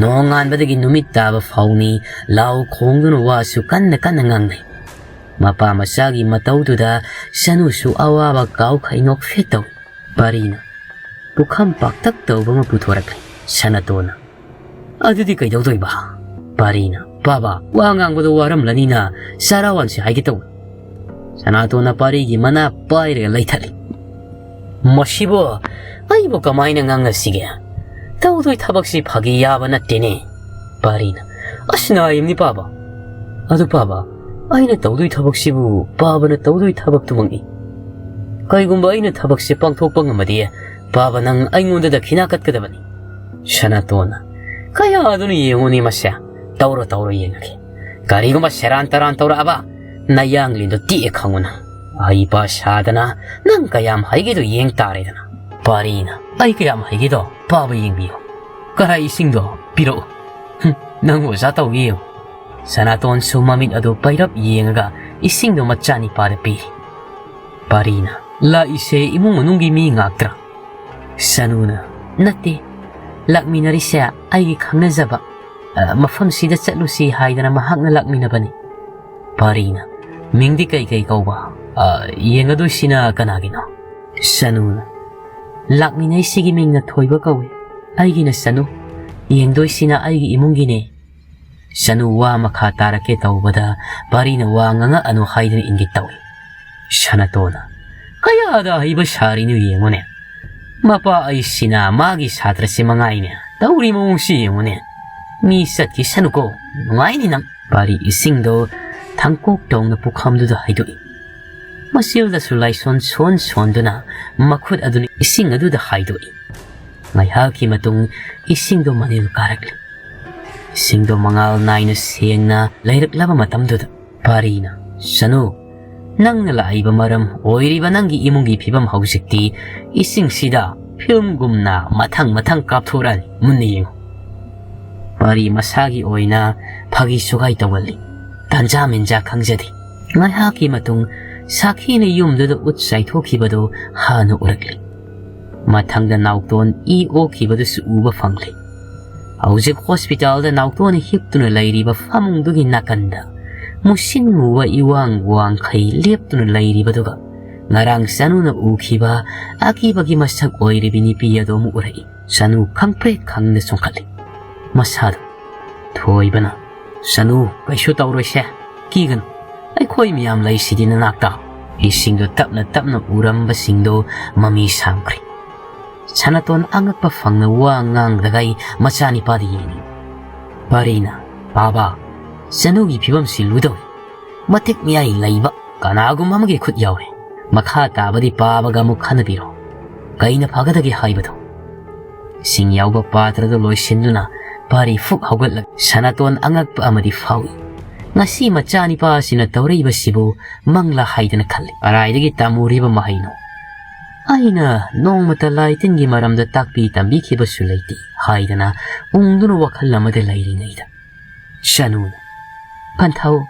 ꯅꯣꯡꯉꯥꯟꯕꯗꯒꯤ ꯅꯨꯃꯤꯠ ꯇꯥꯕ ꯐꯥꯎꯅꯤ ꯂꯥꯎ ꯈꯣꯡꯗꯨꯅ ꯋꯥꯁꯨ ꯀꯟꯅ ꯀꯟꯅ ꯉꯥꯡꯅꯩ꯫ ꯃꯄꯥ ꯃꯆꯥꯒꯤ ꯃꯇꯧꯗꯨꯗ ꯁꯅꯨꯁꯨ ꯑꯋꯥꯕ ꯀꯥꯎꯈꯩ ꯅꯣꯛꯐꯦꯠ ꯇꯧꯏ꯫ ꯄꯥꯔꯤꯅ ꯄꯨꯈꯝ ꯄꯥꯛꯇꯛ ꯇꯧꯕ ꯑꯃ ꯄꯨꯊꯣꯔꯛꯂꯦ꯫ ꯁꯅꯥꯇꯣꯟꯅ, "ꯑꯗꯨꯗꯤ ꯀꯩꯗꯧꯗꯣꯏꯕ?" ꯄꯥꯔꯤꯅ, "ꯄꯥꯕ, ꯋꯥ ꯉꯥꯡꯕꯗꯣ ꯋꯥꯔꯝꯂꯅꯤꯅ ꯆꯔꯥ ꯋꯥꯟꯁꯤ ꯍꯥꯏꯒꯦ ꯇꯧꯕ꯫" ꯁꯅꯥꯇꯣꯟꯅ ꯄꯥꯔꯤꯒꯤ ꯃꯅꯥ ꯄꯥꯏꯔꯒ ꯂꯩꯊꯠꯂꯤ꯫ "ꯃꯁꯤꯕꯨ ꯑꯩꯕꯨ ꯀꯃꯥꯏꯅ ꯉꯥꯡꯅꯁꯤꯒꯦ? ꯇꯧꯗꯣꯏ ꯊꯕꯛꯁꯤ ꯐꯥꯒꯤ ꯌꯥꯕ ꯅꯠꯇꯦꯅꯦ꯫" ꯄꯥꯔꯤꯅ, "ꯑꯁ, ꯅꯥꯏꯝꯅꯤ ꯄꯥꯕ꯫ ꯑꯗꯨ ꯄꯥꯕ, ꯑꯩꯅ ꯇꯧꯗꯣꯏ ꯊꯕꯛꯁꯤꯕꯨ ꯄꯥꯕꯅ ꯇꯧꯗꯣꯏ ꯊꯕꯛꯇꯨꯃꯛꯅꯤ꯫ ꯀꯩꯒꯨꯝꯕ ꯑꯩꯅ ꯊꯕꯛꯁꯦ ꯄꯥꯡꯊꯣꯛꯄ ꯉꯝꯃꯗꯤ ꯄꯥꯕ ꯅꯪ ꯑꯩꯉꯣꯟꯗ ꯗꯈꯤꯅꯥ ꯀꯠꯀꯗꯕꯅꯤ꯫" ꯁꯅꯥꯇꯣꯟꯅ, "ꯀꯌꯥꯗꯨꯅ ꯌꯦꯡꯉꯨꯅꯤ ꯃꯁꯦ꯫ ꯇꯧꯔꯣ, ꯇꯧꯔꯣ, ꯌꯦꯡꯉꯒꯦ꯫ ꯀꯔꯤꯒꯨꯝꯕ ꯁꯦꯔꯥꯟ ꯇꯔꯥꯟ ꯇꯧꯔꯛꯑꯕ ꯅꯌꯥꯡꯂꯦꯟꯗꯣ ꯇꯦꯛꯑꯦ ꯈꯪꯉꯨꯅ꯫ ꯑꯩ ꯄꯥ ꯁꯥꯗꯅ ꯅꯪ ꯀꯌꯥꯝ ꯍꯩꯒꯦꯗꯣ ꯌꯦꯡ ꯇꯥꯔꯦꯗꯅ꯫" ꯄꯥꯔꯤꯅ, "ꯑꯩ ꯀꯌꯥꯝ ꯍꯩꯒꯦꯗꯣ ꯄꯥꯕ ꯌꯦꯡꯕꯤꯌꯨ꯫ ꯀꯔꯥꯏ ꯏꯁꯤꯡꯗꯣ ꯄꯤꯔꯛꯎ꯫ ꯍꯨꯝ, ꯅꯪ ꯑꯣꯖꯥ ꯇꯧꯒꯦ ꯌꯦꯡꯉꯨ꯫" ꯁꯅꯥꯇꯣꯟꯁꯨ ꯃꯃꯤꯠ ꯑꯗꯨ ꯄꯩꯔꯞ ꯌꯦꯡꯉꯒ ꯏꯁꯤꯡꯗꯣ ꯃꯆꯥꯅꯤꯄꯥꯗ ꯄꯤꯔꯤ꯫ ꯄꯥꯔꯤꯅ, "ꯂꯥꯛꯏꯁꯦ ꯏꯃꯨꯡ ꯃꯅꯨꯡꯒꯤ ꯃꯤ ꯉꯥꯛꯇ꯭ꯔꯥ?" ꯁꯅꯨꯅ, "ꯅꯠꯇꯦ, ꯂꯥꯛꯃꯤꯟꯅꯔꯤꯁꯦ ꯑꯩꯒꯤ ꯈꯪꯅꯖꯕ, ꯑ, ꯃꯐꯝꯁꯤꯗ ꯆꯠꯂꯨꯁꯤ ꯍꯥꯏꯗꯅ ꯃꯍꯥꯛꯅ ꯂꯥꯛꯃꯤꯟꯅꯕꯅꯤ꯫" ꯄꯥꯔꯤꯅ, "ꯃꯤꯡꯗꯤ ꯀꯩ ꯀꯩ ꯀꯧꯕ? ꯑ, ꯌꯦꯡꯒꯗꯣꯏꯁꯤꯅ ꯀꯅꯥꯒꯤꯅꯣ?" ꯁꯅꯨꯅ, "ꯂꯥꯛꯃꯤꯟꯅꯩꯁꯤꯒꯤ ꯃꯤꯡꯅ ꯊꯣꯏꯕ ꯀꯧꯏ꯫ ꯑꯩꯒꯤꯅ ꯁꯅꯨ, ꯌꯦꯡꯗꯣꯏꯁꯤꯅ ꯑꯩꯒꯤ ꯏꯃꯨꯡꯒꯤꯅꯦ꯫" ꯁꯅꯨ ꯋꯥ ꯃꯈꯥ ꯇꯥꯔꯛꯀꯦ ꯇꯧꯕꯗ ꯄꯥꯔꯤꯅ ꯋꯥ ꯉꯥꯡꯉꯛꯑꯅꯨ ꯍꯥꯏꯗꯨꯅ ꯏꯪꯒꯤꯠ ꯇꯧꯏ꯫ ꯁꯅꯥꯇꯣꯟꯅ, "ꯀꯌꯥꯗ ꯍꯩꯕ ꯁꯥꯔꯤꯅꯣ ꯌꯦꯡꯉꯨꯅꯦ꯫ ꯃꯄꯥ ꯑꯩꯁꯤꯅ ꯃꯥꯒꯤ ꯁꯥꯇ꯭ꯔꯁꯤ ꯃꯉꯥꯏꯅꯦ꯫ ꯇꯧꯔꯤ ꯃꯑꯣꯡꯁꯤ ꯌꯦꯡꯉꯨꯅꯦ꯫ ꯃꯤ ꯆꯠꯈꯤ ꯁꯅꯨꯀꯣ, ꯅꯨꯡꯉꯥꯏꯅꯤ ꯅꯪ꯫" ꯄꯥꯔꯤ ꯏꯁꯤꯡꯗꯣ ꯊꯥꯡꯀꯣꯛ ꯇꯧꯅ ꯄꯨꯈꯝꯗꯨꯗ ꯍꯩꯗꯣꯛꯏ꯫ ꯃꯆꯤꯜꯗꯁꯨ ꯂꯥꯏꯁꯣꯟ ꯁꯣꯟ ꯁꯣꯟꯗꯨꯅ ꯃꯈꯨꯠ ꯑꯗꯨꯅ ꯏꯁꯤꯡ ꯑꯗꯨꯗ ꯍꯥꯏꯗꯣꯛꯏ꯫ ꯉꯥꯏꯍꯥꯛꯀꯤ ꯃꯇꯨꯡ ꯏꯁꯤꯡꯗꯣ ꯃꯅꯤꯜ ꯀꯥꯔꯛꯂꯤ꯫ ꯏꯁꯤꯡꯗꯣ ꯃꯉꯥꯜ ꯅꯥꯏꯅ ꯁꯦꯡꯅ ꯂꯩꯔꯛꯂꯕ ꯃꯇꯝꯗꯨꯗ ꯄꯥꯔꯤꯅ, "ꯁꯅꯨ, ꯅꯪꯅ ꯂꯥꯛꯏꯕ ꯃꯔꯝ ꯑꯣꯏꯔꯤꯕ ꯅꯪꯒꯤ ꯏꯃꯨꯡꯒꯤ ꯐꯤꯕꯝ ꯍꯧꯖꯤꯛꯇꯤ ꯏꯁꯤꯡꯁꯤꯗ ꯐꯤꯜꯝꯒꯨꯝꯅ ꯃꯊꯪ ꯃꯊꯪ ꯀꯥꯞꯊꯣꯔꯛꯑꯅꯤ, ꯃꯨꯟꯅ ꯌꯦꯡꯉꯨ꯫ ꯄꯥꯔꯤ ꯃꯁꯥꯒꯤ ꯑꯣꯏꯅ ꯐꯥꯒꯤ ꯁꯨꯒꯥꯏ ꯇꯧꯒꯜꯂꯤ꯫ ꯇꯥꯟꯖꯥ ꯃꯦꯟꯖꯥ ꯈꯪꯖꯗꯦ꯫ ꯉꯥꯏꯍꯥꯛꯀꯤ ꯃꯇꯨꯡ ꯁꯥꯈꯤꯅ ꯌꯨꯝꯗꯨꯗ ꯎꯠ ꯆꯥꯏꯊꯣꯛꯈꯤꯕꯗꯨ ꯍꯥꯟꯅ ꯎꯔꯛꯂꯤ꯫ ꯃꯊꯪꯗ ꯅꯥꯎꯇꯣꯟ ꯏ ꯑꯣꯈꯤꯕꯗꯨꯁꯨ ꯎꯕ ꯐꯪꯂꯦ꯫ ꯍꯧꯖꯤꯛ ꯍꯣꯁꯄꯤꯇꯥꯜꯗ ꯅꯥꯎꯇꯣꯟꯅ ꯍꯤꯞꯇꯨꯅ ꯂꯩꯔꯤꯕ ꯐꯃꯨꯡꯗꯨꯒꯤ ꯅꯥꯀꯟꯗ ꯃꯨꯁꯤꯟ ꯃꯨꯕ ꯏꯋꯥꯡ ꯋꯥꯡꯈꯩ ꯂꯦꯞꯇꯨꯅ ꯂꯩꯔꯤꯕꯗꯨꯒ ꯉꯔꯥꯡ ꯆꯅꯨꯅ ꯎꯈꯤꯕ ꯑꯀꯤꯕꯒꯤ ꯃꯁꯛ ꯑꯣꯏꯔꯤꯕꯤ ꯅꯨꯄꯤ ꯑꯗꯨ ꯑꯃꯨꯛ ꯎꯔꯛꯏ꯫ ꯆꯅꯨ ꯈꯪꯄ꯭ꯔꯦꯛ ꯈꯪꯗ ꯆꯣꯡꯈꯠꯂꯤ꯫ ꯃꯁꯥꯗꯨ ꯊꯣꯏꯕꯅ, "ꯆꯅꯨ, ꯀꯩꯁꯨ ꯇꯧꯔꯣꯏꯁꯦ, ꯀꯤꯒꯅꯨ, ꯑꯩꯈꯣꯏ ꯃꯌꯥꯝ ꯂꯩꯁꯤꯗꯤ ꯅꯅꯥꯛꯇ"꯫ ꯏꯁꯤꯡꯗꯨ ꯇꯞꯅ ꯇꯞꯅ ꯎꯔꯝꯕꯁꯤꯡꯗꯨ ꯃꯃꯤ ꯁꯥꯝꯈ꯭ꯔꯦ꯫ ꯁꯅꯥꯇꯣꯟ ꯑꯉꯛꯄ ꯐꯪꯅ ꯋꯥ ꯉꯥꯡꯗ꯭ꯔꯒꯩ ꯃꯆꯥꯅꯤꯄꯥꯗ ꯌꯦꯡꯏ꯫ ꯄꯥꯔꯤꯅ, "ꯄꯥꯕ, ꯆꯅꯨꯒꯤ ꯐꯤꯕꯝꯁꯤ ꯂꯨꯗꯧꯔꯤ꯫ ꯃꯇꯤꯛ ꯃꯌꯥꯏ ꯂꯩꯕ ꯀꯅꯥꯒꯨꯝꯕ ꯑꯃꯒꯤ ꯈꯨꯠ ꯌꯥꯎꯔꯦ꯫ ꯃꯈꯥ ꯇꯥꯕꯗꯤ ꯄꯥꯕꯒ ꯑꯃꯨꯛ ꯈꯟꯅꯕꯤꯔꯣ꯫ ꯀꯩꯅ ꯐꯒꯗꯒꯦ ꯍꯥꯏꯕꯗꯣ"꯫ ꯏꯁꯤꯡ ꯌꯥꯎꯕ ꯄꯥꯇ꯭ꯔꯗꯨ ꯂꯣꯏꯁꯤꯟꯗꯨꯅ ꯄꯥꯔꯤ ꯐꯨꯛ ꯍꯧꯒꯠꯂꯒ ꯁꯅꯥꯇꯣꯟ ꯑꯉꯛꯄ ꯑꯃꯗꯤ ꯐꯥꯎꯏ꯫ ꯉꯁꯤ ꯃꯆꯥꯅꯤꯄꯥꯁꯤꯅ ꯇꯧꯔꯛꯏꯕꯁꯤꯕꯨ ꯃꯪꯂꯥ ꯍꯥꯏꯗꯅ ꯈꯜꯂꯤ꯫ "ꯀꯔꯥꯏꯗꯒꯤ ꯇꯝꯃꯨꯔꯤꯕ ꯃꯍꯩꯅꯣ? ꯑꯩꯅ ꯅꯣꯡꯃꯇ ꯂꯥꯏ ꯇꯤꯟꯒꯤ ꯃꯔꯝꯗ ꯇꯥꯛꯄꯤ ꯇꯝꯕꯤꯈꯤꯕꯁꯨ ꯂꯩꯇꯦ" ꯍꯥꯏꯗꯅ ꯎꯪꯗꯨꯅ ꯋꯥꯈꯜ ꯑꯃꯗ ꯂꯩꯔꯤꯉꯩꯗ ꯆꯅꯨꯅ, "ꯄꯟꯊꯧ,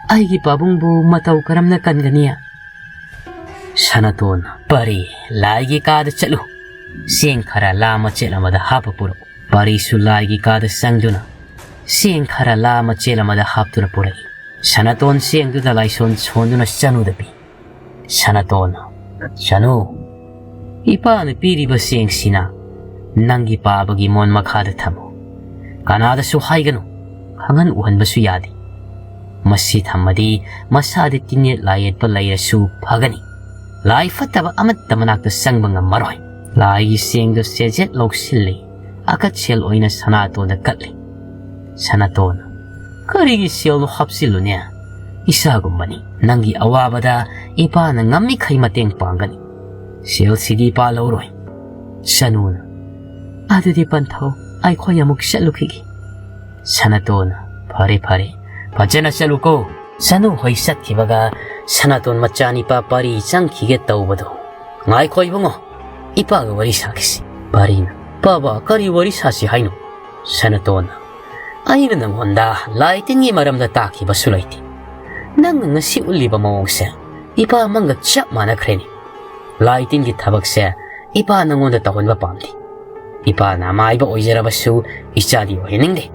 ꯑꯩꯒꯤ ꯄꯥꯕꯨꯡꯕꯨ ꯃꯇꯧ ꯀꯔꯝꯅ ꯀꯟꯒꯅꯤ?" ꯁꯅꯥꯇꯣꯟ, "ꯄꯥꯔꯤ, ꯂꯥꯏꯒꯤ ꯀꯥꯗ ꯆꯠꯂꯨ꯫ ꯆꯦꯡ ꯈꯔ ꯂꯥ ꯃꯆꯦꯠ ꯑꯃꯗ ꯍꯥꯞꯄ ꯄꯨꯔꯛꯎ"꯫ ꯄꯥꯔꯤꯁꯨ ꯂꯥꯏꯒꯤ ꯀꯥꯗ ꯆꯪꯗꯨꯅ ꯆꯦꯡ ꯈꯔ ꯂꯥ ꯃꯆꯦꯠ ꯑꯃꯗ ꯍꯥꯞꯇꯨꯅ ꯄꯨꯔꯛꯏ꯫ ꯁꯅꯥꯇꯣꯟ ꯆꯦꯡꯗꯨꯗ ꯂꯥꯏꯁꯣꯟ ꯁꯣꯟꯗꯨꯅ ꯆꯅꯨꯗ ꯄꯤ꯫ ꯁꯅꯥꯇꯣꯟ, "ꯆꯅꯨ, ꯏꯄꯥꯅ ꯄꯤꯔꯤꯕ ꯆꯦꯡꯁꯤꯅ ꯅꯪꯒꯤ ꯄꯥꯕꯒꯤ ꯃꯣꯟ ꯃꯈꯥꯗ ꯊꯝꯃꯨ꯫ ꯀꯅꯥꯗꯁꯨ ꯍꯥꯏꯒꯅꯨ, ꯈꯪꯍꯟ ꯎꯍꯟꯕꯁꯨ ꯌꯥꯗꯦ꯫ ꯃꯁꯤ ꯊꯝꯃꯗꯤ ꯃꯁꯥꯗ ꯇꯤꯟꯌꯦꯠ ꯂꯥꯏꯌꯦꯠꯄ ꯂꯩꯔꯁꯨ ꯐꯒꯅꯤ꯫ ꯂꯥꯏ ꯐꯠꯇꯕ ꯑꯃꯠꯇ ꯃꯅꯥꯛꯇ ꯆꯪꯕ ꯉꯝꯃꯔꯣꯏ"꯫ ꯂꯥꯏꯒꯤ ꯆꯦꯡꯗꯨ ꯆꯦꯖꯦꯠ ꯂꯧꯁꯤꯜꯂꯤ꯫ ꯑꯀꯠ ꯁꯦꯜ ꯑꯣꯏꯅ ꯁꯅꯥꯇꯣꯟꯗ ꯀꯠꯂꯤ꯫ ꯁꯅꯥꯇꯣꯟ, "ꯀꯔꯤꯒꯤ ꯁꯦꯜꯅꯣ ꯍꯥꯞꯆꯤꯜꯂꯨꯅꯦ? ꯏꯆꯥꯒꯨꯝꯕꯅꯤ꯫ ꯅꯪꯒꯤ ꯑꯋꯥꯕꯗ ꯏꯄꯥꯅ ꯉꯝꯃꯤꯈꯩ ꯃꯇꯦꯡ ꯄꯥꯡꯒꯅꯤ꯫ ꯁꯦꯜꯁꯤꯗꯤ ꯏꯄꯥ ꯂꯧꯔꯣꯏ"꯫ ꯆꯅꯨꯅ, "ꯑꯗꯨꯗꯤ ꯄꯟꯊꯧ, ꯑꯩꯈꯣꯏ ꯑꯃꯨꯛ ꯆꯠꯂꯨꯈꯤꯒꯦ"꯫ ꯁꯅꯥꯇꯣꯟ, "ꯐꯔꯦ, ꯐꯔꯦ, ꯐꯖꯅ ꯆꯠꯂꯨꯀꯣ"꯫ ꯆꯅꯨ ꯍꯣꯏ ꯆꯠꯈꯤꯕꯒ ꯁꯅꯥꯇꯣꯟ ꯃꯆꯥꯅꯤꯄꯥ ꯄꯥꯔꯤ ꯆꯪꯈꯤꯒꯦ ꯇꯧꯕꯗꯣ, "ꯉꯥꯏꯈꯣ ꯏꯕꯨꯡꯉꯣ, ꯏꯄꯥꯒ ꯋꯥꯔꯤ ꯁꯥꯈꯤꯁꯤ꯫ ꯄꯥꯔꯤꯅ, "ꯄꯥꯕ, ꯀꯔꯤ ꯋꯥꯔꯤ ꯁꯥꯁꯤ ꯍꯥꯏꯅꯣ?" ꯁꯅꯥꯇꯣꯟꯅ, "ꯑꯩꯅ ꯅꯪꯉꯣꯟꯗ ꯂꯥꯏ ꯇꯤꯟꯒꯤ ꯃꯔꯝꯗ ꯇꯥꯛꯈꯤꯕꯁꯨ ꯂꯩꯇꯦ꯫ ꯅꯪꯅ ꯉꯁꯤ ꯎꯠꯂꯤꯕ ꯃꯑꯣꯡꯁꯦ ꯏꯄꯥ ꯃꯪꯒ ꯆꯞ ꯃꯥꯟꯅꯈ꯭ꯔꯦꯅꯦ꯫ ꯂꯥꯏ ꯇꯤꯟꯒꯤ ꯊꯕꯛꯁꯦ ꯏꯄꯥ ꯅꯪꯉꯣꯟꯗ ꯇꯧꯍꯟꯕ ꯄꯥꯝꯗꯦ꯫ ꯏꯄꯥꯅ ꯑꯃꯥꯏꯕ ꯑꯣꯏꯖꯔꯕꯁꯨ ꯏꯆꯥꯗꯤ ꯑꯣꯏꯍꯟꯅꯤꯡꯗꯦ꯫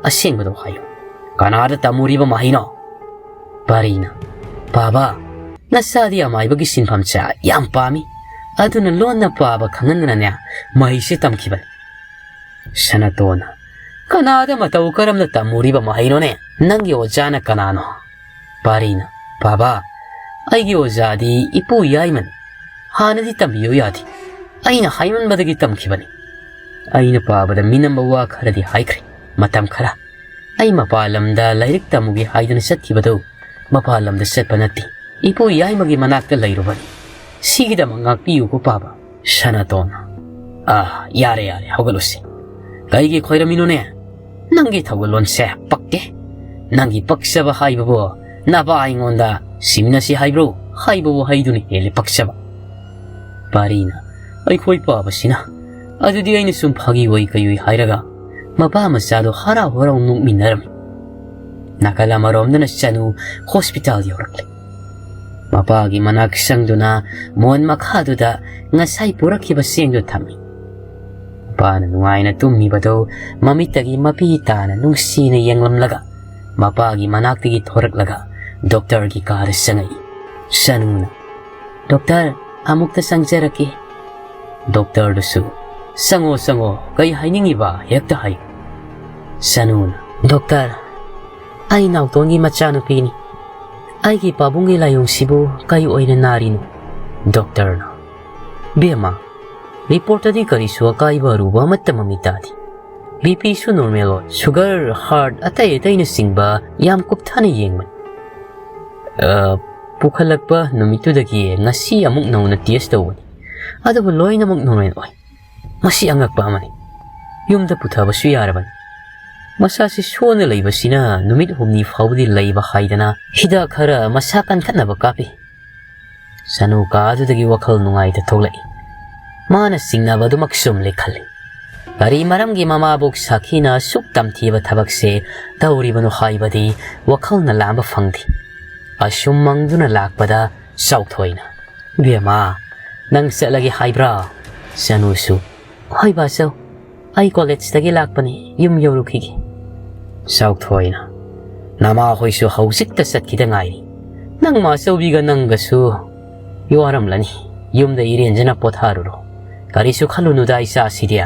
ꯑꯁꯦꯡꯕꯗꯣ ꯍꯥꯏꯌꯨ꯫ ꯀꯅꯥꯗ ꯇꯝꯃꯨꯔꯤꯕ ꯃꯍꯩꯅꯣ?" ꯄꯥꯔꯤꯅ, "ꯄꯥꯕ, ꯅꯆꯥꯗꯤ ꯑꯃꯥꯏꯕꯒꯤ ꯁꯤꯟꯐꯝꯁꯦ ꯌꯥꯝ ꯄꯥꯝꯃꯤ꯫ ꯑꯗꯨꯅ ꯂꯣꯟꯅ ꯄꯥꯕ ꯈꯪꯍꯟꯗꯅꯅꯦ ꯃꯍꯩꯁꯦ ꯇꯝꯈꯤꯕꯅꯤ꯫" ꯁꯅꯥꯇꯣꯟꯅ, "ꯀꯅꯥꯗ ꯃꯇꯧ ꯀꯔꯝꯅ ꯇꯝꯃꯨꯔꯤꯕ ꯃꯍꯩꯅꯣꯅꯦ? ꯅꯪꯒꯤ ꯑꯣꯖꯥꯅ ꯀꯅꯥꯅꯣ?" ꯄꯥꯔꯤꯅ, "ꯄꯥꯕ, ꯑꯩꯒꯤ ꯑꯣꯖꯥꯗꯤ ꯏꯄꯨ ꯌꯥꯏꯃꯅꯤ꯫ ꯍꯥꯟꯅꯗꯤ ꯇꯝꯕꯤꯌꯨ ꯌꯥꯗꯦ꯫ ꯑꯩꯅ ꯍꯥꯏꯃꯟꯕꯗꯒꯤ ꯇꯝꯈꯤꯕꯅꯤ꯫ ꯑꯩꯅ ꯄꯥꯕꯗ ꯃꯤꯅꯝꯕ ꯋꯥ ꯈꯔꯗꯤ ꯍꯥꯏꯈ꯭ꯔꯦ꯫ ꯃꯇꯝ ꯈꯔ ꯑꯩ ꯃꯄꯥꯟ ꯂꯝꯗ ꯂꯥꯏꯔꯤꯛ ꯇꯝꯃꯨꯒꯦ ꯍꯥꯏꯗꯨꯅ ꯆꯠꯈꯤꯕꯗꯨ ꯃꯄꯥꯟ ꯂꯝꯗ ꯆꯠꯄ ꯅꯠꯇꯦ꯫ ꯏꯄꯨ ꯌꯥꯏꯃꯒꯤ ꯃꯅꯥꯛꯇ ꯂꯩꯔꯨꯕꯅꯤ꯫ ꯁꯤꯒꯤꯗꯃꯛ ꯉꯥꯛꯄꯤꯌꯨꯀꯣ ꯄꯥꯕ꯫" ꯁꯅꯥꯇꯣꯟ, "ꯑꯥ, ꯌꯥꯔꯦ, ꯌꯥꯔꯦ, ꯍꯧꯒꯠꯂꯨꯁꯦ꯫ ꯀꯩꯒꯤ ꯈꯣꯏꯔꯝꯃꯤꯅꯣꯅꯦ? ꯅꯪꯒꯤ ꯊꯧꯒꯜꯂꯣꯟꯁꯦ ꯄꯛꯇꯦ꯫ ꯅꯪꯒꯤ ꯄꯛꯆꯕ ꯍꯥꯏꯕꯕꯨ ꯅꯄꯥ ꯑꯩꯉꯣꯟꯗ ꯁꯤꯃꯤꯟꯅꯁꯤ ꯍꯥꯏꯕ꯭ꯔꯣ ꯍꯥꯏꯕ ꯋꯥꯍꯩꯗꯨꯅ ꯍꯦꯜꯂꯦ ꯄꯛꯆꯕ꯫" ꯄꯥꯔꯤꯅ, "ꯑꯩꯈꯣꯏ ꯄꯥꯕꯁꯤꯅ, ꯑꯗꯨꯗꯤ ꯑꯩꯅ ꯁꯨꯝ ꯐꯥꯒꯤ ꯑꯣꯏ ꯀꯩ ꯑꯣꯏ ꯍꯥꯏꯔꯒ ꯃꯄꯥ ꯃꯆꯥꯗꯣ ꯍꯔꯥꯎ ꯍꯔꯥꯎ ꯅꯣꯛꯃꯤꯟꯅꯔꯝꯃꯤ꯫" ꯅꯥꯀꯜ ꯑꯃꯔꯣꯝꯗꯅ ꯆꯅꯨ ꯍꯣꯁꯄꯤꯇꯥꯜ ꯌꯧꯔꯛꯂꯦ꯫ ꯃꯄꯥꯒꯤ ꯃꯅꯥꯛ ꯆꯪꯗꯨꯅ ꯃꯣꯟ ꯃꯈꯥꯗꯨꯗ ꯉꯁꯥꯏ ꯄꯨꯔꯛꯈꯤꯕ ꯆꯦꯡꯗꯨ ꯊꯝꯃꯤ꯫ ꯃꯄꯥꯅ ꯅꯨꯡꯉꯥꯏꯅ ꯇꯨꯝꯃꯤꯕꯗꯨ ꯃꯃꯤꯠꯇꯒꯤ ꯃꯄꯤ ꯇꯥꯅ ꯅꯨꯡꯁꯤꯅ ꯌꯦꯡꯂꯝꯂꯒ ꯃꯄꯥꯒꯤ ꯃꯅꯥꯛꯇꯒꯤ ꯊꯣꯔꯛꯂꯒ ꯗꯣꯛꯇꯔꯒꯤ ꯀꯥꯗ ꯆꯪꯉꯛꯏ꯫ ꯆꯅꯨꯅ, "ꯗꯣꯛꯇꯔ, ꯑꯃꯨꯛꯇ ꯆꯪꯖꯔꯛꯀꯦ꯫" ꯗꯣꯛꯇꯔꯗꯨꯁꯨ, "ꯆꯪꯉꯣ, ꯆꯪꯉꯣ, ꯀꯩ ꯍꯥꯏꯅꯤꯡꯉꯤꯕ ꯍꯦꯛꯇ ꯍꯥꯏꯌꯨ꯫" ꯆꯅꯨꯅ, "ꯗꯣꯛꯇꯔ, ꯑꯩ ꯅꯥꯎꯇꯣꯟꯒꯤ ꯃꯆꯥꯅꯨꯄꯤꯅꯤ꯫ ꯑꯩꯒꯤ ꯄꯥꯕꯨꯡꯒꯤ ꯂꯥꯏꯑꯣꯡꯁꯤꯕꯨ ꯀꯩ ꯑꯣꯏꯅ ꯅꯥꯔꯤꯅꯣ?" ꯗꯣꯛꯇꯔꯅ, "ꯕꯦꯝꯃ, ꯔꯤꯄꯣꯔꯠꯇꯗꯤ ꯀꯔꯤꯁꯨ ꯑꯀꯥꯏꯕ ꯑꯔꯨꯕ ꯑꯃꯠꯇ ꯃꯃꯤ ꯇꯥꯗꯦ꯫ ꯕꯤ ꯄꯤꯁꯨ ꯅꯣꯔꯃꯦꯜ ꯑꯣꯏ꯫ ꯁꯨꯒꯔ, ꯍꯥꯔꯠ, ꯑꯇꯩ ꯑꯇꯩꯅꯆꯤꯡꯕ ꯌꯥꯝ ꯀꯨꯞꯊꯅ ꯌꯦꯡꯕꯅꯤ꯫ ꯑ, ꯄꯨꯈꯠꯂꯛꯄ ꯅꯨꯃꯤꯠꯇꯨꯗꯒꯤ ꯉꯁꯤ ꯑꯃꯨꯛ ꯅꯧꯅ ꯇꯦꯁ ꯇꯧꯕꯅꯤ꯫ ꯑꯗꯨꯕꯨ ꯂꯣꯏꯅꯃꯛ ꯅꯣꯔꯃꯦꯜ ꯑꯣꯏ꯫ ꯃꯁꯤ ꯑꯉꯛꯄ ꯑꯃꯅꯤ꯫ ꯌꯨꯝꯗ ꯄꯨꯊꯕꯁꯨ ꯌꯥꯔꯕꯅꯤ꯫ ꯃꯁꯥꯁꯤ ꯁꯣꯟꯅ ꯂꯩꯕꯁꯤꯅ ꯅꯨꯃꯤꯠ ꯍꯨꯝꯅꯤ ꯐꯥꯎꯕꯗꯤ ꯂꯩꯕ ꯍꯥꯏꯗꯅ ꯍꯤꯗꯥꯛ ꯈꯔ ꯃꯁꯥ ꯀꯟꯈꯠꯅꯕ ꯀꯥꯞꯄꯤ꯫" ꯆꯅꯨ ꯀꯥ ꯑꯗꯨꯗꯒꯤ ꯋꯥꯈꯜ ꯅꯨꯡꯉꯥꯏꯇ ꯊꯣꯛꯂꯛꯏ꯫ ꯃꯥꯅ ꯆꯤꯡꯅꯕꯗꯨꯃꯛ ꯆꯨꯝꯂꯦ ꯈꯜꯂꯤ꯫ ꯀꯔꯤ ꯃꯔꯝꯒꯤ ꯃꯃꯥꯕꯣꯛ ꯁꯥꯈꯤꯅ ꯑꯁꯨꯛ ꯇꯝꯊꯤꯕ ꯊꯕꯛꯁꯦ ꯇꯧꯔꯤꯕꯅꯣ ꯍꯥꯏꯕꯗꯤ ꯋꯥꯈꯜꯅ ꯂꯥꯝꯕ ꯐꯪꯗꯦ꯫ ꯑꯁꯨꯝ ꯃꯪꯗꯨꯅ ꯂꯥꯛꯄꯗ ꯆꯥꯎꯊꯣꯏꯅ, "ꯏꯕꯦꯝꯃ, ꯅꯪ ꯆꯠꯂꯒꯦ ꯍꯥꯏꯕ꯭ꯔꯥ?" ꯆꯅꯨꯁꯨ, "ꯍꯣꯏ ꯕꯥꯆꯧ, ꯑꯩ ꯀꯣꯂꯦꯖꯇꯒꯤ ꯂꯥꯛꯄꯅꯤ, ꯌꯨꯝ ꯌꯧꯔꯨꯈꯤꯒꯦ꯫" ꯆꯥꯎꯊꯣꯏꯅ, "ꯅꯃꯥ ꯍꯣꯏꯁꯨ ꯍꯧꯖꯤꯛꯇ ꯆꯠꯈꯤꯗ ꯉꯥꯏꯔꯤ꯫ ꯅꯪ ꯃꯥꯆꯧꯕꯤꯒ ꯅꯪꯒꯁꯨ ꯋꯥꯔꯝꯂꯅꯤ꯫ ꯌꯨꯝꯗ ꯏꯔꯦꯟꯖꯅ ꯄꯣꯊꯥꯔꯨꯔꯣ꯫ ꯀꯔꯤꯁꯨ ꯈꯜꯂꯨꯅꯨꯗ ꯏꯆꯥꯁꯤꯗꯤ꯫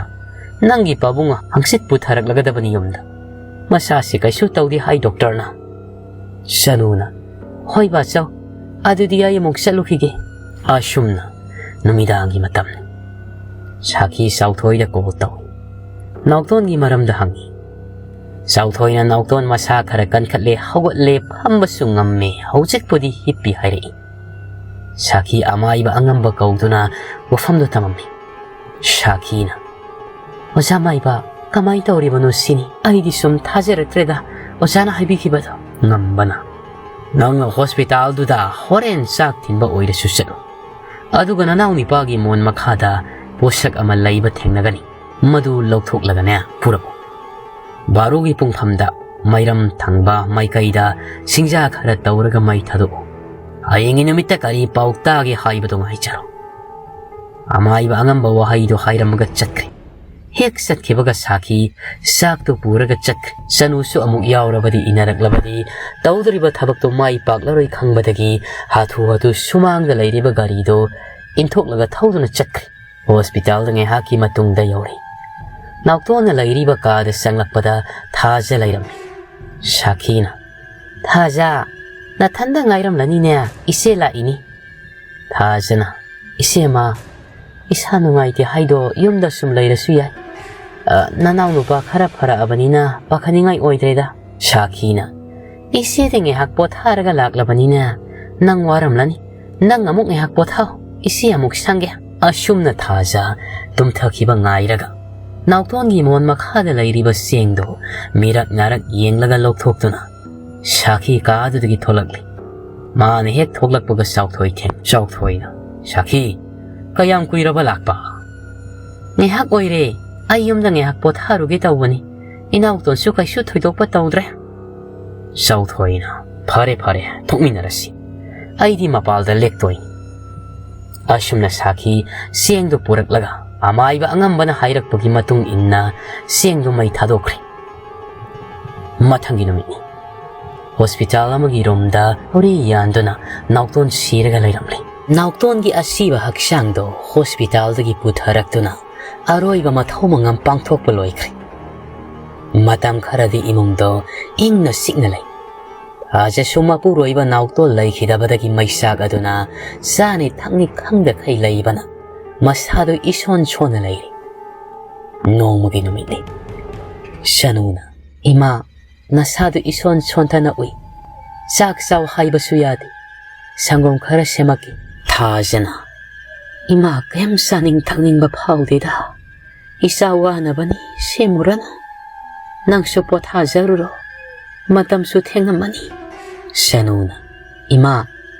ꯅꯪꯒꯤ ꯄꯥꯕꯨꯡ ꯍꯪꯆꯤꯠ ꯄꯨꯊꯔꯛꯂꯒꯗꯕꯅꯤ ꯌꯨꯝꯗ꯫ ꯃꯁꯥꯁꯤ ꯀꯩꯁꯨ ꯇꯧꯗꯦ ꯍꯥꯏ ꯗꯣꯛꯇꯔꯅ꯫" ꯆꯅꯨꯅ, "ꯍꯣꯏ ꯕꯥꯆꯧ, ꯑꯗꯨꯗꯤ ꯑꯩ ꯑꯃꯨꯛ ꯆꯠꯂꯨꯈꯤꯒꯦ꯫" ꯑꯁꯨꯝꯅ ꯅꯨꯃꯤꯗꯥꯡꯒꯤ ꯃꯇꯝꯅꯤ꯫ ꯁꯥꯈꯤ ꯆꯥꯎꯊꯣꯏꯗ ꯀꯣꯜ ꯇꯧꯏ꯫ ꯅꯥꯎꯇꯣꯟꯒꯤ ꯃꯔꯝꯗ ꯍꯪꯏ꯫ ꯆꯥꯎꯊꯣꯏꯅ ꯅꯥꯎꯇꯣꯟ ꯃꯁꯥ ꯈꯔ ꯀꯟꯈꯠꯂꯦ, ꯍꯧꯒꯠꯂꯦ, ꯐꯝꯕꯁꯨ ꯉꯝꯃꯦ, ꯍꯧꯖꯤꯛꯄꯨꯗꯤ ꯍꯤꯞꯄꯤ ꯍꯥꯏꯔꯛꯏ꯫ ꯁꯥꯈꯤ ꯑꯃꯥꯏꯕ ꯑꯉꯝꯕ ꯀꯧꯗꯨꯅ ꯋꯥꯐꯝꯗꯨ ꯇꯝꯃꯝꯃꯤ꯫ ꯁꯥꯈꯤꯅ, "ꯑꯣꯖꯥ ꯃꯥꯏꯕ, ꯀꯃꯥꯏ ꯇꯧꯔꯤꯕꯅꯣ ꯁꯤꯅꯤ? ꯑꯩꯗꯤ ꯁꯨꯝ ꯊꯥꯖꯔꯛꯇ꯭ꯔꯦꯗ ꯑꯣꯖꯥꯅ ꯍꯥꯏꯕꯤꯈꯤꯕꯗꯣ꯫" ꯉꯝꯕꯅ, "ꯅꯪꯅ ꯍꯣꯁꯄꯤꯇꯥꯜꯗꯨꯗ ꯍꯣꯔꯦꯟ ꯆꯥꯛ ꯊꯤꯟꯕ ꯑꯣꯏꯔꯁꯨ ꯆꯠꯂꯨ꯫ ꯑꯗꯨꯒ ꯅꯅꯥꯎ ꯅꯤꯄꯥꯒꯤ ꯃꯣꯟ ꯃꯈꯥꯗ ꯄꯣꯠꯁꯛ ꯑꯃ ꯂꯩꯕ ꯊꯦꯡꯅꯒꯅꯤ꯫ ꯃꯗꯨ ꯂꯧꯊꯣꯛꯂꯒꯅꯦ ꯄꯨꯔꯛꯎ꯫ ꯕꯥꯔꯣꯒꯤ ꯄꯨꯡꯐꯝꯗ ꯃꯩꯔꯝ ꯊꯪꯕ ꯃꯥꯏꯀꯩꯗ ꯁꯤꯡꯖꯥ ꯈꯔ ꯇꯧꯔꯒ ꯃꯩ ꯊꯥꯗꯣꯛꯎ꯫ ꯍꯌꯦꯡꯒꯤ ꯅꯨꯃꯤꯠꯇ ꯀꯔꯤ ꯄꯥꯎ ꯇꯥꯒꯦ ꯍꯥꯏꯕꯗꯨ ꯉꯥꯏꯖꯔꯣ꯫" ꯑꯃꯥꯏꯕ ꯑꯉꯝꯕ ꯋꯥꯍꯩꯗꯨ ꯍꯥꯏꯔꯝꯃꯒ ꯆꯠꯈ꯭ꯔꯦ꯫ ꯍꯦꯛ ꯆꯠꯈꯤꯕꯒ ꯁꯥꯈꯤ ꯆꯥꯛꯇꯨ ꯄꯨꯔꯒ ꯆꯠꯈ꯭ꯔꯦ꯫ ꯆꯅꯨꯁꯨ ꯑꯃꯨꯛ ꯌꯥꯎꯔꯕꯗꯤ ꯏꯟꯅꯔꯛꯂꯕꯗꯤ ꯇꯧꯗꯣꯔꯤꯕ ꯊꯕꯛꯇꯨ ꯃꯥꯏ ꯄꯥꯛꯂꯔꯣꯏ ꯈꯪꯕꯗꯒꯤ ꯍꯥꯊꯨ ꯍꯥꯊꯨ ꯁꯨꯃꯥꯡꯗ ꯂꯩꯔꯤꯕ ꯒꯥꯔꯤꯗꯨ ꯏꯟꯊꯣꯛꯂꯒ ꯊꯧꯗꯨꯅ ꯆꯠꯈ꯭ꯔꯦ꯫ ꯍꯣꯁꯄꯤꯇꯥꯜꯗ ꯉꯥꯏꯍꯥꯛꯀꯤ ꯃꯇꯨꯡꯗ ꯌꯧꯔꯦ꯫ ꯅꯥꯎꯇꯣꯟꯅ ꯂꯩꯔꯤꯕ ꯀꯥꯗ ꯆꯪꯂꯛꯄꯗ ꯊꯥꯖ ꯂꯩꯔꯝꯃꯤ꯫ ꯁꯥꯈꯤꯅ, "ꯊꯥꯖ, ꯅꯊꯟꯗ ꯉꯥꯏꯔꯝꯂꯅꯤꯅꯦ, ꯏꯆꯦ ꯂꯥꯛꯏꯅꯤ꯫" ꯊꯥꯖꯅ, "ꯏꯆꯦꯃ, ꯏꯁꯥ ꯅꯨꯡꯉꯥꯏꯇꯦ ꯍꯥꯏꯗꯣ ꯌꯨꯝꯗ ꯁꯨꯝ ꯂꯩꯔꯁꯨ ꯌꯥꯏ꯫ ꯑ, ꯅꯅꯥꯎ ꯅꯨꯄꯥ ꯈꯔ ꯐꯔꯛꯑꯕꯅꯤꯅ ꯄꯥꯈꯠꯅꯤꯡꯉꯥꯏ ꯑꯣꯏꯗ꯭ꯔꯦꯗ꯫" ꯁꯥꯈꯤꯅ, "ꯏꯆꯦꯗꯤ ꯉꯥꯏꯍꯥꯛ ꯄꯣꯊꯥꯔꯒ ꯂꯥꯛꯂꯕꯅꯤꯅ ꯅꯪ ꯋꯥꯔꯝꯂꯅꯤ꯫ ꯅꯪ ꯑꯃꯨꯛ ꯉꯥꯏꯍꯥꯛ ꯄꯣꯊꯥꯎ, ꯏꯆꯦ ꯑꯃꯨꯛ ꯁꯪꯒꯦ꯫" ꯑꯁꯨꯝꯅ ꯊꯥꯖ ꯇꯨꯝꯊꯈꯤꯕ ꯉꯥꯏꯔꯒ ꯅꯥꯎꯇꯣꯟꯒꯤ ꯃꯣꯟ ꯃꯈꯥꯗ ꯂꯩꯔꯤꯕ ꯆꯦꯡꯗꯨ ꯃꯤꯔꯛ ꯅꯥꯔꯛ ꯌꯦꯡꯂꯒ ꯂꯧꯊꯣꯛꯇꯨꯅ ꯁꯥꯈꯤ ꯀꯥꯗꯨꯗꯒꯤ ꯊꯣꯛꯂꯛꯂꯤ꯫ ꯃꯥꯅ ꯍꯦꯛ ꯊꯣꯛꯂꯛꯄꯒ ꯆꯥꯎꯊꯣꯏ ꯊꯦꯡ-, ꯆꯥꯎꯊꯣꯏꯅ, "ꯁꯥꯈꯤ, ꯀꯌꯥꯝ ꯀꯨꯏꯔꯕ ꯂꯥꯛꯄ?" "ꯉꯥꯏꯍꯥꯛ ꯑꯣꯏꯔꯦ, ꯑꯩ ꯌꯨꯝꯗ ꯉꯥꯏꯍꯥꯛ ꯄꯣꯊꯥꯔꯨꯒꯦ ꯇꯧꯕꯅꯤ꯫ ꯏꯅꯥꯎꯇꯣꯟꯁꯨ ꯀꯩꯁꯨ ꯊꯣꯏꯗꯣꯛꯄ ꯇꯧꯗ꯭ꯔꯦ꯫" ꯆꯥꯎꯊꯣꯏꯅ, "ꯐꯔꯦ ꯐꯔꯦ, ꯊꯣꯛꯃꯤꯟꯅꯔꯁꯤ꯫ ꯑꯩꯗꯤ ꯃꯄꯥꯜꯗ ꯂꯦꯛꯇꯣꯏꯅꯤ꯫" ꯑꯁꯨꯝꯅ ꯁꯥꯈꯤ꯫ ꯆꯦꯡꯗꯨ ꯄꯨꯔꯛꯂꯒ ꯑꯃꯥꯏꯕ ꯑꯉꯝꯕꯅ ꯍꯥꯏꯔꯛꯄꯒꯤ ꯃꯇꯨꯡ ꯏꯟꯅ ꯆꯦꯡꯗꯨ ꯃꯩ ꯊꯥꯗꯣꯛꯈ꯭ꯔꯦ꯫ ꯃꯊꯪꯒꯤ ꯅꯨꯃꯤꯠꯅꯤ꯫ ꯍꯣꯁꯄꯤꯇꯥꯜ ꯑꯃꯒꯤ ꯔꯨꯝꯗ ꯊꯧꯔꯤ ꯌꯥꯟꯗꯨꯅ ꯅꯥꯎꯇꯣꯟ ꯁꯤꯔꯒ ꯂꯩꯔꯝꯂꯦ꯫ ꯅꯥꯎꯇꯣꯟꯒꯤ ꯑꯁꯤꯕ ꯍꯛꯆꯥꯡꯗꯣ ꯍꯣꯁꯄꯤꯇꯥꯜꯗꯒꯤ ꯄꯨꯊꯔꯛꯇꯨꯅ ꯑꯔꯣꯏꯕ ꯃꯊꯧ ꯃꯉꯝ ꯄꯥꯡꯊꯣꯛꯄ ꯂꯣꯏꯈ꯭ꯔꯦ꯫ ꯃꯇꯝ ꯈꯔꯗꯤ ꯏꯃꯨꯡꯗꯣ ꯏꯪꯅ ꯆꯤꯛꯅ ꯂꯩ꯫ ꯊꯥꯖꯁꯨ ꯃꯄꯨꯔꯣꯏꯕ ꯅꯥꯎꯇꯣꯟ ꯂꯩꯈꯤꯗꯕꯗꯒꯤ ꯃꯩꯆꯥꯛ ꯑꯗꯨꯅ ꯆꯥꯅꯤ ꯊꯛꯅꯤ ꯈꯪꯗꯈꯩ ꯂꯩꯕꯅ ꯃꯁꯥꯗꯨ ꯏꯁꯣꯟ ꯁꯣꯟꯅ ꯂꯩꯔꯤ꯫ ꯅꯣꯡꯃꯒꯤ ꯅꯨꯃꯤꯠꯅꯤ꯫ ꯁꯅꯨꯅ, "ꯏꯃꯥ, ꯅꯁꯥꯗꯨ ꯏꯁꯣꯟ ꯁꯣꯟꯊꯅ ꯎꯏ꯫ ꯆꯥꯛ ꯆꯥꯎ ꯍꯥꯏꯕꯁꯨ ꯌꯥꯗꯦ꯫ ꯁꯪꯒꯣꯝ ꯈꯔ ꯁꯦꯝꯃꯛꯀꯦ꯫" ꯊꯥꯖꯅ, "ꯏꯃꯥ, ꯀꯩꯝ ꯆꯥꯅꯤꯡ ꯊꯛꯅꯤꯡꯕ ꯐꯥꯎꯗꯦꯗ꯫ ꯏꯆꯥ ꯋꯥꯅꯕꯅꯤ, ꯁꯦꯝꯃꯨꯔꯅꯨ꯫ ꯅꯪꯁꯨ ꯄꯣꯊꯥꯖꯔꯨꯔꯣ꯫ ꯃꯇꯝꯁꯨ ꯊꯦꯡꯉꯝꯃꯅꯤ꯫" ꯁꯅꯨꯅ, "ꯏꯃꯥ,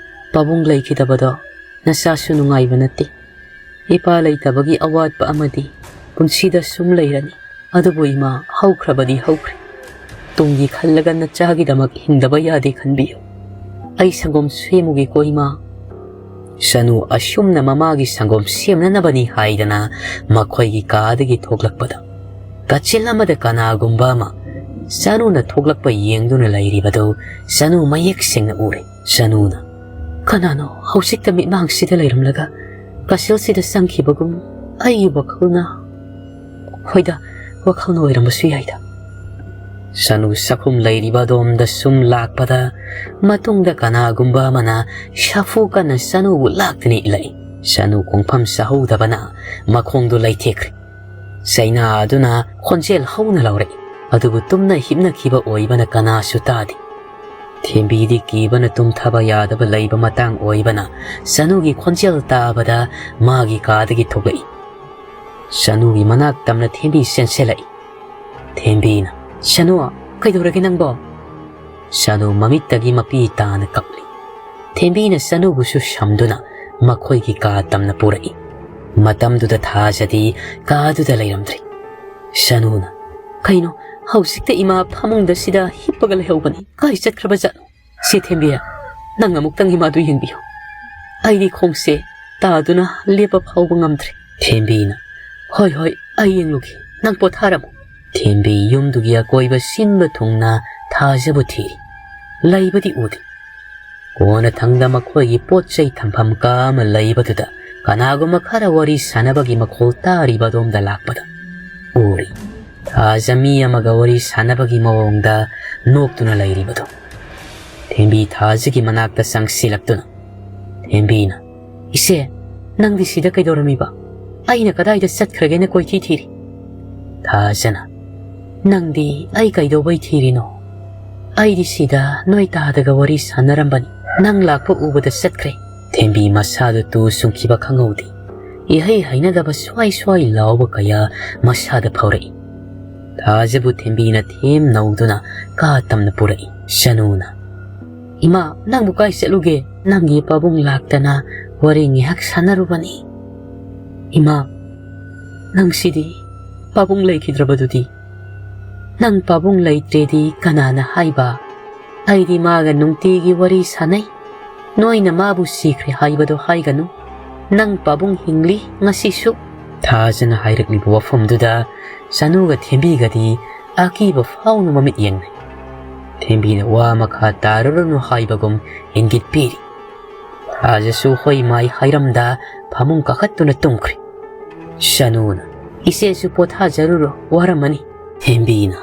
ꯄꯥꯕꯨꯡ ꯂꯩꯈꯤꯗꯕꯗꯣ ꯅꯆꯥꯁꯨ ꯅꯨꯡꯉꯥꯏꯕ ꯅꯠꯇꯦ꯫ ꯏꯄꯥ ꯂꯩꯇꯕꯒꯤ ꯑꯋꯥꯠꯄ ꯑꯃꯗꯤ ꯄꯨꯟꯁꯤꯗ ꯁꯨꯝ ꯂꯩꯔꯅꯤ꯫ ꯑꯗꯨꯕꯨ ꯏꯃꯥ, ꯍꯧꯈ꯭ꯔꯕꯗꯤ ꯍꯧꯈ꯭ꯔꯦ꯫ ꯇꯨꯡꯒꯤ ꯈꯜꯂꯒ ꯅꯆꯥꯒꯤꯗꯃꯛ ꯍꯤꯡꯗꯕ ꯌꯥꯗꯦ ꯈꯟꯕꯤꯌꯨ꯫ ꯑꯩ ꯁꯪꯒꯣꯝ ꯁꯦꯝꯃꯨꯒꯦꯀꯣ ꯏꯃꯥ꯫" ꯁꯅꯨ ꯑꯁꯨꯝꯅ ꯃꯃꯥꯒꯤ ꯁꯪꯒꯣꯝ ꯁꯦꯝꯅꯅꯕꯅꯤ ꯍꯥꯏꯗꯅ ꯃꯈꯣꯏꯒꯤ ꯀꯥꯗꯒꯤ ꯊꯣꯛꯂꯛꯄꯗ, ꯀꯥꯆꯤꯟ ꯑꯃꯗ ꯀꯅꯥꯒꯨꯝꯕ ꯑꯃ ꯁꯅꯨꯅ ꯊꯣꯛꯂꯛꯄ ꯌꯦꯡꯗꯨꯅ ꯂꯩꯔꯤꯕꯗꯨ ꯁꯅꯨ ꯃꯌꯦꯛ ꯁꯦꯡꯅ ꯎꯔꯦ꯫ ꯁꯅꯨꯅ, "ꯀꯅꯥꯅꯣ ꯍꯧꯖꯤꯛꯇ ꯃꯤꯠꯃꯥꯡꯁꯤꯗ ꯂꯩꯔꯝꯂꯒ ꯀꯥꯆꯤꯜꯁꯤꯗ ꯆꯪꯈꯤꯕꯒꯨꯝ? ꯑꯩꯒꯤ ꯋꯥꯈꯜꯅ, ꯍꯣꯏꯗ, ꯋꯥꯈꯜꯅ ꯑꯣꯏꯔꯝꯕꯁꯨ ꯌꯥꯏꯗ꯫" ꯁꯅꯨ ꯆꯥꯛꯈꯨꯝ ꯂꯩꯔꯤꯕ ꯑꯗꯣꯝꯗ ꯁꯨꯝ ꯂꯥꯛꯄꯗ, ꯃꯇꯨꯡꯗ ꯀꯅꯥꯒꯨꯝꯕ ꯑꯃꯅ ꯁꯥꯐꯨ ꯀꯟꯅ ꯁꯅꯨꯕꯨ ꯂꯥꯛꯇꯨꯅ ꯏꯜꯂꯛꯏ꯫ ꯁꯅꯨ ꯈꯣꯡꯐꯝ ꯆꯥꯍꯧꯗꯕꯅ ꯃꯈꯣꯡꯗꯨ ꯂꯩꯊꯦꯛꯈ꯭ꯔꯦ꯫ ꯆꯩꯅꯥ ꯑꯗꯨꯅ ꯈꯣꯟꯖꯦꯜ ꯍꯧꯅ ꯂꯥꯎꯔꯛꯏ, ꯑꯗꯨꯕꯨ ꯇꯨꯝꯅ ꯍꯤꯞꯅꯈꯤꯕ ꯑꯣꯏꯕꯅ ꯀꯅꯥꯁꯨ ꯇꯥꯗꯦ꯫ ꯊꯦꯝꯕꯤꯗꯤ ꯀꯤꯕꯅ ꯇꯨꯝꯊꯕ ꯌꯥꯗꯕ ꯂꯩꯕ ꯃꯇꯥꯡ ꯑꯣꯏꯕꯅ ꯁꯅꯨꯒꯤ ꯈꯣꯟꯖꯦꯜ ꯇꯥꯕꯗ ꯃꯥꯒꯤ ꯀꯥꯗꯒꯤ ꯊꯣꯛꯂꯛꯏ꯫ ꯁꯅꯨꯒꯤ ꯃꯅꯥꯛ ꯇꯝꯅ ꯊꯦꯝꯕꯤ ꯆꯦꯟꯁꯤꯜꯂꯛꯏ꯫ ꯊꯦꯝꯕꯤꯅ, "ꯁꯅꯨ, ꯀꯩꯗꯧꯔꯒꯦ ꯅꯪꯕꯣ?" ꯁꯅꯨ ꯃꯃꯤꯠꯇꯒꯤ ꯃꯄꯤ ꯇꯥꯅ ꯀꯞꯂꯤ꯫ ꯊꯦꯝꯕꯤꯅ ꯁꯅꯨꯕꯨꯁꯨ ꯁꯝꯗꯨꯅ ꯃꯈꯣꯏꯒꯤ ꯀꯥ ꯇꯝꯅ ꯄꯨꯔꯛꯏ꯫ ꯃꯇꯝꯗꯨꯗ ꯊꯥꯖꯗꯤ ꯀꯥꯗꯨꯗ ꯂꯩꯔꯝꯗ꯭ꯔꯦ꯫ ꯁꯅꯨꯅ, "ꯀꯩꯅꯣ, ꯍꯧꯖꯤꯛꯇ ꯏꯃꯥ ꯐꯃꯨꯡꯗ ꯁꯤꯗ ꯍꯤꯞꯄꯒ ꯂꯩꯍꯧꯕꯅꯤ꯫ ꯀꯥꯏ ꯆꯠꯈ꯭ꯔꯕ ꯖꯥꯠꯅꯣ? ꯁꯦ ꯊꯦꯝꯕꯤ, ꯅꯪ ꯑꯃꯨꯛꯇꯪ ꯏꯃꯥꯗꯨ ꯌꯦꯡꯕꯤꯌꯨ꯫ ꯑꯩꯗꯤ ꯈꯣꯡꯁꯦ ꯇꯥꯗꯨꯅ ꯂꯦꯞꯄ ꯐꯥꯎꯕ ꯉꯝꯗ꯭ꯔꯦ꯫" ꯊꯦꯝꯕꯤꯅ, "ꯍꯣꯏ, ꯍꯣꯏ, ꯑꯩ ꯌꯦꯡꯂꯨꯒꯦ꯫ ꯅꯪ ꯄꯣꯊꯥꯔꯝꯃꯨ꯫" ꯊꯦꯝꯕꯤ ꯌꯨꯝꯗꯨꯒꯤ ꯑꯀꯣꯏꯕ ꯁꯤꯟꯕ ꯊꯨꯡꯅ ꯊꯥꯖꯕꯨ ꯊꯤꯔꯤ꯫ ꯂꯩꯕꯗꯤ ꯎꯗꯦ꯫ ꯀꯣꯟꯅꯊꯪꯗ ꯃꯈꯣꯏꯒꯤ ꯄꯣꯠ ꯆꯩ ꯊꯝꯐꯝ ꯀꯥ ꯑꯃ ꯂꯩꯕꯗꯨꯗ ꯀꯅꯥꯒꯨꯝꯕ ꯈꯔ ꯋꯥꯔꯤ ꯁꯥꯟꯅꯕꯒꯤ ꯃꯈꯣꯜ ꯇꯥꯔꯤꯕ ꯑꯗꯣꯝꯗ ꯂꯥꯛꯄꯗ ꯎꯔꯤ꯫ ꯊꯥꯖ ꯃꯤ ꯑꯃꯒ ꯋꯥꯔꯤ ꯁꯥꯟꯅꯕꯒꯤ ꯃꯑꯣꯡꯗ ꯅꯣꯛꯇꯨꯅ ꯂꯩꯔꯤꯕꯗꯨ꯫ ꯊꯦꯝꯕꯤ ꯊꯥꯖꯒꯤ ꯃꯅꯥꯛꯇ ꯆꯪꯁꯤꯜꯂꯛꯇꯨꯅ, ꯊꯦꯝꯕꯤꯅ, "ꯏꯆꯦ, ꯅꯪꯗꯤ ꯁꯤꯗ ꯀꯩꯗꯧꯔꯝꯃꯤꯕ? ꯑꯩꯅ ꯀꯗꯥꯏꯗ ꯆꯠꯈ꯭ꯔꯒꯦꯅ ꯀꯣꯏꯊꯤ ꯊꯤꯔꯤ꯫" ꯊꯥꯖꯅ, "ꯅꯪꯗꯤ ꯑꯩ ꯀꯩꯗꯧꯕꯩ ꯊꯤꯔꯤꯅꯣ? ꯑꯩꯗꯤ ꯁꯤꯗ ꯅꯣꯏ ꯇꯥꯗꯒ ꯋꯥꯔꯤ ꯁꯥꯟꯅꯔꯝꯕꯅꯤ꯫ ꯅꯪ ꯂꯥꯛꯄ ꯎꯕꯗ ꯆꯠꯈ꯭ꯔꯦ꯫" ꯊꯦꯝꯕꯤ ꯃꯁꯥꯗꯨ ꯇꯨ ꯆꯨꯡꯈꯤꯕ ꯈꯪꯍꯧꯗꯦ꯫ ꯏꯍꯩ ꯍꯩꯅꯗꯕ ꯁ꯭ꯋꯥꯏ ꯁ꯭ꯋꯥꯏ ꯂꯥꯎꯕ ꯀꯌꯥ ꯃꯁꯥꯗ ꯐꯥꯎꯔꯛꯏ꯫ ꯊꯥꯖꯕꯨ ꯊꯦꯝꯕꯤꯅ ꯊꯦꯝ ꯅꯧꯗꯨꯅ ꯀꯥ ꯇꯝꯅ ꯄꯨꯔꯛꯏ꯫ ꯁꯅꯨꯅ, "ꯏꯃꯥ, ꯅꯪꯕꯨ ꯀꯥꯏ ꯆꯠꯂꯨꯒꯦ? ꯅꯪꯒꯤ ꯄꯥꯕꯨꯡ ꯂꯥꯛꯇꯅ ꯋꯥꯔꯤ ꯉꯥꯏꯍꯥꯛ ꯁꯥꯟꯅꯔꯨꯕꯅꯤ꯫" "ꯏꯃꯥ, ꯅꯪꯁꯤꯗꯤ ꯄꯥꯕꯨꯡ ꯂꯩꯈꯤꯗ꯭ꯔꯕꯗꯨꯗꯤ?" "ꯅꯪ ꯄꯥꯕꯨꯡ ꯂꯩꯇ꯭ꯔꯦꯗꯤ ꯀꯅꯥꯅ ꯍꯥꯏꯕ? ꯑꯩꯗꯤ ꯃꯥꯒ ꯅꯨꯡꯇꯤꯒꯤ ꯋꯥꯔꯤ ꯁꯥꯟꯅꯩ꯫ ꯅꯣꯏꯅ ꯃꯥꯕꯨ ꯁꯤꯈ꯭ꯔꯦ ꯍꯥꯏꯕꯗꯣ ꯍꯥꯏꯒꯅꯨ꯫ ꯅꯪ ꯄꯥꯕꯨꯡ ꯍꯤꯡꯂꯤ ꯉꯁꯤꯁꯨ꯫" ꯊꯥꯖꯅ ꯍꯥꯏꯔꯛꯂꯤꯕ ꯋꯥꯐꯝꯗꯨꯗ ꯁꯅꯨꯒ ꯊꯦꯝꯕꯤꯒꯗꯤ ꯑꯀꯤꯕ ꯐꯥꯎꯅ ꯃꯃꯤꯠ ꯌꯦꯡꯅꯩ꯫ ꯊꯦꯝꯕꯤꯅ ꯋꯥ ꯃꯈꯥ ꯇꯥꯔꯨꯔꯅꯨ ꯍꯥꯏꯕꯒꯨꯝ ꯏꯪꯒꯤꯠ ꯄꯤꯔꯤ꯫ ꯊꯥꯖꯁꯨ ꯍꯣꯏ ꯃꯥꯏ ꯍꯥꯏꯔꯝꯗ ꯐꯃꯨꯡ ꯀꯥꯈꯠꯇꯨꯅ ꯇꯨꯝꯈ꯭ꯔꯦ꯫ ꯁꯅꯨꯅ, "ꯏꯆꯦꯁꯨ ꯄꯣꯊꯥꯖꯔꯨꯔꯣ, ꯋꯥꯔꯝꯃꯅꯤ꯫" ꯊꯦꯝꯕꯤꯅ,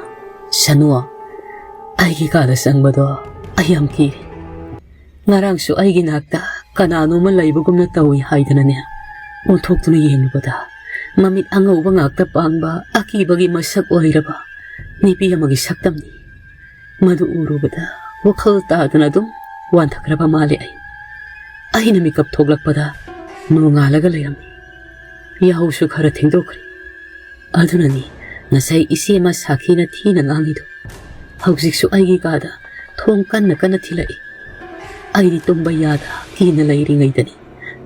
"ꯁꯅꯨ, ꯑꯩꯒꯤ ꯀꯥꯗ ꯆꯪꯕꯗꯣ ꯑꯩ ꯌꯥꯝ ꯀꯤꯔꯦ꯫ ꯉꯔꯥꯡꯁꯨ ꯑꯩꯒꯤ ꯅꯥꯛꯇ ꯀꯅꯥꯅꯣꯃ ꯂꯩꯕꯒꯨꯝꯅ ꯇꯧꯏ ꯍꯥꯏꯗꯅꯅꯦ, ꯑꯣꯟꯊꯣꯛꯇꯨꯅ ꯌꯦꯡꯂꯨꯕꯗ ꯃꯃꯤꯠ ꯑꯉꯧꯕ ꯉꯥꯛꯇ ꯄꯥꯡꯕ ꯑꯀꯤꯕꯒꯤ ꯃꯁꯛ ꯑꯣꯏꯔꯕ ꯅꯨꯄꯤ ꯑꯃꯒꯤ ꯁꯛꯇꯝꯅꯤ꯫ ꯃꯗꯨ ꯎꯔꯨꯕꯗ ꯋꯥꯈꯜ ꯇꯥꯗꯅ ꯑꯗꯨꯝ ꯋꯥꯟꯊꯈ꯭ꯔꯕ ꯃꯥꯜꯂꯦ ꯑꯩ꯫ ꯑꯩꯅ ꯃꯤꯀꯞ ꯊꯣꯛꯂꯛꯄꯗ ꯅꯣꯡꯉꯥꯜꯂꯒ ꯂꯩꯔꯝꯃꯤ꯫ ꯌꯥꯍꯧꯁꯨ ꯈꯔ ꯊꯦꯡꯗꯣꯛꯈ꯭ꯔꯦ꯫ ꯑꯗꯨꯅꯅꯤ ꯉꯁꯥꯏ ꯏꯆꯦ ꯑꯃ ꯁꯥꯈꯤꯅ ꯊꯤꯅ ꯉꯥꯡꯉꯤꯗꯣ꯫ ꯍꯧꯖꯤꯛꯁꯨ ꯑꯩꯒꯤ ꯀꯥꯗ ꯊꯣꯡ ꯀꯟꯅ ꯀꯟꯅ ꯊꯤꯜꯂꯛꯏ꯫ ꯑꯩꯗꯤ ꯇꯨꯝꯕ ꯌꯥꯗ ꯀꯤꯅ ꯂꯩꯔꯤꯉꯩꯗꯅꯤ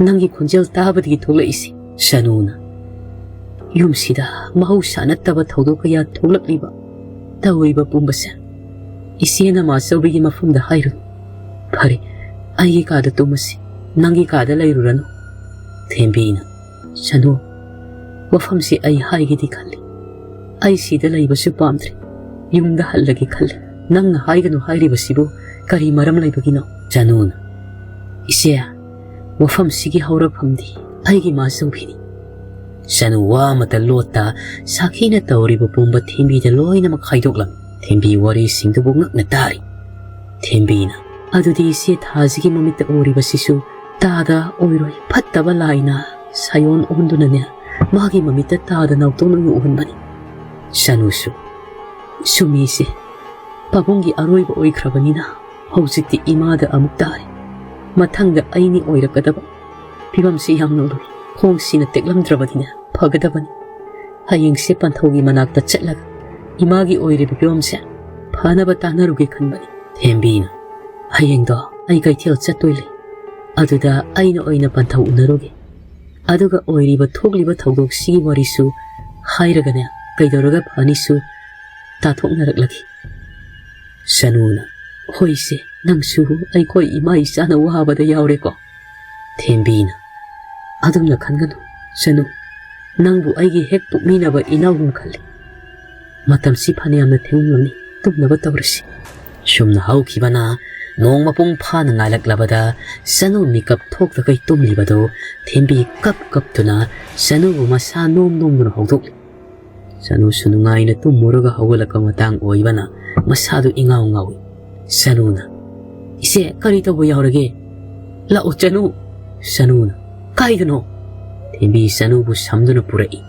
ꯅꯪꯒꯤ ꯈꯣꯟꯖꯦꯜ ꯇꯥꯕꯗꯒꯤ ꯊꯣꯛꯂꯛꯏꯁꯤ꯫ ꯁꯅꯨꯅ, ꯌꯨꯝꯁꯤꯗ ꯃꯍꯧꯁꯥ ꯅꯠꯇꯕ ꯊꯧꯗꯣꯛ ꯀꯌꯥ ꯊꯣꯛꯂꯛꯂꯤꯕ, ꯇꯧꯔꯤꯕ ꯄꯨꯝꯕꯁꯦ ꯏꯆꯦ ꯅꯃꯥꯆꯧꯕꯤꯒꯤ ꯃꯐꯝꯗ ꯍꯥꯏꯔꯨꯅꯨ꯫ ꯐꯔꯦ, ꯑꯩꯒꯤ ꯀꯥꯗ ꯇꯨꯝꯃꯁꯤ, ꯅꯪꯒꯤ ꯀꯥꯗ ꯂꯩꯔꯨꯔꯅꯨ꯫ ꯊꯦꯝꯕꯤꯅ, ꯁꯅꯨ, ꯋꯥꯐꯝꯁꯤ ꯑꯩ ꯍꯥꯏꯒꯦꯗꯤ ꯈꯜꯂꯤ꯫ ꯑꯩ ꯁꯤꯗ ꯂꯩꯕꯁꯨ ꯄꯥꯝꯗ꯭ꯔꯦ꯫ ꯌꯨꯝꯗ ꯍꯜꯂꯒꯦ ꯈꯜꯂꯤ꯫ ꯅꯪꯅ ꯍꯥꯏꯒꯅꯨ ꯍꯥꯏꯔꯤꯕꯁꯤꯕꯨ ꯀꯔꯤ ꯃꯔꯝ ꯂꯩꯕꯒꯤꯅꯣ? ꯁꯅꯨꯅ, ꯏꯆꯦ, ꯋꯥꯐꯝꯁꯤꯒꯤ ꯍꯧꯔꯛꯐꯝꯗꯤ ꯑꯩꯒꯤ ꯃꯥꯆꯧꯕꯤꯅꯤ꯫ ꯁꯅꯨ ꯋꯥ ꯑꯃꯇ ꯂꯣꯠꯇ ꯁꯥꯈꯤꯅ ꯇꯧꯔꯤꯕ ꯄꯨꯝꯕ ꯊꯦꯝꯕꯤꯗ ꯂꯣꯏꯅꯃꯛ ꯍꯥꯏꯗꯣꯛꯂꯝꯃꯤ꯫ ꯊꯦꯝꯕꯤ ꯋꯥꯔꯤꯁꯤꯡꯗꯨꯕꯨ ꯉꯛꯅ ꯇꯥꯔꯤ꯫ ꯊꯦꯝꯕꯤꯅ, ꯑꯗꯨꯗꯤ ꯏꯆꯦ ꯊꯥꯁꯤꯒꯤ ꯃꯃꯤꯠꯇ ꯎꯔꯤꯕꯁꯤꯁꯨ ꯇꯥꯗ ꯑꯣꯏꯔꯣꯏ, ꯐꯠꯇꯕ ꯂꯥꯏꯅ ꯁꯥꯌꯣꯟ ꯑꯣꯟꯗꯨꯅꯅꯦ ꯃꯥꯒꯤ ꯃꯃꯤꯠꯇ ꯇꯥꯗ ꯅꯥꯎꯇꯣꯟ ꯑꯣꯏꯅ ꯎꯍꯟꯕꯅꯤ꯫ ꯁꯅꯨꯁꯨ, ꯆꯨꯝꯃꯤꯁꯦ, ꯄꯥꯕꯨꯡꯒꯤ ꯑꯔꯣꯏꯕ ꯑꯣꯏꯈ꯭ꯔꯕꯅꯤꯅ ꯍꯧꯖꯤꯛꯇꯤ ꯏꯃꯥꯗ ꯑꯃꯨꯛ ꯇꯥꯔꯦ꯫ ꯃꯊꯪꯗ ꯑꯩꯅꯤ ꯑꯣꯏꯔꯛꯀꯗꯕ꯫ ꯐꯤꯕꯝꯁꯤ ꯌꯥꯝꯅ ꯂꯨꯏ꯫ ꯈꯣꯡꯁꯤꯅ ꯇꯦꯛꯂꯝꯗ꯭ꯔꯕꯗꯤꯅꯦ ꯐꯒꯗꯕꯅꯤ꯫ ꯍꯌꯦꯡꯁꯦ ꯄꯟꯊꯧꯒꯤ ꯃꯅꯥꯛꯇ ꯆꯠꯂꯒ ꯏꯃꯥꯒꯤ ꯑꯣꯏꯔꯤꯕ ꯐꯤꯕꯝꯁꯦ ꯐꯅꯕ ꯇꯥꯟꯅꯔꯨꯒꯦ ꯈꯟꯕꯅꯤ꯫ ꯊꯦꯝꯕꯤꯅ, ꯍꯌꯦꯡꯗꯣ ꯑꯩ ꯀꯩꯊꯦꯜ ꯆꯠꯇꯣꯏ ꯂꯩ꯫ ꯑꯗꯨꯗ ꯑꯩꯅ ꯑꯣꯏꯅ ꯄꯟꯊꯧ ꯎꯅꯔꯨꯒꯦ꯫ ꯑꯗꯨꯒ ꯑꯣꯏꯔꯤꯕ ꯊꯣꯛꯂꯤꯕ ꯊꯧꯗꯣꯛꯁꯤꯒꯤ ꯋꯥꯔꯤꯁꯨ ꯍꯥꯏꯔꯒꯅꯦ ꯀꯩꯗꯧꯔꯒ ꯐꯅꯤꯁꯨ ꯇꯥꯊꯣꯛꯅꯔꯛꯂꯒꯦ꯫ ꯁꯅꯨꯅ, ꯍꯣꯏꯁꯦ, ꯅꯪꯁꯨ ꯑꯩꯈꯣꯏ ꯏꯃꯥ ꯏꯆꯥꯅ ꯋꯥꯕꯗ ꯌꯥꯎꯔꯦꯀꯣ꯫ ꯊꯦꯝꯕꯤꯅ, ꯑꯗꯨꯝꯅ ꯈꯟꯒꯅꯨ, ꯁꯅꯨ꯫ ꯅꯪꯕꯨ ꯑꯩꯒꯤ ꯍꯦꯛ ꯄꯣꯛꯃꯤꯟꯅꯕ ꯏꯅꯥꯎꯒꯨꯝ ꯈꯜꯂꯤ꯫ ꯃꯇꯝꯁꯤ ꯐꯅꯌꯥꯝꯅ ꯊꯦꯡꯂꯝꯂꯅꯤ, ꯇꯨꯝꯅꯕ ꯇꯧꯔꯁꯤ꯫ ꯁꯨꯝꯅ ꯍꯧꯈꯤꯕꯅ ꯅꯣꯡ ꯃꯄꯨꯡ ꯐꯥꯅ ꯉꯥꯜꯂꯛꯂꯕꯗ ꯁꯅꯨ ꯃꯤꯀꯞ ꯊꯣꯛꯇꯈꯩ ꯇꯨꯝꯂꯤꯕꯗꯨ ꯊꯦꯝꯕꯤ ꯀꯞ ꯀꯞꯇꯨꯅ ꯁꯅꯨꯕꯨ ꯃꯁꯥ ꯅꯣꯝ ꯅꯣꯝꯗꯨꯅ ꯍꯧꯗꯣꯛꯂꯤ꯫ ꯁꯅꯨꯁꯨ ꯅꯨꯡꯉꯥꯏꯅ ꯇꯨꯝꯃꯨꯔꯒ ꯍꯧꯒꯠꯂꯛꯄ ꯃꯇꯥꯡ ꯑꯣꯏꯕꯅ ꯃꯁꯥꯗꯨ ꯏꯉꯥꯎ ꯉꯥꯎꯏ꯫ ꯁꯅꯨꯅ, "ꯏꯆꯦ, ꯀꯔꯤ ꯇꯧꯕ ꯌꯥꯎꯔꯒꯦ? ꯂꯥꯛꯑꯣ ꯆꯅꯨ!" ꯁꯅꯨꯅ, "ꯀꯥꯏꯗꯅꯣ?" ꯊꯦꯝꯕꯤ ꯁꯅꯨꯕꯨ ꯁꯝꯗꯨꯅ ꯄꯨꯔꯛꯏ꯫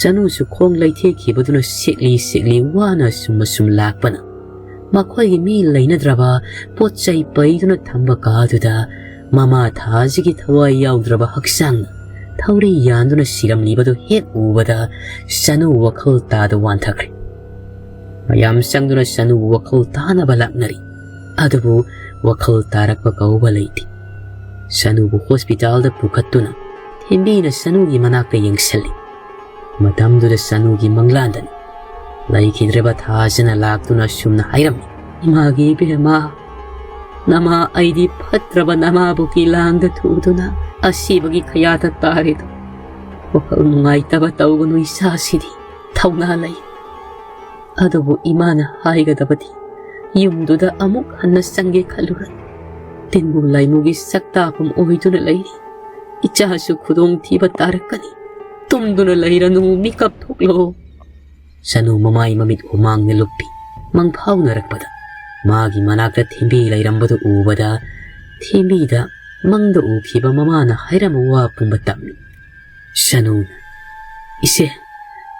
ꯁꯅꯨꯁꯨ ꯈꯣꯡ ꯂꯩꯊꯦꯛꯈꯤꯕꯗꯨꯅ ꯁꯦꯛꯂꯤ ꯁꯦꯛꯂꯤ ꯋꯥꯅ ꯑꯁꯨꯝ ꯑꯁꯨꯝ ꯂꯥꯛꯄꯅ ꯃꯈꯣꯏꯒꯤ ꯃꯤ ꯂꯩꯅꯗ꯭ꯔꯕ ꯄꯣꯠ ꯆꯩ ꯄꯩꯗꯨꯅ ꯊꯝꯕ ꯀꯥꯗꯨꯗ ꯃꯃꯥ ꯊꯥꯁꯤꯒꯤ ꯊꯋꯥꯏ ꯌꯥꯎꯗ꯭ꯔꯕ ꯍꯛꯆꯥꯡꯅ ꯊꯧꯔꯤ ꯌꯥꯟꯗꯨꯅ ꯁꯤꯔꯝꯂꯤꯕꯗꯨ ꯍꯦꯛ ꯎꯕꯗ ꯁꯅꯨ ꯋꯥꯈꯜ ꯇꯥꯗ ꯋꯥꯟꯊꯈ꯭ꯔꯦ꯫ ꯃꯌꯥꯝ ꯆꯪꯗꯨꯅ ꯁꯅꯨꯕꯨ ꯋꯥꯈꯜ ꯇꯥꯅꯕ ꯂꯥꯛꯅꯔꯤ꯫ ꯑꯗꯨꯕꯨ ꯋꯥꯈꯜ ꯇꯥꯔꯛꯄ ꯀꯧꯕ ꯂꯩꯇꯦ꯫ ꯁꯅꯨꯕꯨ ꯍꯣꯁꯄꯤꯇꯥꯜꯗ ꯄꯨꯈꯠꯇꯨꯅ ꯍꯦꯝꯕꯤꯅ ꯁꯅꯨꯒꯤ ꯃꯅꯥꯛꯇ ꯌꯦꯡꯁꯤꯜꯂꯤ꯫ ꯃꯇꯝꯗꯨꯗ ꯁꯅꯨꯒꯤ ꯃꯪꯂꯥꯟꯗꯅꯤ꯫ ꯂꯩꯈꯤꯗ꯭ꯔꯕ ꯊꯥꯖꯅ ꯂꯥꯛꯇꯨꯅ ꯑꯁꯨꯝꯅ ꯍꯥꯏꯔꯝꯃꯤ, "ꯏꯃꯥꯒꯤ ꯏꯕꯦꯝꯃ, ꯅꯃꯥ ꯑꯩꯗꯤ ꯐꯠꯇ꯭ꯔꯕ ꯅꯃꯥꯕꯨꯒꯤ ꯂꯥꯡꯗ ꯊꯨꯗꯨꯅ ꯑꯁꯤꯕꯒꯤ ꯈꯌꯥꯗ ꯇꯥꯔꯦꯗꯣ꯫ ꯋꯥꯈꯜ ꯅꯨꯡꯉꯥꯏꯇꯕ ꯇꯧꯒꯅꯨ, ꯏꯆꯥꯁꯤꯗꯤ ꯊꯧꯅꯥ ꯂꯩ꯫ ꯑꯗꯨꯕꯨ ꯏꯃꯥꯅ ꯍꯥꯏꯒꯗꯕꯗꯤ ꯌꯨꯝꯗꯨꯗ ꯑꯃꯨꯛ ꯍꯟꯅ ꯆꯪꯒꯦ ꯈꯜꯂꯨꯔ ꯇꯤꯟꯃꯨ ꯂꯥꯏꯃꯨꯒꯤ ꯁꯛꯇꯥꯛꯐꯝ ꯑꯣꯏꯗꯨꯅ ꯂꯩꯔꯤ꯫ ꯏꯆꯥꯁꯨ ꯈꯨꯗꯣꯡꯊꯤꯕ ꯇꯥꯔꯛꯀꯅꯤ꯫ ꯇꯨꯝꯗꯨꯅ ꯂꯩꯔꯅꯨ, ꯃꯤꯀꯞ ꯊꯣꯛꯂꯣ꯫" ꯁꯅꯨ ꯃꯃꯥꯏ ꯃꯃꯤꯠ ꯍꯨꯃꯥꯡꯅ ꯂꯨꯞꯄꯤ꯫ ꯃꯪ ꯐꯥꯎꯅꯔꯛꯄꯗ ꯃꯥꯒꯤ ꯃꯅꯥꯛꯇ ꯊꯦꯝꯕꯤ ꯂꯩꯔꯝꯕꯗꯨ ꯎꯕꯗ ꯊꯦꯝꯕꯤꯗ ꯃꯪꯗ ꯎꯈꯤꯕ ꯃꯃꯥꯅ ꯍꯥꯏꯔꯝꯕ ꯋꯥ ꯄꯨꯝꯕ ꯇꯝꯃꯤ꯫ ꯁꯅꯨꯅ, "ꯏꯆꯦ,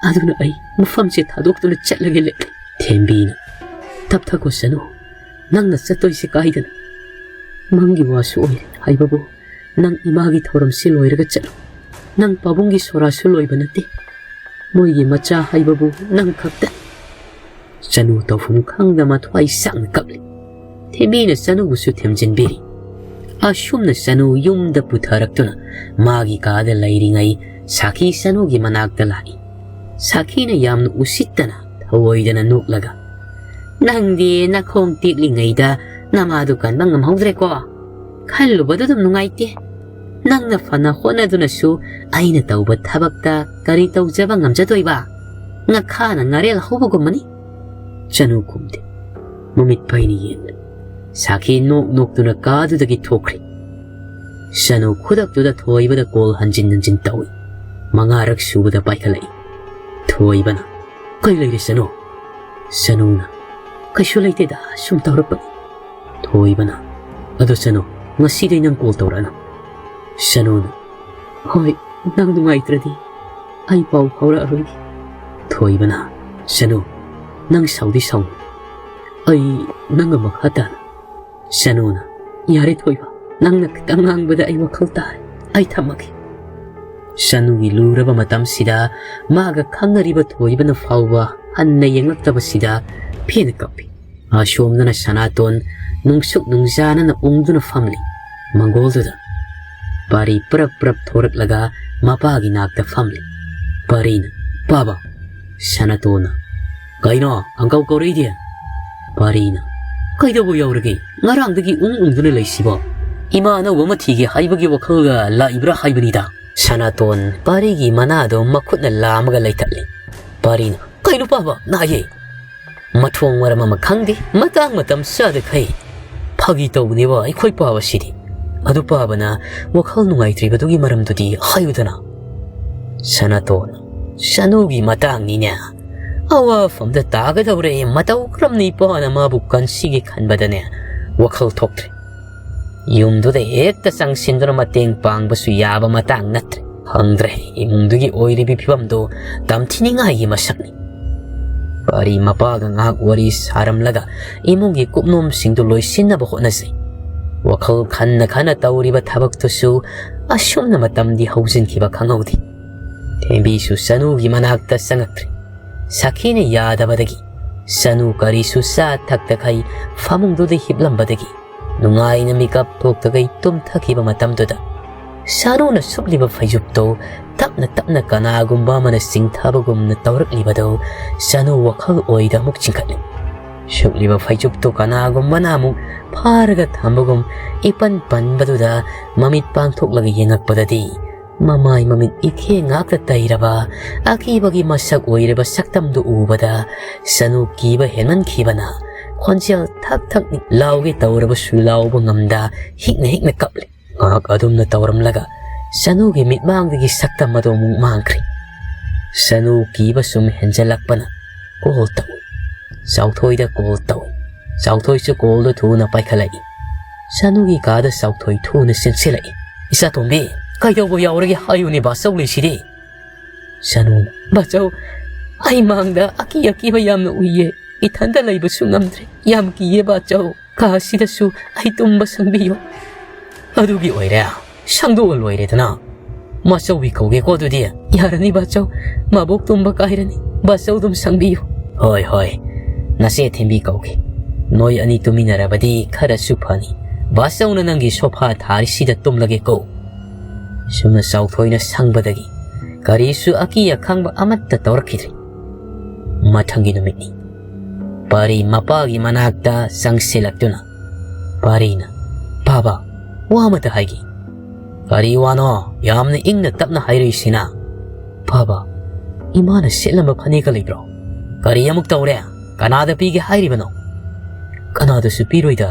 ꯑꯗꯨꯅ ꯑꯩ ꯃꯐꯝꯁꯦ ꯊꯥꯗꯣꯛꯇꯨꯅ ꯆꯠꯂꯒꯦ ꯂꯩ꯫" ꯊꯦꯝꯕꯤꯅ, "ꯇꯞꯊꯈꯣ ꯁꯅꯨ, ꯅꯪꯅ ꯆꯠꯇꯣꯏꯁꯦ ꯀꯥꯏꯗꯅꯣ? ꯃꯪꯒꯤ ꯋꯥꯁꯨ ꯑꯣꯏꯔꯦ ꯍꯥꯏꯕꯕꯨ, ꯅꯪ ꯏꯃꯥꯒꯤ ꯊꯧꯔꯝꯁꯤ ꯂꯣꯏꯔꯒ ꯆꯠꯂꯨ꯫ ꯅꯪ ꯄꯥꯕꯨꯡꯒꯤ ꯁꯣꯔꯥꯁꯨ ꯂꯣꯏꯕ ꯅꯠꯇꯦ꯫ ꯃꯣꯏꯒꯤ ꯃꯆꯥ ꯍꯥꯏꯕꯕꯨ ꯅꯪ ꯈꯛꯇꯅꯤ꯫" ꯁꯅꯨ ꯇꯧꯐꯝ ꯈꯪꯗ ꯃꯊ꯭ꯋꯥꯏ ꯆꯥꯛꯅ ꯀꯞꯂꯤ꯫ ꯊꯦꯝꯕꯤꯅ ꯁꯅꯨꯕꯨꯁꯨ ꯊꯦꯝꯖꯤꯟꯕꯤꯔꯤ꯫ ꯑꯁꯨꯝꯅ ꯁꯅꯨ ꯌꯨꯝꯗ ꯄꯨꯊꯔꯛꯇꯨꯅ ꯃꯥꯒꯤ ꯀꯥꯗ ꯂꯩꯔꯤꯉꯩ ꯁꯥꯈꯤ ꯁꯅꯨꯒꯤ ꯃꯅꯥꯛꯇ ꯂꯥꯛꯏ꯫ ꯁꯥꯈꯤꯅ ꯌꯥꯝꯅ ꯎꯁꯤꯠꯇꯅ ꯊꯧꯑꯣꯏꯗꯅ ꯅꯣꯛꯂꯒ, "ꯅꯪꯗꯤ ꯅꯈꯣꯡ ꯇꯦꯛꯂꯤꯉꯩꯗ ꯅꯃꯥꯗꯨ ꯀꯟꯕ ꯉꯝꯍꯧꯗ꯭ꯔꯦꯀꯣ? ꯈꯜꯂꯨꯕꯗ ꯑꯗꯨꯝ ꯅꯨꯡꯉꯥꯏꯇꯦ꯫ ꯅꯪꯅ ꯐꯅ ꯍꯣꯠꯅꯗꯨꯅꯁꯨ ꯑꯩꯅ ꯇꯧꯕ ꯊꯕꯛꯇ ꯀꯔꯤ ꯇꯧꯖꯕ ꯉꯝꯖꯗꯣꯏꯕ? ꯉꯈꯥꯅ ꯉꯥꯔꯦꯜ ꯍꯧꯕꯒꯨꯝꯕꯅꯤ꯫" ꯁꯅꯨ ꯈꯨꯝꯗꯦ꯫ ꯃꯃꯤꯠ ꯄꯩꯅ ꯌꯦꯡꯂꯤ꯫ ꯁꯥꯈꯤ ꯅꯣꯛ ꯅꯣꯛꯇꯨꯅ ꯀꯥꯗꯨꯗꯒꯤ ꯊꯣꯛꯈ꯭ꯔꯤ꯫ ꯁꯅꯨ ꯈꯨꯗꯛꯇꯨꯗ ꯊꯣꯏꯕꯗ ꯀꯣꯜ ꯍꯟꯖꯤꯟ ꯍꯟꯖꯤꯟ ꯇꯧꯏ꯫ ꯃꯉꯥꯔꯛ ꯁꯨꯕꯗ ꯄꯥꯏꯈꯠꯂꯛꯏ꯫ ꯊꯣꯏꯕꯅ, "ꯀꯩ ꯂꯩꯔꯦ ꯁꯅꯨ?" ꯁꯅꯨꯅ, "ꯀꯩꯁꯨ ꯂꯩꯇꯦꯗ, ꯁꯨꯝ ꯇꯧꯔꯛꯄꯅꯤ꯫" ꯊꯣꯏꯕꯅ, "ꯑꯗꯣ ꯁꯅꯨ, ꯉꯁꯤꯗꯩ ꯅꯪ ꯀꯣꯜ ꯇꯧꯔꯛꯑꯅꯨ꯫" ꯁꯅꯨꯅ, "ꯍꯣꯏ, ꯅꯪ ꯅꯨꯡꯉꯥꯏꯇ꯭ꯔꯗꯤ ꯑꯩ ꯄꯥꯎ ꯐꯥꯎꯔꯛꯑꯔꯣꯏꯒꯦ꯫" ꯊꯣꯏꯕꯅ, "ꯁꯅꯨ, ꯅꯪ ꯁꯥꯎꯗꯤ ꯁꯥꯎꯅꯨ꯫ ꯑꯩ ꯅꯪꯒ ꯃꯈꯥ ꯇꯥꯅ꯫" ꯁꯅꯨꯅ, "ꯌꯥꯔꯦ ꯊꯣꯏꯕ, ꯅꯪꯅ ꯈꯤꯇꯪ ꯉꯥꯡꯕꯗ ꯑꯩ ꯋꯥꯈꯜ ꯇꯥꯔꯦ꯫ ꯑꯩ ꯊꯝꯃꯒꯦ꯫" ꯁꯅꯨꯒꯤ ꯂꯨꯔꯕ ꯃꯇꯝꯁꯤꯗ ꯃꯥꯒ ꯈꯪꯅꯔꯤꯕ ꯊꯣꯏꯕꯅ ꯐꯥꯎꯕ ꯍꯟꯅ ꯌꯦꯡꯂꯛꯇꯕꯁꯤꯗ ꯄꯦꯟꯅ ꯀꯞꯄꯤ꯫ ꯑꯁꯣꯝꯗꯅ ꯁꯅꯥꯇꯣꯟ ꯅꯨꯡꯁꯨꯛ ꯅꯨꯡꯖꯥꯅꯅ ꯎꯪꯗꯨꯅ ꯐꯝꯂꯤ꯫ ꯃꯪꯒꯣꯜꯗꯨꯗ, ꯄꯥꯔꯤ ꯄ꯭ꯔꯞ ꯄ꯭ꯔꯞ ꯊꯣꯔꯛꯂꯒ ꯃꯄꯥꯒꯤ ꯅꯥꯛꯇ ꯐꯝꯂꯦ꯫ ꯄꯥꯔꯤꯅ, "ꯄꯥꯕ!" ꯁꯅꯥꯇꯣꯟꯅ, "ꯀꯩꯅꯣ ꯈꯪꯀꯧ ꯀꯧꯔꯛꯏꯗꯤ?" ꯄꯥꯔꯤꯅ, "ꯀꯩꯗꯧꯕ ꯌꯥꯎꯔꯒꯦ? ꯉꯔꯥꯡꯗꯒꯤ ꯎꯪ ꯎꯪꯗꯨꯅ ꯂꯩꯁꯤꯕꯣ? ꯏꯃꯥ ꯑꯅꯧꯕ ꯑꯃ ꯊꯤꯒꯦ ꯍꯥꯏꯕꯒꯤ ꯋꯥꯈꯜꯒ ꯂꯥꯛꯏꯕ꯭ꯔꯥ ꯍꯥꯏꯕꯅꯤꯗ꯫" ꯁꯅꯥꯇꯣꯟ ꯄꯥꯔꯤꯒꯤ ꯃꯅꯥꯗꯣ ꯃꯈꯨꯠꯅ ꯂꯥꯝꯃꯒ ꯂꯩꯊꯠꯂꯤ꯫ ꯄꯥꯔꯤꯅ, "ꯀꯩꯅꯣ ꯄꯥꯕ, ꯅꯥꯏꯌꯦ?" "ꯃꯊꯣꯡ ꯃꯔꯝ ꯑꯃ ꯈꯪꯗꯦ, ꯃꯇꯥꯡ ꯃꯇꯝ ꯆꯥꯗꯈꯩ꯫ ꯐꯥꯒꯤ ꯇꯧꯕꯅꯦꯕ ꯑꯩꯈꯣꯏ ꯄꯥꯕꯁꯤꯗꯤ꯫ ꯑꯗꯨ ꯄꯥꯕꯅ ꯋꯥꯈꯜ ꯅꯨꯡꯉꯥꯏꯇ꯭ꯔꯤꯕꯗꯨꯒꯤ ꯃꯔꯝꯗꯨꯗꯤ ꯍꯥꯏꯌꯨꯗꯅ꯫" ꯁꯅꯥꯇꯣꯟ, "ꯁꯅꯨꯒꯤ ꯃꯇꯥꯡꯅꯤꯅꯦ꯫ ꯑꯋꯥꯐꯝꯗ ꯇꯥꯒꯗꯧꯔꯦ, ꯃꯇꯧ ꯀꯔꯝꯅ ꯏꯄꯥꯅ ꯃꯥꯕꯨ ꯀꯟꯁꯤꯒꯦ ꯈꯟꯕꯗꯅꯦ ꯋꯥꯈꯜ ꯊꯣꯛꯇ꯭ꯔꯦ꯫ ꯌꯨꯝꯗꯨꯗ ꯍꯦꯛꯇ ꯆꯪꯁꯤꯟꯗꯨꯅ ꯃꯇꯦꯡ ꯄꯥꯡꯕꯁꯨ ꯌꯥꯕ ꯃꯇꯥꯡ ꯅꯠꯇ꯭ꯔꯦ꯫ ꯈꯪꯗ꯭ꯔꯦ, ꯏꯃꯨꯡꯗꯨꯒꯤ ꯑꯣꯏꯔꯤꯕꯤ ꯐꯤꯕꯝꯗꯨ ꯇꯝꯊꯤꯅꯤꯡꯉꯥꯏꯒꯤ ꯃꯁꯛꯅꯤ꯫" ꯄꯥꯔꯤ ꯃꯄꯥꯒ ꯉꯥꯏꯍꯥꯛ ꯋꯥꯔꯤ ꯁꯥꯔꯝꯂꯒ ꯏꯃꯨꯡꯒꯤ ꯀꯨꯞꯅꯣꯝꯁꯤꯡꯗꯨ ꯂꯣꯏꯁꯤꯟꯅꯕ ꯍꯣꯠꯅꯖꯩ꯫ ꯋꯥꯈꯜ ꯈꯟꯅ ꯈꯟꯅ ꯇꯧꯔꯤꯕ ꯊꯕꯛꯇꯨꯁꯨ ꯑꯁꯨꯝꯅ ꯃꯇꯝꯗꯤ ꯍꯧꯖꯤꯟꯈꯤꯕ ꯈꯪꯍꯧꯗꯦ꯫ ꯊꯦꯝꯕꯤꯁꯨ ꯁꯅꯨꯒꯤ ꯃꯅꯥꯛꯇ ꯆꯪꯉꯛꯇ꯭ꯔꯦ꯫ ꯁꯈꯤꯅ ꯌꯥꯗꯕꯗꯒꯤ ꯁꯅꯨ ꯀꯔꯤꯁꯨ ꯆꯥ ꯊꯛꯇꯈꯩ ꯐꯃꯨꯡꯗꯨꯗ ꯍꯤꯞꯂꯝꯕꯗꯒꯤ ꯅꯨꯡꯉꯥꯏꯅ ꯃꯤꯀꯞ ꯊꯣꯛꯇꯈꯩ ꯇꯨꯝꯊꯈꯤꯕ ꯃꯇꯝꯗꯨꯗ ꯁꯅꯨꯅ ꯁꯨꯞꯂꯤꯕ ꯐꯩꯖꯨꯞꯇꯨ ꯇꯞꯅ ꯇꯞꯅ ꯀꯅꯥꯒꯨꯝꯕ ꯑꯃꯅ ꯆꯤꯡꯊꯕꯒꯨꯝꯅ ꯇꯧꯔꯛꯂꯤꯕꯗꯨ ꯁꯅꯨ ꯋꯥꯈꯜ ꯑꯣꯏꯗ ꯑꯃꯨꯛ ꯆꯤꯡꯈꯠꯂꯤ꯫ ꯁꯨꯞꯂꯤꯕ ꯐꯩꯖꯨꯞꯇꯨ ꯀꯅꯥꯒꯨꯝꯕꯅ ꯑꯃꯨꯛ ꯐꯥꯔꯒ ꯊꯝꯕꯒꯨꯝ ꯏꯄꯟ ꯄꯟꯕꯗꯨꯗ ꯃꯃꯤꯠ ꯄꯥꯡꯊꯣꯛꯂꯒ ꯌꯦꯡꯉꯛꯄꯗꯗꯤ ꯃꯃꯥꯏ ꯃꯃꯤꯠ ꯏꯈꯦ ꯉꯥꯛꯇ ꯇꯩꯔꯕ ꯑꯀꯤꯕꯒꯤ ꯃꯁꯛ ꯑꯣꯏꯔꯕ ꯁꯛꯇꯝꯗꯨ ꯎꯕꯗ ꯁꯅꯨ ꯀꯤꯕ ꯍꯦꯟꯃꯟꯈꯤꯕꯅ ꯈꯣꯟꯖꯦꯜ ꯊꯛ ꯊꯛ ꯂꯥꯎꯒꯦ ꯇꯧꯔꯕꯁꯨ ꯂꯥꯎꯕ ꯉꯝꯗ ꯍꯤꯛꯅ ꯍꯤꯛꯅ ꯀꯞꯂꯦ꯫ ꯉꯥꯏꯍꯥꯛ ꯑꯗꯨꯝꯅ ꯇꯧꯔꯝꯂꯒ ꯁꯅꯨꯒꯤ ꯃꯤꯠꯃꯥꯡꯗꯒꯤ ꯁꯛꯇꯝ ꯑꯗꯨ ꯑꯃꯨꯛ ꯃꯥꯡꯈ꯭ꯔꯦ꯫ ꯁꯅꯨ ꯀꯤꯕ ꯁꯨꯝ ꯍꯦꯟꯖꯜꯂꯛꯄꯅ ꯀꯣꯜ ꯇꯧꯏ꯫ ꯆꯥꯎꯊꯣꯏꯗ ꯀꯣꯜ ꯇꯧꯏ꯫ ꯆꯥꯎꯊꯣꯏꯁꯨ ꯀꯣꯜꯗꯨ ꯊꯨꯅ ꯄꯥꯏꯈꯠꯂꯛꯏ꯫ ꯁꯅꯨꯒꯤ ꯀꯥꯗ ꯆꯥꯎꯊꯣꯏ ꯊꯨꯅ ꯆꯦꯟꯁꯤꯜꯂꯛꯏ꯫ "ꯏꯆꯥꯇꯣꯝꯕꯤ, ꯀꯩꯗꯧꯕ ꯌꯥꯎꯔꯒꯦ ꯍꯥꯏꯌꯨꯅꯦ, ꯕꯥꯆꯧ ꯂꯩꯁꯤꯗꯤ?" ꯁꯅꯨꯅ, "ꯕꯥꯆꯧ, ꯑꯩ ꯃꯥꯡꯗ ꯑꯀꯤ ꯑꯀꯤꯕ ꯌꯥꯝꯅ ꯎꯏꯌꯦ꯫ ꯏꯊꯟꯇ ꯂꯩꯕꯁꯨ ꯉꯝꯗ꯭ꯔꯦ꯫ ꯌꯥꯝ ꯀꯤꯌꯦ ꯕꯥꯆꯧ꯫ ꯀꯥ ꯑꯁꯤꯗꯁꯨ ꯑꯩ ꯇꯨꯝꯕ ꯁꯪꯕꯤꯌꯨ꯫" "ꯑꯗꯨꯒꯤ ꯑꯣꯏꯔꯦ, ꯁꯪꯗꯣꯛꯑ ꯂꯣꯏꯔꯦꯗꯅ꯫ ꯃꯥꯆꯧꯕꯤ ꯀꯧꯒꯦꯀꯣ ꯑꯗꯨꯗꯤ?" "ꯌꯥꯔꯅꯤ ꯕꯥꯆꯧ, ꯃꯕꯣꯛ ꯇꯨꯝꯕ ꯀꯥꯏꯔꯅꯤ꯫ ꯕꯥꯆꯧ ꯑꯗꯨꯝ ꯁꯪꯕꯤꯌꯨ꯫" "ꯍꯣꯏ, ꯍꯣꯏ, ꯅꯆꯦ ꯊꯦꯝꯕꯤ ꯀꯧꯒꯦ꯫ ꯅꯣꯏ ꯑꯅꯤ ꯇꯨꯃꯤꯟꯅꯔꯕꯗꯤ ꯈꯔꯁꯨ ꯐꯅꯤ꯫ ꯕꯥꯆꯧꯅ ꯅꯪꯒꯤ ꯁꯣꯐꯥ ꯊꯥꯔꯤꯁꯤꯗ ꯇꯨꯝꯂꯒꯦꯀꯣ꯫" ꯁꯨꯝꯅ ꯆꯥꯎꯊꯣꯏꯅ ꯁꯪꯕꯗꯒꯤ ꯀꯔꯤꯁꯨ ꯑꯀꯤ ꯑꯈꯪꯕ ꯑꯃꯠꯇ ꯇꯧꯔꯛꯈꯤꯗ꯭ꯔꯦ꯫ ꯃꯊꯪꯒꯤ ꯅꯨꯃꯤꯠꯅꯤ꯫ ꯄꯥꯔꯤ ꯃꯄꯥꯒꯤ ꯃꯅꯥꯛꯇ ꯆꯪꯁꯤꯜꯂꯛꯇꯨꯅ ꯄꯥꯔꯤꯅ, "ꯄꯥꯕ, ꯋꯥ ꯑꯃꯇ ꯍꯥꯏꯒꯦ꯫" "ꯀꯔꯤ ꯋꯥꯅꯣ ꯌꯥꯝꯅ ꯏꯪꯅ ꯇꯞꯅ ꯍꯥꯏꯔꯛꯏꯁꯤꯅ?" "ꯄꯥꯕ, ꯏꯃꯥꯅ ꯁꯦꯠꯂꯝꯕ ꯐꯅꯦꯛꯀ ꯂꯩꯕ꯭ꯔꯣ?" "ꯀꯔꯤ ꯑꯃꯨꯛ ꯇꯧꯔꯦ? ꯀꯅꯥꯗ ꯄꯤꯒꯦ ꯍꯥꯏꯔꯤꯕꯅꯣ?" "ꯀꯅꯥꯗꯁꯨ ꯄꯤꯔꯣꯏꯗ,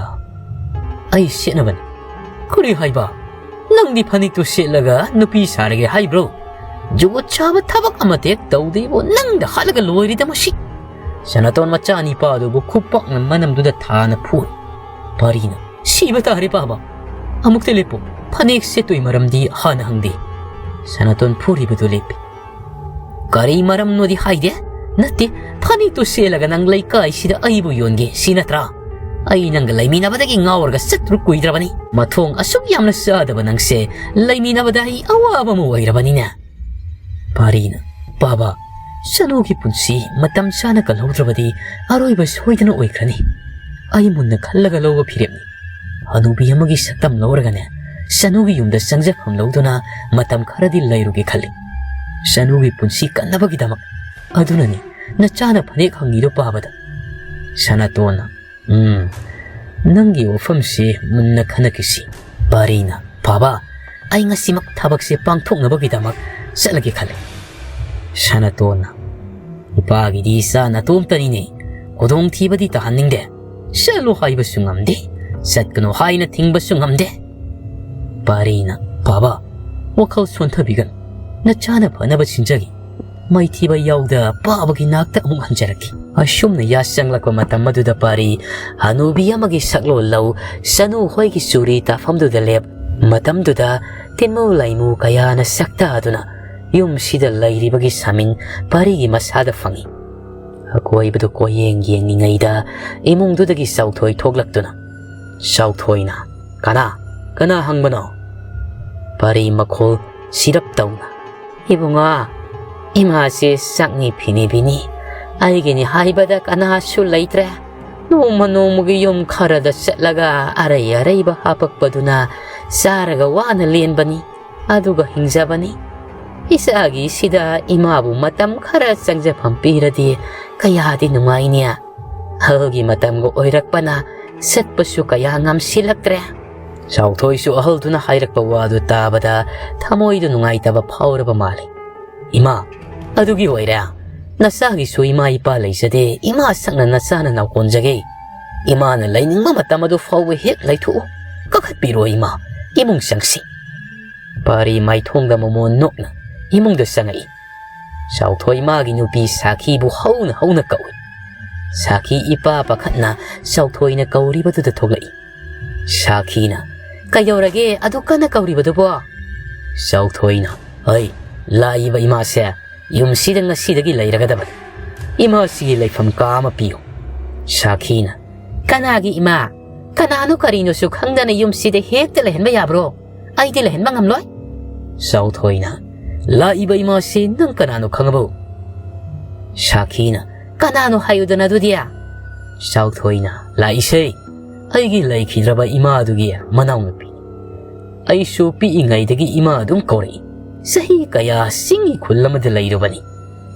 ꯑꯩ ꯁꯦꯠꯅꯕꯅꯤ꯫" "ꯀꯔꯤ ꯍꯥꯏꯕ? ꯅꯪꯗꯤ ꯐꯅꯦꯛꯇꯨ ꯁꯦꯠꯂꯒ ꯅꯨꯄꯤ ꯁꯥꯔꯒꯦ ꯍꯥꯏꯕ꯭ꯔꯣ? ꯖꯨꯒꯣꯠ ꯆꯥꯕ ꯊꯕꯛ ꯑꯃꯇ ꯍꯦꯛ ꯇꯧꯗꯦꯕꯨ, ꯅꯪꯗ ꯍꯥꯠꯂꯒ ꯂꯣꯏꯔꯦꯗ ꯃꯁꯤ!" ꯁꯅꯥꯇꯣꯟ ꯃꯆꯥ ꯅꯤꯄꯥ ꯑꯗꯨꯕꯨ ꯈꯨꯄꯥꯛꯅ ꯃꯅꯝꯗꯨꯗ ꯊꯥꯅ ꯐꯨꯔꯤ꯫ ꯄꯥꯔꯤꯅ, "ꯁꯤꯕ ꯇꯥꯔꯦ ꯄꯥꯕ꯫ ꯑꯃꯨꯛꯇ ꯂꯦꯞꯄꯨ꯫ ꯐꯅꯦꯛ ꯁꯦꯠꯇꯣꯏ ꯃꯔꯝꯗꯤ ꯍꯥꯟꯅ ꯍꯪꯗꯦ꯫" ꯁꯅꯥꯇꯣꯟ ꯐꯨꯔꯤꯕꯗꯨ ꯂꯦꯞꯄꯤ꯫ "ꯀꯔꯤ ꯃꯔꯝꯅꯣꯗꯤ ꯍꯥꯏꯗꯦ꯫ ꯅꯠꯇꯦ, ꯐꯅꯦꯛꯇꯨ ꯁꯦꯠꯂꯒ ꯅꯪ ꯂꯩꯀꯥꯏꯁꯤꯗ ꯑꯩꯕꯨ ꯌꯣꯟꯒꯦ ꯁꯤ ꯅꯠꯇ꯭ꯔꯥ? ꯑꯩ ꯅꯪꯒ ꯂꯩꯃꯤꯟꯅꯕꯗꯒꯤ ꯉꯥꯎꯔꯒ ꯆꯠꯇ꯭ꯔꯨꯛ ꯀꯨꯏꯗ꯭ꯔꯕꯅꯤ꯫ ꯃꯊꯣꯡ ꯑꯁꯨꯛ ꯌꯥꯝꯅ ꯆꯥꯗꯕ ꯅꯪꯁꯦ ꯂꯩꯃꯤꯟꯅꯕꯗ ꯑꯩ ꯑꯋꯥꯕ ꯑꯃ ꯑꯣꯏꯔꯕꯅꯤꯅꯦ꯫" ꯄꯥꯔꯤꯅ, "ꯄꯥꯕ, ꯁꯅꯨꯒꯤ ꯄꯨꯟꯁꯤ ꯃꯇꯝ ꯆꯥꯅ ꯀꯜꯍꯧꯗ꯭ꯔꯕꯗꯤ ꯑꯔꯣꯏꯕ ꯁꯣꯏꯗꯅ ꯑꯣꯏꯈ꯭ꯔꯅꯤ꯫ ꯑꯩ ꯃꯨꯟꯅ ꯈꯜꯂꯒ ꯂꯧꯕ ꯐꯤꯔꯦꯞꯅꯤ꯫ ꯍꯅꯨꯕꯤ ꯑꯃꯒꯤ ꯁꯛꯇꯝ ꯂꯧꯔꯒꯅꯦ, ꯁꯅꯨꯒꯤ ꯌꯨꯝꯗ ꯆꯪꯖꯐꯝ ꯂꯧꯗꯨꯅ ꯃꯇꯝ ꯈꯔꯗꯤ ꯂꯩꯔꯨꯒꯦ ꯈꯜꯂꯤ꯫ ꯁꯅꯨꯒꯤ ꯄꯨꯟꯁꯤ ꯀꯟꯅꯕꯒꯤꯗꯃꯛ꯫ ꯑꯗꯨꯅꯅꯤ ꯅꯆꯥꯅ ꯐꯅꯦꯛ ꯍꯪꯉꯤꯗꯣ ꯄꯥꯕꯗ꯫" ꯁꯅꯥꯇꯣꯟꯅ, "ꯎꯝ, ꯅꯪꯒꯤ ꯋꯥꯐꯝꯁꯤ ꯃꯨꯟꯅ ꯈꯟꯅꯈꯤꯁꯤ꯫" ꯄꯥꯔꯤꯅ, "ꯄꯥꯕ, ꯑꯩ ꯉꯁꯤꯃꯛ ꯊꯕꯛꯁꯦ ꯄꯥꯡꯊꯣꯛꯅꯕꯒꯤꯗꯃꯛ ꯆꯠꯂꯒꯦ ꯈꯜꯂꯦ꯫" ꯁꯅꯥꯇꯣꯟꯅ, "ꯏꯄꯥꯒꯤꯗꯤ ꯏꯆꯥ ꯅꯇꯣꯝꯇꯅꯤꯅꯦ, ꯈꯨꯗꯣꯡꯊꯤꯕꯗꯤ ꯇꯥꯍꯟꯅꯤꯡꯗꯦ꯫ ꯆꯠꯂꯣ ꯍꯥꯏꯕꯁꯨ ꯉꯝꯗꯦ, ꯆꯠꯀꯅꯨ ꯍꯥꯏꯅ ꯊꯤꯡꯕꯁꯨ ꯉꯝꯗꯦ꯫" ꯄꯥꯔꯤꯅ, "ꯄꯥꯕ, ꯋꯥꯈꯜ ꯁꯣꯟꯊꯕꯤꯒꯅꯨ, ꯅꯆꯥꯅ ꯐꯅꯕ ꯁꯤꯟꯖꯒꯦ꯫ ꯃꯥꯏꯊꯤꯕ ꯌꯥꯎꯗ ꯄꯥꯕꯒꯤ ꯅꯥꯛꯇ ꯑꯃꯨꯛ ꯍꯟꯖꯔꯛꯈꯤ꯫" ꯑꯁꯨꯝꯅ ꯌꯥ ꯆꯪꯂꯛꯄ ꯃꯇꯝ ꯑꯗꯨꯗ ꯄꯥꯔꯤ ꯍꯅꯨꯕꯤ ꯑꯃꯒꯤ ꯁꯛꯂꯣꯟ ꯂꯧ, ꯁꯅꯨ ꯍꯣꯏꯒꯤ ꯆꯨꯔꯤ ꯇꯥꯐꯝꯗꯨꯗ ꯂꯦꯞ꯫ ꯃꯇꯝꯗꯨꯗ ꯇꯤꯟꯃꯨ ꯂꯩꯃꯨ ꯀꯌꯥꯅ ꯁꯛꯇꯗꯨꯅ ꯌꯨꯝꯁꯤꯗ ꯂꯩꯔꯤꯕꯒꯤ ꯁꯥꯃꯤꯟ ꯄꯥꯔꯤꯒꯤ ꯃꯁꯥꯗ ꯐꯪꯏ꯫ ꯑꯀꯣꯏꯕꯗꯨ ꯀꯣꯏꯌꯦꯡ ꯌꯦꯡꯂꯤꯉꯩꯗ ꯏꯃꯨꯡꯗꯨꯗꯒꯤ ꯆꯥꯎꯊꯣꯏ ꯊꯣꯛꯂꯛꯇꯨꯅ, ꯆꯥꯎꯊꯣꯏꯅ, "ꯀꯅꯥ? ꯀꯅꯥ ꯍꯪꯕꯅꯣ?" ꯄꯥꯔꯤ ꯃꯈꯣꯜ ꯁꯤꯔꯞ ꯇꯧꯅ, "ꯏꯕꯨꯡꯉꯣ, ꯏꯃꯥꯁꯦ ꯁꯛꯅꯤ ꯐꯤꯅꯤꯕꯤꯅꯤ꯫ ꯑꯩꯒꯤꯅꯤ ꯍꯥꯏꯕꯗ ꯀꯅꯥꯁꯨ ꯂꯩꯇ꯭ꯔꯦ꯫ ꯅꯣꯡꯃ ꯅꯣꯡꯃꯒꯤ ꯌꯨꯝ ꯈꯔꯗ ꯆꯠꯂꯒ ꯑꯔꯩ ꯑꯔꯩꯕ ꯍꯥꯄꯛꯄꯗꯨꯅ ꯆꯥꯔꯒ ꯋꯥꯅ ꯂꯦꯟꯕꯅꯤ꯫ ꯑꯗꯨꯒ ꯍꯤꯡꯖꯕꯅꯤ꯫ ꯏꯆꯥꯒꯤ ꯁꯤꯗ ꯏꯃꯥꯕꯨ ꯃꯇꯝ ꯈꯔ ꯆꯪꯖꯐꯝ ꯄꯤꯔꯗꯤ ꯀꯌꯥꯗꯤ ꯅꯨꯡꯉꯥꯏꯅꯤ꯫ ꯑꯍꯜꯒꯤ ꯃꯇꯝꯒ ꯑꯣꯏꯔꯛꯄꯅ ꯆꯠꯄꯁꯨ ꯀꯌꯥ ꯉꯝꯁꯤꯜꯂꯛꯇ꯭ꯔꯦ꯫ ꯆꯥꯎꯊꯣꯏꯁꯨ ꯑꯍꯜꯗꯨꯅ ꯍꯥꯏꯔꯛꯄ ꯋꯥꯗꯨ ꯇꯥꯕꯗ ꯊꯃꯣꯏꯗꯨ ꯅꯨꯡꯉꯥꯏꯇꯕ ꯐꯥꯎꯔꯕ ꯃꯥꯜꯂꯤ꯫ "ꯏꯃꯥ, ꯑꯗꯨꯒꯤ ꯑꯣꯏꯔꯦ ꯅꯆꯥꯒꯤꯁꯨ ꯏꯃꯥ ꯏꯄꯥ ꯂꯩꯖꯗꯦ꯫ ꯏꯃꯥ ꯁꯛꯅ ꯅꯆꯥꯅ ꯅꯥꯎꯀꯣꯟꯖꯒꯦ꯫ ꯏꯃꯥꯅ ꯂꯩꯅꯤꯡꯕ ꯃꯇꯝ ꯑꯗꯨ ꯐꯥꯎꯕ ꯍꯦꯛ ꯂꯩꯊꯣꯛꯎ꯫ ꯀꯥꯈꯠꯄꯤꯔꯣ ꯏꯃꯥ, ꯏꯃꯨꯡ ꯆꯪꯁꯤ꯫" ꯄꯥꯔꯤ ꯃꯥꯏꯊꯣꯡꯗ ꯃꯃꯣꯟ ꯅꯣꯛꯅ ꯏꯃꯨꯡꯗ ꯆꯪꯉꯛꯏ꯫ ꯆꯥꯎꯊꯣꯏ ꯃꯥꯒꯤ ꯅꯨꯄꯤ ꯁꯥꯈꯤꯕꯨ ꯍꯧꯅ ꯍꯧꯅ ꯀꯧꯏ꯫ ꯁꯥꯈꯤ ꯏꯄꯥ ꯄꯥꯈꯠꯅ ꯆꯥꯎꯊꯣꯏꯅ ꯀꯧꯔꯤꯕꯗꯨꯗ ꯊꯣꯛꯂꯛꯏ꯫ ꯁꯥꯈꯤꯅ, "ꯀꯩꯗꯧꯔꯒꯦ ꯑꯗꯨ ꯀꯟꯅ ꯀꯧꯔꯤꯕꯗꯨꯕꯣ?" ꯆꯥꯎꯊꯣꯏꯅ, "ꯑꯩ, ꯂꯥꯛꯏꯕ ꯏꯃꯥꯁꯦ ꯌꯨꯝꯁꯤꯗ ꯉꯁꯤꯗꯒꯤ ꯂꯩꯔꯒꯗꯕꯅꯤ꯫ ꯏꯃꯥꯁꯤꯒꯤ ꯂꯩꯐꯝ ꯀꯥ ꯑꯃ ꯄꯤꯌꯨ꯫" ꯁꯥꯈꯤꯅ, "ꯀꯅꯥꯒꯤ ꯏꯃꯥ? ꯀꯅꯥꯅꯣ ꯀꯔꯤꯅꯣꯁꯨ ꯈꯪꯗꯅ ꯌꯨꯝꯁꯤꯗ ꯍꯦꯛꯇ ꯂꯩꯍꯟꯕ ꯌꯥꯕ꯭ꯔꯣ? ꯑꯩꯗꯤ ꯂꯩꯍꯟꯕ ꯉꯝꯂꯣꯏ꯫" ꯆꯥꯎꯊꯣꯏꯅ, "ꯂꯥꯛꯏꯕ ꯏꯃꯥꯁꯤ ꯅꯪ ꯀꯅꯥꯅꯣ ꯈꯪꯉꯕꯣ?" ꯁꯥꯈꯤꯅ, "ꯀꯅꯥꯅꯣ ꯍꯥꯏꯌꯨꯗꯅ ꯑꯗꯨꯗꯤ?" ꯆꯥꯎꯊꯣꯏꯅ, "ꯂꯥꯛꯏꯁꯦ ꯑꯩꯒꯤ ꯂꯩꯈꯤꯗ꯭ꯔꯕ ꯏꯃꯥꯗꯨꯒꯤ ꯃꯅꯥꯎꯅꯨꯄꯤ꯫ ꯑꯩꯁꯨ ꯄꯤꯛꯏꯉꯩꯗꯒꯤ ꯏꯃꯥ ꯑꯗꯨꯝ ꯀꯧꯔꯛꯏ꯫ ꯆꯍꯤ ꯀꯌꯥ ꯆꯤꯡꯒꯤ ꯈꯨꯜ ꯑꯃꯗ ꯂꯩꯔꯨꯕꯅꯤ꯫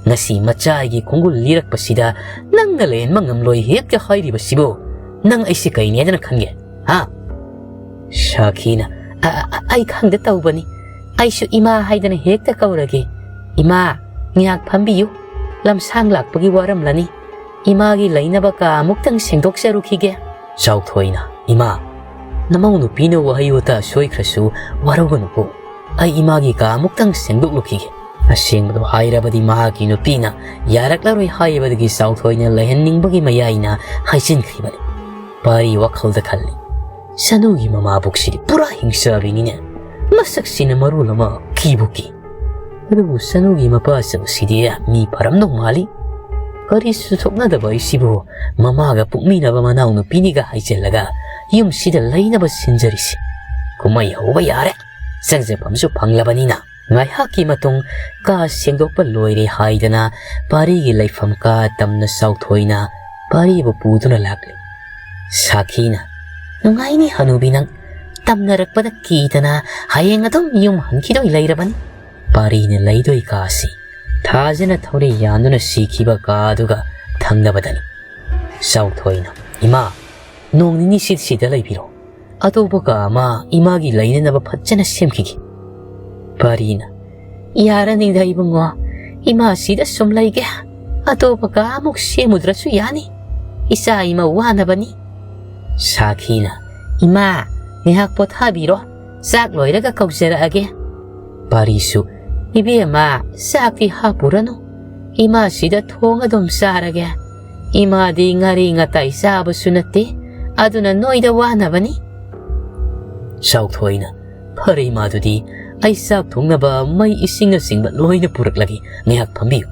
ꯉꯁꯤ ꯃꯆꯥ ꯑꯩꯒꯤ ꯈꯣꯡꯒꯨꯜ ꯂꯤꯔꯛꯄꯁꯤꯗ ꯅꯪꯅ ꯂꯩꯍꯟꯕ ꯉꯝꯂꯣꯏ ꯍꯦꯛꯇ ꯍꯥꯏꯔꯤꯕꯁꯤꯕꯨ ꯅꯪ ꯑꯩꯁꯦ ꯀꯩꯅꯦꯗꯅ ꯈꯟꯒꯦ, ꯍꯥ?" ꯁꯥꯈꯤꯅ, "ꯑ, ꯑ, ꯑ, ꯑꯩ ꯈꯪꯗ ꯇꯧꯕꯅꯤ꯫ ꯑꯩꯁꯨ ꯏꯃꯥ ꯍꯥꯏꯗꯅ ꯍꯦꯛꯇ ꯀꯧꯔꯒꯦ꯫ ꯏꯃꯥ, ꯉꯥꯏꯍꯥꯛ ꯐꯝꯕꯤꯌꯨ꯫ ꯂꯝꯁꯥꯡ ꯂꯥꯛꯄꯒꯤ ꯋꯥꯔꯝꯂꯅꯤ꯫ ꯏꯃꯥꯒꯤ ꯂꯩꯅꯕ ꯀꯥ ꯑꯃꯨꯛꯇꯪ ꯁꯦꯡꯗꯣꯛꯆꯔꯨꯈꯤꯒꯦ꯫" ꯆꯥꯎꯊꯣꯏꯅ, "ꯏꯃꯥ, ꯅꯃꯧ ꯅꯨꯄꯤꯅ ꯋꯥꯍꯩ ꯋꯥꯇꯥ ꯁꯣꯏꯈ꯭ꯔꯁꯨ ꯋꯥꯔꯧꯒꯅꯨꯀꯣ꯫ ꯑꯩ ꯏꯃꯥꯒꯤ ꯀꯥ ꯑꯃꯨꯛꯇꯪ ꯁꯦꯡꯗꯣꯛꯂꯨꯈꯤꯒꯦ꯫" ꯑꯁꯦꯡꯕꯗꯨ ꯍꯥꯏꯔꯕꯗꯤ ꯃꯍꯥꯛꯀꯤ ꯅꯨꯄꯤꯅ ꯌꯥꯔꯛꯂꯔꯣꯏ ꯍꯥꯏꯕꯗꯒꯤ ꯆꯥꯎꯊꯣꯏꯅ ꯂꯩꯍꯟꯅꯤꯡꯕꯒꯤ ꯃꯌꯥꯏꯅ ꯍꯥꯏꯖꯤꯟꯈꯤꯕꯅꯤ꯫ ꯄꯥꯔꯤ ꯋꯥꯈꯜꯗ ꯈꯜꯂꯤ, "ꯁꯅꯨꯒꯤ ꯃꯃꯥꯕꯣꯛꯁꯤꯗꯤ ꯄꯨꯔꯥ ꯍꯤꯡꯆꯥꯕꯤꯅꯤꯅꯦ꯫ ꯃꯁꯛꯁꯤꯅ ꯃꯔꯣꯜ ꯑꯃ ꯀꯤꯕꯨ ꯀꯤ꯫ ꯑꯗꯨꯕꯨ ꯁꯅꯨꯒꯤ ꯃꯄꯥ ꯑꯆꯧꯁꯤꯗꯤ ꯃꯤ ꯐꯔꯝꯗꯧ ꯃꯥꯜꯂꯤ꯫ ꯀꯔꯤꯁꯨ ꯊꯣꯛꯅꯗꯕ ꯑꯩꯁꯤꯕꯨ ꯃꯃꯥꯒ ꯄꯣꯛꯃꯤꯟꯅꯕ ꯃꯅꯥꯎꯅꯨꯄꯤꯅꯤꯒ ꯍꯥꯏꯖꯤꯜꯂꯒ ꯌꯨꯝꯁꯤꯗ ꯂꯩꯅꯕ ꯁꯤꯟꯖꯔꯤꯁꯤ꯫ ꯀꯨꯝꯍꯩ ꯍꯧꯕ ꯌꯥꯔꯦ꯫ ꯆꯪꯖꯐꯝꯁꯨ ꯐꯪꯂꯕꯅꯤꯅ꯫" ꯉꯥꯏꯍꯥꯛꯀꯤ ꯃꯇꯨꯡ ꯀꯥ ꯁꯦꯡꯗꯣꯛꯄ ꯂꯣꯏꯔꯦ ꯍꯥꯏꯗꯅ ꯄꯥꯔꯤꯒꯤ ꯂꯩꯐꯝ ꯀꯥ ꯇꯝꯅ ꯆꯥꯎꯊꯣꯏꯅ ꯄꯥꯔꯤꯕꯨ ꯄꯨꯗꯨꯅ ꯂꯥꯛꯂꯤ꯫ ꯁꯥꯈꯤꯅ, "ꯅꯨꯡꯉꯥꯏꯅꯤ ꯍꯅꯨꯕꯤ ꯅꯪ꯫ ꯇꯝꯅꯔꯛꯄꯗ ꯀꯤꯗꯅ ꯍꯌꯦꯡ ꯑꯗꯨꯝ ꯌꯨꯝ ꯍꯟꯈꯤꯗꯣꯏ ꯂꯩꯔꯕꯅꯤ꯫ ꯄꯥꯔꯤꯅ ꯂꯩꯗꯣꯏ ꯀꯥꯁꯤ ꯊꯥꯖꯅ ꯊꯧꯔꯤ ꯌꯥꯟꯗꯨꯅ ꯁꯤꯈꯤꯕ ꯀꯥꯗꯨꯒ ꯊꯪꯅꯕꯗꯅꯤ꯫ ꯆꯥꯎꯊꯣꯏꯅ, "ꯏꯃꯥ, ꯅꯣꯡ ꯅꯤꯅꯤ ꯁꯤ-, ꯁꯤꯗ ꯂꯩꯕꯤꯔꯣ꯫ ꯑꯇꯣꯞꯄ ꯀꯥ ꯑꯃ ꯏꯃꯥꯒꯤ ꯂꯩꯅꯅꯕ ꯐꯖꯅ ꯁꯦꯝꯈꯤꯒꯦ꯫" ꯄꯥꯔꯤꯅ, "ꯌꯥꯔꯅꯤꯗ ꯏꯕꯨꯡꯉꯣ, ꯏꯃꯥ ꯁꯤꯗ ꯁꯨꯝ ꯂꯩꯒꯦ꯫ ꯑꯇꯣꯞꯄ ꯀꯥ ꯑꯃꯨꯛ ꯁꯦꯝꯃꯨꯗ꯭ꯔꯁꯨ ꯌꯥꯅꯤ꯫ ꯏꯆꯥ ꯏꯃꯧ ꯋꯥꯅꯕꯅꯤ꯫" ꯁꯥꯈꯤꯅ, "ꯏꯃꯥ, ꯉꯥꯏꯍꯥꯛ ꯄꯣꯊꯥꯕꯤꯔꯣ꯫ ꯆꯥꯛ ꯂꯣꯏꯔꯒ ꯀꯧꯖꯔꯛꯑꯒꯦ꯫" ꯄꯥꯔꯤꯁꯨ, "ꯏꯕꯦꯝꯃ, ꯆꯥꯛꯇꯤ ꯍꯥꯞꯄꯨꯔꯅꯨ꯫ ꯏꯃꯥ ꯁꯤꯗ ꯊꯣꯡ ꯑꯗꯨꯝ ꯆꯥꯔꯒꯦ꯫ ꯏꯃꯥꯗꯤ ꯉꯥꯔꯤ ꯉꯇꯥꯏ ꯆꯥꯕꯁꯨ ꯅꯠꯇꯦ꯫ ꯑꯗꯨꯅ ꯅꯣꯏꯗ ꯋꯥꯅꯕꯅꯤ꯫" ꯆꯥꯎꯊꯣꯏꯅ, "ꯐꯔꯦ ꯏꯃꯥꯗꯨꯗꯤ, ꯑꯩ ꯆꯥꯛ ꯊꯣꯡꯅꯕ ꯃꯩ ꯏꯁꯤꯡꯅꯆꯤꯡꯕ ꯂꯣꯏꯅ ꯄꯨꯔꯛꯂꯒꯦ꯫ ꯉꯥꯏꯍꯥꯛ ꯐꯝꯕꯤꯌꯨ꯫"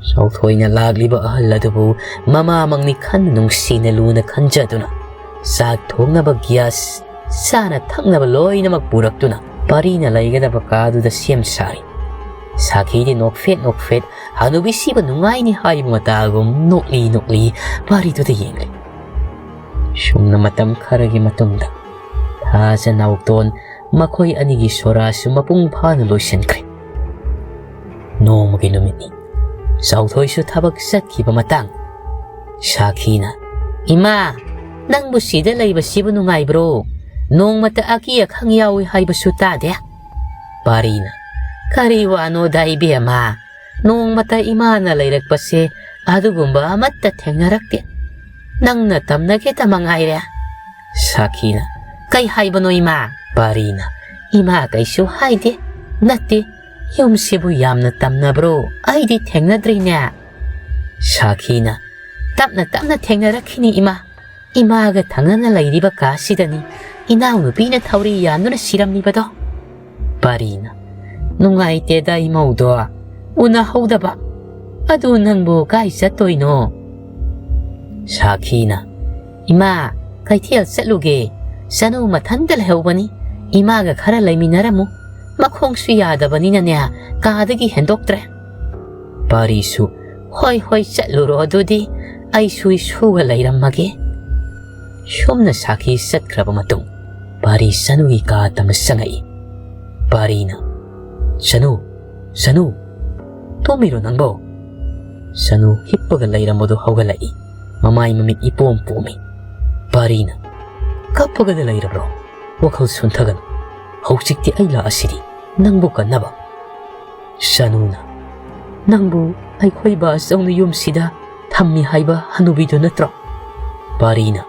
ꯆꯥꯎꯊꯣꯏꯅ ꯂꯥꯛꯂꯤꯕ ꯑꯍꯜ ꯑꯗꯨꯕꯨ ꯃꯃꯥꯃꯛꯅꯤ ꯈꯟ ꯅꯨꯡꯁꯤꯅ ꯂꯨꯅ ꯈꯟꯖꯗꯨꯅ ꯆꯥꯛ ꯊꯣꯡꯅꯕ ꯒ꯭ꯌꯥꯁ, ꯆꯥꯅ ꯊꯛꯅꯕ ꯂꯣꯏꯅꯃꯛ ꯄꯨꯔꯛꯇꯨꯅ ꯄꯥꯔꯤꯅ ꯂꯩꯒꯗꯕ ꯀꯥꯗꯨꯗ ꯁꯦꯝ ꯁꯥꯔꯤ꯫ ꯁꯥꯈꯤꯗꯤ ꯅꯣꯛꯐꯦꯠ ꯅꯣꯛꯐꯦꯠ ꯍꯅꯨꯕꯤ ꯁꯤꯕ ꯅꯨꯡꯉꯥꯏꯅꯤ ꯍꯥꯏꯕ ꯃꯇꯥꯒꯨꯝ ꯅꯣꯛꯂꯤ ꯅꯣꯛꯂꯤ ꯄꯥꯔꯤꯗꯨꯗ ꯌꯦꯡꯂꯤ꯫ ꯁꯨꯝꯅ ꯃꯇꯝ ꯈꯔꯒꯤ ꯃꯇꯨꯡꯗ ꯊꯥꯖ ꯅꯥꯎꯇꯣꯟ ꯃꯈꯣꯏ ꯑꯅꯤꯒꯤ ꯁꯣꯔꯥꯁꯨ ꯃꯄꯨꯡ ꯐꯥꯅ ꯂꯣꯏꯁꯤꯟꯈ꯭ꯔꯦ꯫ ꯅꯣꯡꯃꯒꯤ ꯅꯨꯃꯤꯠꯅꯤ꯫ ꯆꯥꯎꯊꯣꯏꯁꯨ ꯊꯕꯛ ꯆꯠꯈꯤꯕ ꯃꯇꯥꯡ꯫ ꯁꯥꯈꯤꯅ, "ꯏꯃꯥ, ꯅꯪꯕꯨ ꯁꯤꯗ ꯂꯩꯕꯁꯤꯕꯨ ꯅꯨꯡꯉꯥꯏꯕ꯭ꯔꯣ? ꯅꯣꯡꯃꯇ ꯑꯀꯤ ꯑꯈꯪ ꯌꯥꯎꯏ ꯍꯥꯏꯕꯁꯨ ꯇꯥꯗꯦ꯫" ꯄꯥꯔꯤꯅ, "ꯀꯔꯤ ꯋꯥꯅꯣꯗ ꯏꯕꯦꯝꯃ? ꯅꯣꯡꯃꯇ ꯏꯃꯥꯅ ꯂꯩꯔꯛꯄꯁꯦ ꯑꯗꯨꯒꯨꯝꯕ ꯑꯃꯠꯇ ꯊꯦꯡꯅꯔꯛꯇꯦ꯫ ꯅꯪꯅ ꯇꯝꯅꯒꯦꯇ ꯃꯉꯥꯏꯔꯦ꯫" ꯁꯥꯈꯤꯅ, "ꯀꯩ ꯍꯥꯏꯕꯅꯣ ꯏꯃꯥ?" ꯄꯥꯔꯤꯅ, "ꯏꯃꯥ ꯀꯩꯁꯨ ꯍꯥꯏꯗꯦ꯫ ꯅꯠꯇꯦ, ꯌꯨꯝꯁꯤꯕꯨ ꯌꯥꯝꯅ ꯇꯝꯅꯕ꯭ꯔꯣ? ꯑꯩꯗꯤ ꯊꯦꯡꯅꯗ꯭ꯔꯤꯅꯦ꯫" ꯁꯥꯈꯤꯅ, "ꯇꯞꯅ ꯇꯞꯅ ꯊꯦꯡꯅꯔꯛꯈꯤꯅꯤ ꯏꯃꯥ꯫ ꯏꯃꯥꯒ ꯊꯪꯅꯅ ꯂꯩꯔꯤꯕ ꯀꯥꯁꯤꯗꯅꯤ ꯏꯅꯥꯎꯅꯨꯄꯤꯅ ꯊꯧꯔꯤ ꯌꯥꯟꯗꯨꯅ ꯁꯤꯔꯝꯂꯤꯕꯗꯣ꯫" ꯄꯥꯔꯤꯅ, "ꯅꯨꯡꯉꯥꯏꯇꯦꯗ ꯏꯃꯧꯗꯣ ꯎꯅꯍꯧꯗꯕ꯫ ꯑꯗꯨ ꯅꯪꯕꯨ ꯀꯥꯏ ꯆꯠꯇꯣꯏꯅꯣ?" ꯁꯥꯈꯤꯅ, "ꯏꯃꯥ, ꯀꯩꯊꯦꯜ ꯆꯠꯂꯨꯒꯦ꯫ ꯆꯅꯨ ꯃꯊꯟꯇ ꯂꯩꯍꯧꯕꯅꯤ꯫ ꯏꯃꯥꯒ ꯈꯔ ꯂꯩꯃꯤꯟꯅꯔꯝꯃꯨ꯫ ꯃꯈꯣꯡꯁꯨ ꯌꯥꯗꯕꯅꯤꯅꯅꯦ, ꯀꯥꯗꯒꯤ ꯍꯦꯟꯗꯣꯛꯇ꯭ꯔꯦ꯫" ꯄꯥꯔꯤꯁꯨ, "ꯍꯣꯏ, ꯍꯣꯏ, ꯆꯠꯂꯨꯔꯣ ꯑꯗꯨꯗꯤ, ꯑꯩꯁꯨ ꯏꯁꯨꯒ ꯂꯩꯔꯝꯃꯒꯦ꯫" ꯁꯣꯝꯅ ꯁꯥꯈꯤ ꯆꯠꯈ꯭ꯔꯕ ꯃꯇꯨꯡ, ꯄꯥꯔꯤ ꯁꯅꯨꯒꯤ ꯀꯥ ꯇꯝꯅ ꯆꯪꯉꯛꯏ꯫ ꯄꯥꯔꯤꯅ, "ꯁꯅꯨ, ꯁꯅꯨ, ꯇꯨꯝꯃꯤꯔꯣ ꯅꯪꯕꯣ?" ꯁꯅꯨ ꯍꯤꯞꯄꯒ ꯂꯩꯔꯝꯕꯗꯨ ꯍꯧꯒꯠꯂꯛꯏ꯫ ꯃꯃꯥꯏ ꯃꯃꯤꯠ ꯏꯄꯣꯝ ꯄꯣꯝꯃꯤ꯫ ꯄꯥꯔꯤꯅ, "ꯀꯞꯄꯒꯗ ꯂꯩꯔꯕ꯭ꯔꯣ? ꯋꯥꯈꯜ ꯁꯣꯟꯊꯒꯅꯨ꯫ ꯍꯧꯖꯤꯛꯇꯤ ꯑꯩ ꯂꯥꯛꯑꯁꯤꯗꯤ ꯅꯪꯕꯨ ꯀꯟꯅꯕ꯫" ꯁꯅꯨꯅ, "ꯅꯪꯕꯨ ꯑꯩꯈꯣꯏ ꯕꯥꯆꯧꯅ ꯌꯨꯝꯁꯤꯗ ꯊꯝꯃꯤ ꯍꯥꯏꯕ ꯍꯅꯨꯕꯤꯗꯨ ꯅꯠꯇ꯭ꯔꯣ?" ꯄꯥꯔꯤꯅ,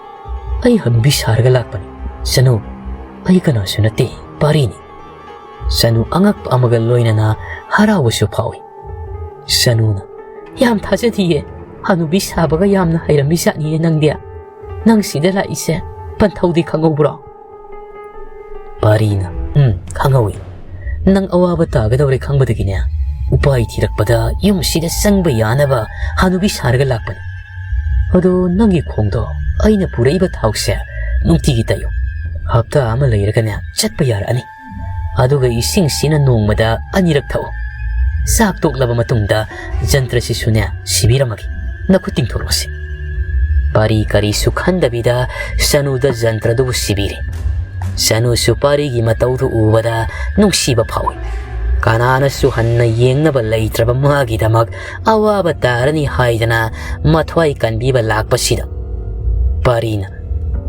"ꯑꯩ ꯍꯅꯨꯕꯤ ꯁꯥꯔꯒ ꯂꯥꯛꯄꯅꯤ ꯁꯅꯨ꯫ ꯑꯩ ꯀꯅꯥꯁꯨ ꯅꯠꯇꯦ, ꯄꯥꯔꯤꯅꯤ꯫" ꯁꯅꯨ ꯑꯉꯛꯄ ꯑꯃꯒ ꯂꯣꯏꯅꯅ ꯍꯔꯥꯎꯕꯁꯨ ꯐꯥꯎꯏ꯫ ꯁꯅꯨꯅ, "ꯌꯥꯝ ꯊꯥꯖꯗꯤꯌꯦ꯫ ꯍꯅꯨꯕꯤ ꯁꯥꯕꯒ ꯌꯥꯝꯅ ꯍꯩꯔꯝꯃꯤ ꯖꯥꯠꯅꯤꯌꯦ ꯅꯪꯗꯤ꯫ ꯅꯪ ꯁꯤꯗ ꯂꯥꯛꯏꯁꯦ ꯄꯟꯊꯧꯗꯤ ꯈꯪꯍꯧꯕ꯭ꯔꯣ?" ꯄꯥꯔꯤꯅ, "ꯎꯝ, ꯈꯪꯍꯧꯏ꯫ ꯅꯪ ꯑꯋꯥꯕ ꯇꯥꯒꯗꯧꯔꯦ ꯈꯪꯕꯗꯒꯤꯅꯦ, ꯎꯄꯥꯏ ꯊꯤꯔꯛꯄꯗ ꯌꯨꯝꯁꯤꯗ ꯆꯪꯕ ꯌꯥꯅꯕ ꯍꯅꯨꯕꯤ ꯁꯥꯔꯒ ꯂꯥꯛꯄꯅꯤ꯫ ꯑꯗꯣ ꯅꯪꯒꯤ ꯈꯣꯡꯗꯣ ꯑꯩꯅ ꯄꯨꯔꯛꯏꯕ ꯊꯥꯎꯁꯦ ꯅꯨꯡꯇꯤꯒꯤ ꯇꯩꯌꯨ꯫ ꯍꯞꯇꯥ ꯑꯃ ꯂꯩꯔꯒꯅꯦ ꯆꯠꯄ ꯌꯥꯔꯛꯑꯅꯤ꯫ ꯑꯗꯨꯒ ꯏꯁꯤꯡꯁꯤꯅ ꯅꯣꯡꯃꯗ ꯑꯅꯤꯔꯛ ꯊꯛꯎ꯫ ꯆꯥꯛ ꯇꯣꯛꯂꯕ ꯃꯇꯨꯡꯗ ꯖꯟꯇ꯭ꯔꯁꯤꯁꯨꯅꯦ ꯁꯤꯕꯤꯔꯝꯃꯒꯦ꯫ ꯅꯈꯨꯠ ꯇꯤꯡꯊꯣꯔꯛꯑꯁꯤ꯫" ꯄꯥꯔꯤ ꯀꯔꯤꯁꯨ ꯈꯟꯗꯕꯤꯗ ꯁꯅꯨꯗ ꯖꯟꯇ꯭ꯔꯗꯨꯕꯨ ꯁꯤꯕꯤꯔꯦ꯫ ꯁꯅꯨꯁꯨ ꯄꯥꯔꯤꯒꯤ ꯃꯇꯧꯗꯨ ꯎꯕꯗ ꯅꯨꯡꯁꯤꯕ ꯐꯥꯎꯏ꯫ ꯀꯅꯥꯅꯁꯨ ꯍꯟꯅ ꯌꯦꯡꯅꯕ ꯂꯩꯇ꯭ꯔꯕ ꯃꯥꯒꯤꯗꯃꯛ ꯑꯋꯥꯕ ꯇꯥꯔꯅꯤ ꯍꯥꯏꯗꯅ ꯃꯊ꯭ꯋꯥꯏ ꯀꯟꯕꯤꯕ ꯂꯥꯛꯄꯁꯤꯗ ꯄꯥꯔꯤꯅ,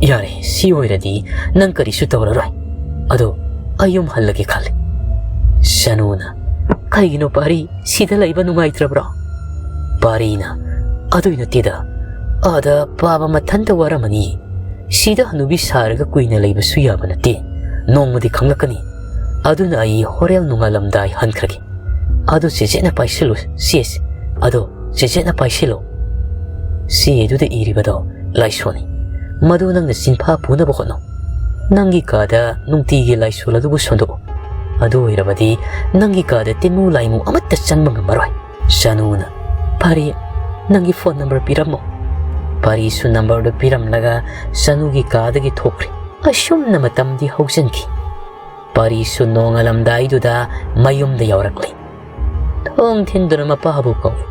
"ꯌꯥꯔꯦ, ꯁꯤ ꯑꯣꯏꯔꯗꯤ ꯅꯪ ꯀꯔꯤꯁꯨ ꯇꯧꯔꯔꯣꯏ꯫ ꯑꯗꯣ ꯑꯩ ꯌꯨꯝ ꯍꯜꯂꯒꯦ ꯈꯜꯂꯤ꯫" ꯁꯅꯨꯅ, "ꯀꯩꯒꯤꯅꯣ ꯄꯥꯔꯤ, ꯁꯤꯗ ꯂꯩꯕ ꯅꯨꯡꯉꯥꯏꯇ꯭ꯔꯕ꯭ꯔꯣ?" ꯄꯥꯔꯤꯅ, "ꯑꯗꯨꯏ ꯅꯠꯇꯦꯗ, ꯑꯥꯗ ꯄꯥꯕ ꯃꯊꯟꯇ ꯋꯥꯔꯝꯃꯅꯤ꯫ ꯁꯤꯗ ꯍꯅꯨꯕꯤ ꯁꯥꯔꯒ ꯀꯨꯏꯅ ꯂꯩꯕꯁꯨ ꯌꯥꯕ ꯅꯠꯇꯦ꯫ ꯅꯣꯡꯃꯗꯤ ꯈꯪꯂꯛꯀꯅꯤ꯫ ꯑꯗꯨꯅ ꯑꯩ ꯍꯣꯔꯦꯟ ꯅꯣꯡꯉꯥꯜꯂꯝꯗꯥꯏ ꯍꯟꯈ꯭ꯔꯒꯦ꯫ ꯑꯗꯨ ꯆꯦꯆꯦꯅ ꯄꯥꯏꯁꯤꯜꯂꯨ ꯆꯦꯁꯦ꯫ ꯑꯗꯣ ꯆꯦꯆꯦꯅ ꯄꯥꯏꯁꯤꯜꯂꯨ꯫ ꯆꯦ ꯑꯗꯨꯗ ꯏꯔꯤꯕꯗꯣ ꯂꯥꯏꯁꯣꯟꯅꯤ꯫ ꯃꯗꯨ ꯅꯪꯅ ꯆꯤꯟꯐꯥ ꯄꯨꯅꯕ ꯍꯣꯠꯅꯧ꯫ ꯅꯪꯒꯤ ꯀꯥꯗ ꯅꯨꯡꯇꯤꯒꯤ ꯂꯥꯏꯁꯣꯟ ꯑꯗꯨꯕꯨ ꯁꯣꯟꯗꯣꯛꯎ꯫ ꯑꯗꯨ ꯑꯣꯏꯔꯕꯗꯤ ꯅꯪꯒꯤ ꯀꯥꯗ ꯇꯤꯟꯃꯨ ꯂꯥꯏꯃꯨ ꯑꯃꯠꯇ ꯆꯪꯕ ꯉꯝꯃꯔꯣꯏ꯫" ꯁꯅꯨꯅ, "ꯐꯔꯦ, ꯅꯪꯒꯤ ꯐꯣꯟ ꯅꯝꯕꯔ ꯄꯤꯔꯝꯃꯣ꯫" ꯄꯥꯔꯤꯁꯨ ꯅꯝꯕꯔꯗꯨ ꯄꯤꯔꯝꯂꯒ ꯁꯅꯨꯒꯤ ꯀꯥꯗꯒꯤ ꯊꯣꯛꯈ꯭ꯔꯦ꯫ ꯑꯁꯨꯝꯅ ꯃꯇꯝꯗꯤ ꯍꯧꯖꯤꯟꯈꯤ꯫ ꯄꯥꯔꯤꯁꯨ ꯅꯣꯡꯉꯥꯜꯂꯝꯗꯥꯏꯗꯨꯗ ꯃꯌꯨꯝꯗ ꯌꯧꯔꯛꯂꯦ꯫ ꯊꯣꯡ ꯊꯤꯟꯗꯨꯅ ꯃꯄꯥꯕꯨ ꯀꯧꯏ꯫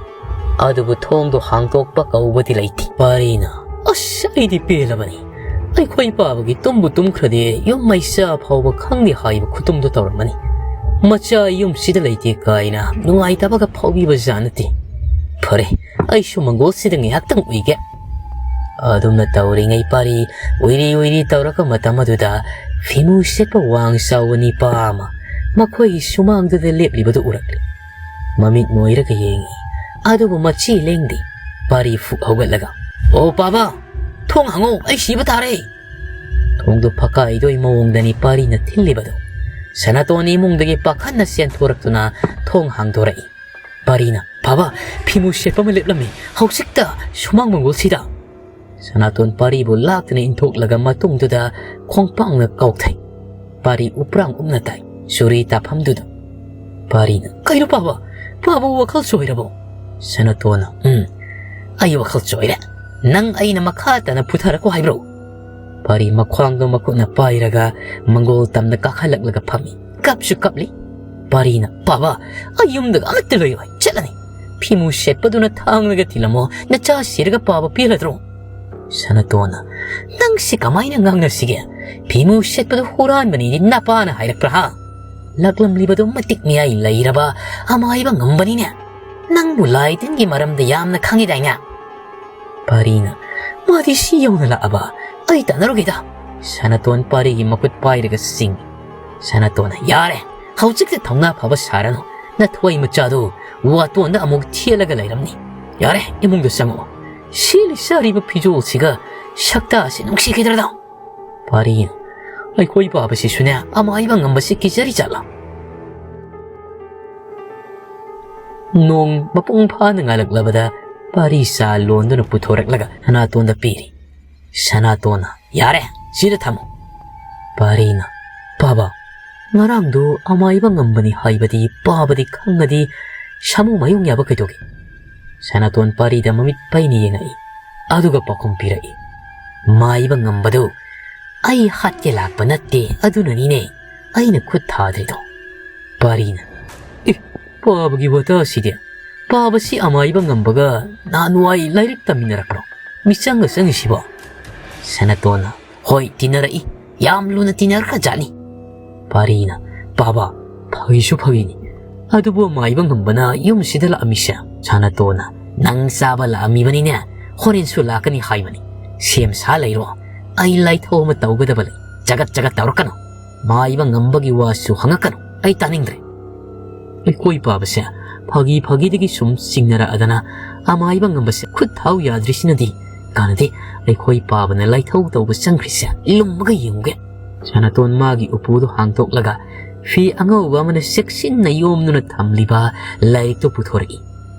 ꯑꯗꯨꯕꯨ ꯊꯣꯡꯗꯨ ꯍꯥꯡꯗꯣꯛꯄ ꯀꯧꯕꯗꯤ ꯂꯩꯇꯦ꯫ ꯄꯥꯔꯤꯅ, "ꯑꯁ, ꯑꯩꯗꯤ ꯄꯦꯜꯂꯕꯅꯤ꯫ ꯑꯩꯈꯣꯏ ꯄꯥꯕꯒꯤ ꯇꯨꯝꯕꯨ ꯇꯨꯝꯈ꯭ꯔꯗꯤ ꯌꯨꯝ ꯃꯩꯁꯥ ꯐꯥꯎꯕ ꯈꯪꯗꯦ ꯍꯥꯏꯕ ꯈꯨꯇꯨꯝꯗꯣ ꯇꯧꯔꯝꯃꯅꯤ꯫ ꯃꯆꯥ ꯌꯨꯝꯁꯤꯗ ꯂꯩꯇꯦ ꯀꯥꯏꯅ ꯅꯨꯡꯉꯥꯏꯇꯕꯒ ꯐꯥꯎꯕꯤꯕ ꯖꯥꯠ ꯅꯠꯇꯦ꯫ ꯐꯔꯦ, ꯑꯩꯁꯨ ꯃꯪꯒꯣꯜꯁꯤꯗ ꯉꯥꯏꯍꯥꯛꯇꯪ ꯎꯏꯒꯦ꯫ ꯑꯗꯨꯝꯅ ꯇꯧꯔꯤꯉꯩ ꯄꯥꯔꯤ ꯎꯏꯔꯤ ꯎꯏꯔꯤ ꯇꯧꯔꯛꯄ ꯃꯇꯝ ꯑꯗꯨꯗ ꯐꯤꯃꯨ ꯁꯦꯠꯄ ꯋꯥꯡ ꯆꯥꯎꯕ ꯅꯤꯄꯥ ꯑꯃ ꯃꯈꯣꯏꯒꯤ ꯁꯨꯃꯥꯡꯗꯨꯗ ꯂꯦꯞꯂꯤꯕꯗꯨ ꯎꯔꯛꯂꯤ꯫ ꯃꯃꯤꯠ ꯃꯣꯏꯔꯒ ꯌꯦꯡꯉꯤ, ꯑꯗꯨꯕꯨ ꯃꯆꯤ ꯂꯦꯡꯗꯦ꯫ ꯄꯥꯔꯤ ꯐꯨꯛ ꯍꯧꯒꯠꯂꯒ, "ꯑꯣ ꯄꯥꯕ, ꯊꯣꯡ ꯍꯥꯡꯉꯣ, ꯑꯩ ꯁꯤꯕ ꯇꯥꯔꯦ!" ꯊꯣꯡꯗꯨ ꯐꯛꯀꯥꯏꯗꯣꯏ ꯃꯑꯣꯡꯗꯅꯤ ꯄꯥꯔꯤꯅ ꯊꯤꯜꯂꯤꯕꯗꯨ꯫ ꯁꯅꯥꯇꯣꯟ ꯏꯃꯨꯡꯗꯒꯤ ꯄꯥꯈꯠꯅ ꯆꯦꯟꯊꯣꯔꯛꯇꯨꯅ ꯊꯣꯡ ꯍꯥꯡꯗꯣꯔꯛꯏ꯫ ꯄꯥꯔꯤꯅ, "ꯄꯥꯕ, ꯐꯤꯃꯨ ꯁꯦꯠꯄ ꯑꯃ ꯂꯦꯞꯂꯝꯃꯤ ꯍꯧꯖꯤꯛꯇ ꯁꯨꯃꯥꯡ ꯃꯪꯒꯣꯜꯁꯤꯗ!" ꯁꯅꯥꯇꯣꯟ ꯄꯥꯔꯤꯕꯨ ꯂꯥꯛꯇꯨꯅ ꯏꯟꯊꯣꯛꯂꯒ ꯃꯇꯨꯡꯗꯨꯗ ꯈꯣꯡꯄꯥꯛꯅ ꯀꯥꯎꯊꯩ꯫ ꯄꯥꯔꯤ ꯎꯄ꯭ꯔꯥꯡ ꯎꯞꯅ ꯇꯥꯏ꯫ ꯆꯨꯔꯤ ꯇꯥꯐꯝꯗꯨꯗ꯫ ꯄꯥꯔꯤꯅ, "ꯀꯩꯅꯣ ꯄꯥꯕ? ꯄꯥꯕ ꯋꯥꯈꯜ ꯆꯣꯏꯔꯕꯣ?" ꯁꯅꯥꯇꯣꯟꯅ, "ꯎꯝ, ꯑꯩ ꯋꯥꯈꯜ ꯆꯣꯏꯔꯦ꯫ ꯅꯪ ꯑꯩꯅ ꯃꯈꯥ ꯇꯥꯅ ꯄꯨꯊꯔꯛꯈꯣ ꯍꯥꯏꯕ꯭ꯔꯣ?" ꯄꯥꯔꯤ ꯃꯈ꯭ꯋꯥꯡꯗꯣ ꯃꯈꯨꯠꯅ ꯄꯥꯏꯔꯒ ꯃꯪꯒꯣꯜ ꯇꯝꯅ ꯀꯥꯈꯠꯂꯛꯂꯒ ꯐꯝꯃꯤ꯫ ꯀꯞꯁꯨ ꯀꯞꯂꯤ꯫ ꯄꯥꯔꯤꯅ, "ꯄꯥꯕ, ꯑꯩ ꯌꯨꯝꯗꯒ ꯑꯃꯠꯇ ꯂꯩꯔꯣꯏ, ꯆꯠꯂꯅꯤ꯫ ꯐꯤꯃꯨ ꯁꯦꯠꯄꯗꯨꯅ ꯊꯥꯡꯂꯒ ꯊꯤꯜꯂꯝꯃꯣ, ꯅꯆꯥ ꯁꯤꯔꯒ ꯄꯥꯕ ꯄꯦꯜꯂꯗ꯭ꯔꯣ?" ꯁꯅꯥꯇꯣꯟꯅ, "ꯅꯪꯁꯤ ꯀꯃꯥꯏꯅ ꯉꯥꯡꯅꯁꯤꯒꯦ? ꯐꯤꯃꯨ ꯁꯦꯠꯄꯗꯨ ꯍꯨꯔꯥꯟꯕꯅꯤꯗꯤ ꯅꯄꯥꯅ ꯍꯥꯏꯔꯛꯄ꯭ꯔꯥ, ꯍꯥ? ꯂꯥꯛꯂꯝꯂꯤꯕꯗꯨ ꯃꯇꯤꯛ ꯃꯌꯥꯏ ꯂꯩꯔꯕ ꯑꯃꯥꯏꯕ ꯉꯝꯕꯅꯤꯅꯦ꯫ ꯅꯪꯕꯨ ꯂꯥꯏ ꯇꯤꯟꯒꯤ ꯃꯔꯝꯗ ꯌꯥꯝꯅ ꯈꯪꯉꯤꯗꯥꯏꯅꯦ?" ꯄꯥꯔꯤꯅ, "ꯃꯥꯗꯤ ꯁꯤ ꯌꯧꯅ ꯂꯥꯛꯑꯕ? ꯑꯩ ꯇꯥꯟꯅꯔꯨꯒꯦꯗ!" ꯁꯅꯥꯇꯣꯟ ꯄꯥꯔꯤꯒꯤ ꯃꯈꯨꯠ ꯄꯥꯏꯔꯒ ꯆꯤꯡꯏ꯫ ꯁꯅꯥꯇꯣꯟꯅ, "ꯌꯥꯔꯦ, ꯍꯧꯖꯤꯛꯇꯤ ꯊꯧꯅꯥ ꯐꯕ ꯁꯥꯔꯅꯨ꯫ ꯅꯊꯣꯏ ꯃꯆꯥꯗꯨ ꯋꯥꯇꯣꯟꯗ ꯑꯃꯨꯛ ꯊꯦꯠꯂꯒ ꯂꯩꯔꯝꯅꯤ꯫ ꯌꯥꯔꯦ, ꯏꯃꯨꯡꯗ ꯆꯪꯉꯛꯑꯣ꯫ ꯁꯦꯠꯂꯤ ꯆꯥꯔꯤꯕ ꯐꯤꯖꯣꯜꯁꯤꯒ ꯁꯛꯇꯥꯁꯤ ꯅꯨꯡꯁꯤꯈꯤꯗ꯭ꯔꯗꯣ!" ꯄꯥꯔꯤꯅ, "ꯑꯩꯈꯣꯏ ꯄꯥꯕꯁꯤꯁꯨꯅꯦ ꯑꯃꯥꯏꯕ ꯉꯝꯕꯁꯤ ꯀꯤꯖꯔꯤ ꯖꯥꯠꯂꯥ?" ꯅꯣꯡ ꯃꯄꯨꯡ ꯐꯥꯅ ꯉꯥꯜꯂꯛꯂꯕꯗ ꯄꯥꯔꯤ ꯆꯥ ꯂꯣꯟꯗꯨꯅ ꯄꯨꯊꯣꯔꯛꯂꯒ ꯁꯅꯥꯇꯣꯟꯗ ꯄꯤꯔꯤ꯫ ꯁꯅꯥꯇꯣꯟꯅ, "ꯌꯥꯔꯦ, ꯁꯤꯗ ꯊꯝꯃꯨ꯫" ꯄꯥꯔꯤꯅ, "ꯄꯥꯕ, ꯉꯔꯥꯡꯗꯨ ꯑꯃꯥꯏꯕ ꯉꯝꯕꯅꯤ ꯍꯥꯏꯕꯗꯤ ꯄꯥꯕꯗꯤ ꯈꯪꯉꯗꯤ ꯁꯥꯃꯨ ꯃꯌꯨꯡ ꯌꯥꯕ ꯀꯩꯗꯧꯒꯦ?" ꯁꯅꯥꯇꯣꯟ ꯄꯥꯔꯤꯗ ꯃꯃꯤꯠ ꯄꯩꯅ ꯌꯦꯡꯉꯛꯏ꯫ ꯑꯗꯨꯒ ꯄꯥꯎꯈꯨꯝ ꯄꯤꯔꯛꯏ, "ꯃꯥꯏꯕ ꯉꯝꯕꯗꯨ ꯑꯩ ꯍꯥꯠꯀꯦ ꯂꯥꯛꯄ ꯅꯠꯇꯦ, ꯑꯗꯨꯅꯅꯤꯅꯦ ꯑꯩꯅ ꯈꯨꯠ ꯊꯥꯗ꯭ꯔꯤꯗꯣ꯫" ꯄꯥꯔꯤꯅ, "ꯑꯦ, ꯄꯥꯕꯒꯤ ꯋꯥꯇꯥꯁꯤꯗꯤ! ꯄꯥꯕꯁꯤ ꯑꯃꯥꯏꯕ ꯉꯝꯕꯒ ꯅꯍꯥꯟꯋꯥꯏ ꯂꯥꯏꯔꯤꯛ ꯇꯝꯃꯤꯟꯅꯔꯛꯄ꯭ꯔꯣ? ꯃꯤꯆꯪꯒ ꯆꯪꯉꯤꯁꯤꯕꯣ?" ꯁꯅꯥꯇꯣꯟꯅ, "ꯍꯣꯏ, ꯇꯤꯟꯅꯔꯛꯏ꯫ ꯌꯥꯝ ꯂꯨꯅ ꯇꯤꯟꯅꯔꯛꯈ꯭ꯔꯖꯥꯠꯅꯤ꯫" ꯄꯥꯔꯤꯅ, "ꯄꯥꯕ, ꯐꯒꯤꯁꯨ ꯐꯒꯤꯅꯤ꯫ ꯑꯗꯨꯕꯨ ꯃꯥꯏꯕ ꯉꯝꯕꯅ ꯌꯨꯝꯁꯤꯗ ꯂꯥꯛꯑꯝꯃꯤꯁꯦ?" ꯁꯅꯥꯇꯣꯟꯅ, "ꯅꯪ ꯆꯥꯕ ꯂꯥꯛꯑꯝꯃꯤꯕꯅꯤꯅꯦ꯫ ꯍꯣꯔꯦꯟꯁꯨ ꯂꯥꯛꯀꯅꯤ ꯍꯥꯏꯕꯅꯤ꯫ ꯁꯦꯝ ꯁꯥ ꯂꯩꯔꯣ꯫ ꯑꯩ ꯂꯥꯏꯊꯧ ꯑꯃ ꯇꯧꯒꯗꯕ ꯂꯩ꯫ ꯆꯒꯠ ꯆꯒꯠ ꯇꯧꯔꯛꯀꯅꯨ꯫ ꯃꯥꯏꯕ ꯉꯝꯕꯒꯤ ꯋꯥꯁꯨ ꯍꯪꯉꯛꯀꯅꯨ꯫ ꯑꯩ ꯇꯥꯅꯤꯡꯗ꯭ꯔꯦ꯫" ꯑꯩꯈꯣꯏ ꯄꯥꯕꯁꯦ ꯐꯥꯒꯤ ꯐꯥꯒꯤꯗꯒꯤ ꯁꯨꯝ ꯆꯤꯡꯅꯔꯛꯑꯗꯅ ꯑꯃꯥꯏꯕ ꯉꯝꯕꯁꯦ ꯈꯨꯠ ꯊꯥꯎ ꯌꯥꯗ꯭ꯔꯤꯁꯤꯅꯗꯤ ꯀꯥꯟꯅꯗꯦ꯫ ꯑꯩꯈꯣꯏ ꯄꯥꯕꯅ ꯂꯥꯏꯊꯧ ꯇꯧꯕ ꯆꯪꯈ꯭ꯔꯤꯁꯦ ꯂꯨꯝꯃꯒ ꯌꯦꯡꯉꯨꯒꯦ꯫ ꯁꯅꯥꯇꯣꯟ ꯃꯥꯒꯤ ꯎꯄꯨꯗꯨ ꯍꯥꯡꯗꯣꯛꯂꯒ ꯐꯤ ꯑꯉꯧꯕ ꯑꯃꯅ ꯆꯦꯛꯁꯤꯟꯅ ꯌꯣꯝꯗꯨꯅ ꯊꯝꯂꯤꯕ ꯂꯥꯏꯔꯤꯛꯇꯨ ꯄꯨꯊꯣꯔꯛꯏ꯫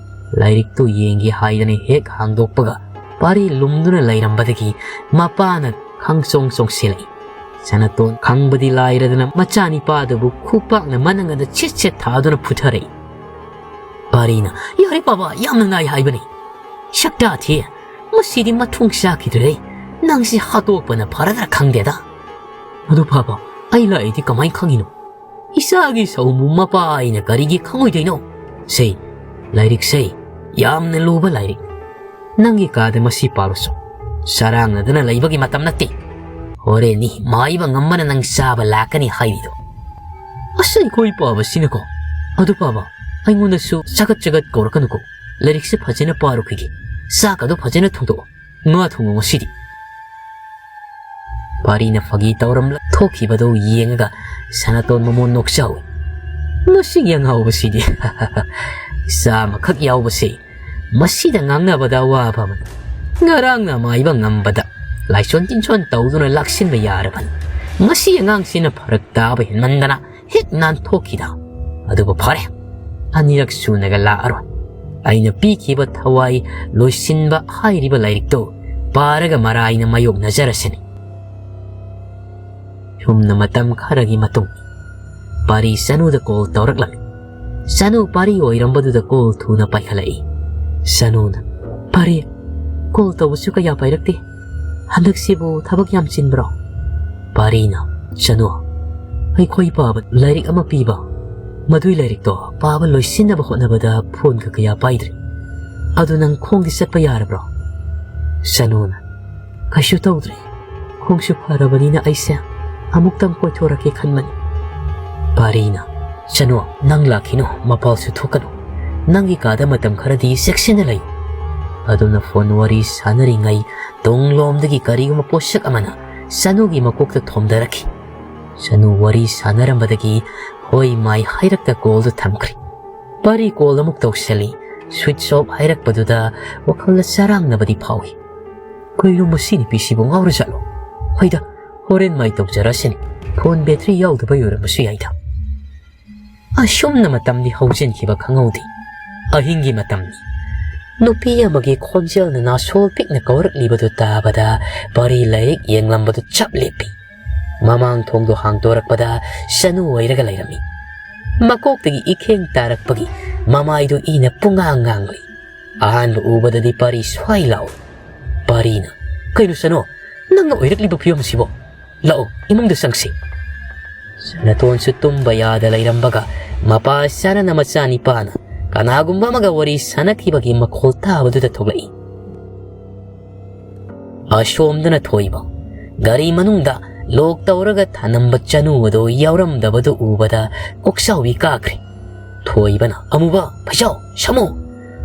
ꯂꯥꯏꯔꯤꯛꯇꯨ ꯌꯦꯡꯒꯦ ꯍꯥꯏꯗꯅ ꯍꯦꯛ ꯍꯥꯡꯗꯣꯛꯄꯒ ꯄꯥꯔꯤ ꯂꯨꯝꯗꯨꯅ ꯂꯩꯔꯝꯕꯗꯒꯤ ꯃꯄꯥꯅ ꯈꯪꯆꯣꯡ ꯆꯣꯡꯁꯤꯜꯂꯛꯏ꯫ ꯁꯅꯥꯇꯣꯟ ꯈꯪꯕꯗꯤ ꯂꯥꯏꯔꯗꯅ ꯃꯆꯥꯅꯤꯄꯥꯗꯨꯕꯨ ꯈꯨꯄꯥꯛꯅ ꯃꯅꯪꯒꯟꯗ ꯁꯤꯠ ꯁꯤꯠ ꯊꯥꯗꯨꯅ ꯐꯨꯊꯔꯛꯏ꯫ ꯄꯥꯔꯤꯅ, "ꯌꯥꯔꯦ ꯄꯥꯕ, ꯌꯥꯝꯅ ꯅꯥꯏ ꯍꯥꯏꯕꯅꯤ꯫ ꯁꯛꯇꯥ ꯊꯤ, ꯃꯁꯤꯗꯤ ꯃꯊꯣꯡ ꯆꯥꯈꯤꯗ꯭ꯔꯦ꯫ ꯅꯪꯁꯤ ꯍꯥꯠꯇꯣꯛꯄꯅ ꯐꯔꯗ꯭ꯔꯥ ꯈꯪꯗꯦꯗ꯫" "ꯑꯗꯨ ꯄꯥꯕ, ꯑꯩ ꯂꯥꯛꯏꯗꯤ ꯀꯃꯥꯏꯅ ꯈꯪꯉꯤꯅꯣ? ꯏꯆꯥꯒꯤ ꯁꯥꯎꯕꯨ ꯃꯄꯥ ꯑꯩꯅ ꯀꯔꯤꯒꯤ ꯈꯪꯉꯣꯏꯗꯣꯏꯅꯣ? ꯁꯦ, ꯂꯥꯏꯔꯤꯛꯁꯦ ꯌꯥꯝꯅ ꯂꯨꯕ ꯂꯥꯏꯔꯤꯛ꯫ ꯅꯪꯒꯤ ꯀꯥꯗ ꯃꯁꯤ ꯄꯥꯔꯨꯆꯣ꯫ ꯆꯔꯥꯡꯅꯗꯅ ꯂꯩꯕꯒꯤ ꯃꯇꯝ ꯅꯠꯇꯦ꯫ ꯍꯣꯔꯦꯟꯅꯤ ꯃꯥꯏꯕ ꯉꯝꯕꯅ ꯅꯪ ꯆꯥꯕ ꯂꯥꯛꯀꯅꯤ ꯍꯥꯏꯔꯤꯗꯣ꯫" "ꯑꯁ, ꯑꯩꯈꯣꯏ ꯄꯥꯕꯁꯤꯅꯀꯣ꯫ ꯑꯗꯨ ꯄꯥꯕ, ꯑꯩꯉꯣꯟꯗꯁꯨ ꯆꯒꯠ ꯆꯒꯠ ꯀꯧꯔꯛꯀꯅꯨꯀꯣ꯫ ꯂꯥꯏꯔꯤꯛꯁꯦ ꯐꯖꯅ ꯄꯥꯔꯨꯈꯤꯒꯦ꯫ ꯆꯥꯛ ꯑꯗꯨ ꯐꯖꯅ ꯊꯣꯡꯗꯣꯛꯑꯣ꯫ ꯉꯥ ꯊꯣꯡꯉꯣ ꯉꯁꯤꯗꯤ꯫" ꯄꯥꯔꯤꯅ ꯐꯥꯒꯤ ꯇꯧꯔꯝꯂ ꯊꯣꯛꯈꯤꯕꯗꯨ ꯌꯦꯡꯉꯒ ꯁꯅꯥꯇꯣꯟ ꯃꯃꯣꯟ ꯅꯣꯛꯆꯍꯧꯏ꯫ "ꯃꯁꯤꯒꯤ ꯑꯉꯥꯎꯕꯁꯤꯗꯤ ꯆꯥꯃꯈꯛ ꯌꯥꯎꯕꯁꯦ ꯃꯁꯤꯗ ꯉꯥꯡꯅꯕꯗ ꯑꯋꯥꯕ ꯑꯃꯅꯤ꯫ ꯉꯔꯥꯡꯅ ꯃꯥꯏꯕ ꯉꯝꯕꯗ ꯂꯥꯏꯁꯣꯟ ꯇꯤꯟꯁꯣꯟ ꯇꯧꯗꯨꯅ ꯂꯥꯛꯁꯤꯟꯕ ꯌꯥꯔꯕꯅꯤ꯫ ꯃꯁꯤ ꯑꯉꯥꯡꯁꯤꯅ ꯐꯔꯛ ꯇꯥꯕ ꯍꯦꯟꯃꯟꯗꯅ ꯍꯦꯛ ꯅꯥꯟꯊꯣꯛꯈꯤꯗ꯫ ꯑꯗꯨꯕꯨ ꯐꯔꯦ, ꯑꯅꯤꯔꯛ ꯁꯨꯅꯒ ꯂꯥꯛꯑꯔꯣꯏ꯫ ꯑꯩꯅ ꯄꯤꯈꯤꯕ ꯊꯋꯥꯏ ꯂꯣꯏꯁꯤꯟꯕ ꯍꯥꯏꯔꯤꯕ ꯂꯥꯏꯔꯤꯛꯇꯨ ꯄꯥꯔꯒ ꯃꯔꯥꯏꯅ ꯃꯥꯌꯣꯛꯅꯖꯔꯁꯅꯤ꯫" ꯁꯨꯝꯅ ꯃꯇꯝ ꯈꯔꯒꯤ ꯃꯇꯨꯡ ꯄꯥꯔꯤ ꯆꯅꯨꯗ ꯀꯣꯜ ꯇꯧꯔꯛꯂꯝꯃꯤ꯫ ꯆꯅꯨ ꯄꯥꯔꯤ ꯑꯣꯏꯔꯝꯕꯗꯨꯗ ꯀꯣꯜ ꯊꯨꯅ ꯄꯥꯏꯈꯠꯂꯛꯏ꯫ ꯆꯅꯨꯅ, "ꯄꯥꯔꯤ, ꯀꯣꯜ ꯇꯧꯕꯁꯨ ꯀꯌꯥ ꯄꯥꯏꯔꯛꯇꯦ꯫ ꯍꯟꯗꯛꯁꯤꯕꯨ ꯊꯕꯛ ꯌꯥꯝ ꯆꯤꯟꯕ꯭ꯔꯣ?" ꯄꯥꯔꯤꯅ, "ꯆꯅꯨ, ꯑꯩꯈꯣꯏ ꯄꯥꯕ ꯂꯥꯏꯔꯤꯛ ꯑꯃ ꯄꯤꯕ, ꯃꯗꯨꯏ ꯂꯥꯏꯔꯤꯛꯇꯣ ꯄꯥꯕ ꯂꯣꯏꯁꯤꯟꯅꯕ ꯍꯣꯠꯅꯕꯗ ꯐꯣꯟꯒ ꯀꯌꯥ ꯄꯥꯏꯗ꯭ꯔꯦ꯫ ꯑꯗꯨ ꯅꯪ ꯈꯣꯡꯗꯤ ꯆꯠꯄ ꯌꯥꯔꯕ꯭ꯔꯣ?" ꯆꯅꯨꯅ, "ꯀꯩꯁꯨ ꯇꯧꯗ꯭ꯔꯦ꯫ ꯄꯨꯡꯁꯨ ꯐꯔꯕꯅꯤꯅ ꯑꯩꯁꯦ ꯑꯃꯨꯛꯇꯪ ꯀꯣꯏꯊꯣꯔꯛꯀꯦ ꯈꯟꯕꯅꯤ꯫ ꯄꯥꯔꯤꯅ, "ꯆꯅꯨ, ꯅꯪ ꯂꯥꯛꯈꯤꯅꯨ, ꯃꯄꯥꯜꯁꯨ ꯊꯣꯛꯀꯅꯨ꯫ ꯅꯪꯒꯤ ꯀꯥꯗ ꯃꯇꯝ ꯈꯔꯗꯤ ꯆꯦꯛꯁꯤꯟꯅ ꯂꯩꯌꯨ"꯫ ꯑꯗꯨꯝꯅ ꯐꯣꯟ ꯋꯥꯔꯤ ꯁꯥꯟꯅꯔꯤꯉꯩ ꯇꯨꯡꯂꯣꯝꯗꯒꯤ ꯀꯔꯤꯒꯨꯝꯕ ꯄꯣꯠꯁꯛ ꯑꯃꯅ ꯆꯅꯨꯒꯤ ꯃꯀꯣꯛꯇ ꯊꯣꯝꯗꯔꯛꯈꯤ꯫ ꯆꯅꯨ ꯋꯥꯔꯤ ꯁꯥꯟꯅꯔꯝꯕꯗꯒꯤ ꯍꯣꯏ ꯃꯥꯏ ꯍꯥꯏꯔꯛꯇ ꯀꯣꯜꯗꯨ ꯊꯝꯈ꯭ꯔꯦ꯫ ꯄꯥꯔꯤ ꯀꯣꯜ ꯑꯃꯨꯛ ꯇꯧꯁꯜꯂꯤ꯫ ꯁ꯭ꯋꯤꯆ ꯑꯣꯐ ꯍꯥꯏꯔꯛꯄꯗꯨꯗ ꯋꯥꯈꯜꯗ ꯆꯔꯥꯡꯅꯕꯗꯤ ꯐꯥꯎꯏ꯫ "ꯀꯩꯅꯣ, ꯃꯁꯤ ꯅꯨꯄꯤꯁꯤꯕꯨ ꯉꯥꯎꯔꯖꯥꯠꯂꯣ? ꯍꯣꯏꯗ, ꯍꯣꯔꯦꯟ ꯃꯥꯏ ꯇꯧꯖꯔꯁꯤꯅꯤ꯫ ꯐꯣꯟ ꯕꯦꯇ꯭ꯔꯤ ꯌꯥꯎꯗꯕꯩ ꯑꯣꯏꯔꯝꯕꯁꯨ ꯌꯥꯏꯗ"꯫ ꯑꯁꯨꯝꯅ ꯃꯇꯝꯗꯤ ꯍꯧꯖꯤꯟꯈꯤꯕ ꯈꯪꯍꯧꯗꯦ꯫ ꯑꯍꯤꯡꯒꯤ ꯃꯇꯝꯅꯤ꯫ ꯅꯨꯄꯤ ꯑꯃꯒꯤ ꯈꯣꯟꯖꯦꯜꯅ ꯅꯥꯁꯣꯜ ꯄꯤꯛꯅ ꯀꯧꯔꯛꯂꯤꯕꯗꯨ ꯇꯥꯕꯗ ꯄꯥꯔꯤ ꯂꯥꯏꯔꯤꯛ ꯌꯦꯡꯂꯝꯕꯗꯨ ꯆꯞ ꯂꯦꯞꯄꯤ꯫ ꯃꯃꯥꯡ ꯊꯣꯡꯗꯣ ꯍꯥꯡꯗꯣꯔꯛꯄꯗ ꯆꯅꯨ ꯑꯣꯏꯔꯒ ꯂꯩꯔꯝꯃꯤ꯫ ꯃꯀꯣꯛꯇꯒꯤ ꯏꯈꯦꯡ ꯇꯥꯔꯛꯄꯒꯤ ꯃꯃꯥꯏꯗꯨ ꯏꯅ ꯄꯨꯡꯉꯥꯡ ꯉꯥꯡꯂꯤ꯫ ꯑꯍꯥꯟꯕ ꯎꯕꯗꯗꯤ ꯄꯥꯔꯤ ꯁ꯭ꯋꯥꯏ ꯂꯥꯎꯏ꯫ ꯄꯥꯔꯤꯅ, "ꯀꯩꯅꯣ ꯆꯅꯨ, ꯅꯪꯅ ꯑꯣꯏꯔꯛꯂꯤꯕ ꯐꯤꯕꯝꯁꯤꯕꯣ? ꯂꯥꯛꯑꯣ, ꯏꯃꯨꯡꯗ ꯆꯪꯁꯤ"꯫ ꯁꯅꯥꯇꯣꯟꯁꯨ ꯇꯨꯝꯕ ꯌꯥꯗ ꯂꯩꯔꯝꯕꯒ ꯃꯄꯥ ꯆꯥꯅꯅ ꯃꯆꯥꯅꯤꯄꯥꯅ ꯀꯅꯥꯒꯨꯝꯕ ꯑꯃꯒ ꯋꯥꯔꯤ ꯁꯥꯟꯅꯈꯤꯕꯒꯤ ꯃꯈꯣꯜ ꯇꯥꯕꯗꯨꯗ ꯊꯣꯛꯂꯛꯏ꯫ ꯑꯁꯣꯝꯗꯅ ꯊꯣꯏꯕ ꯒꯥꯔꯤ ꯃꯅꯨꯡꯗ ꯂꯣꯛ ꯇꯧꯔꯒ ꯊꯅꯝꯕ ꯆꯅꯨ ꯑꯗꯨ ꯌꯥꯎꯔꯝꯗꯕꯗꯨ ꯎꯕꯗ ꯀꯣꯛꯆꯥꯎꯕꯤ ꯀꯥꯈ꯭ꯔꯦ꯫ ꯊꯣꯏꯕꯅ, "ꯑꯃꯨꯕ, ꯐꯩꯖꯥꯎ, ꯁꯥꯃꯨ,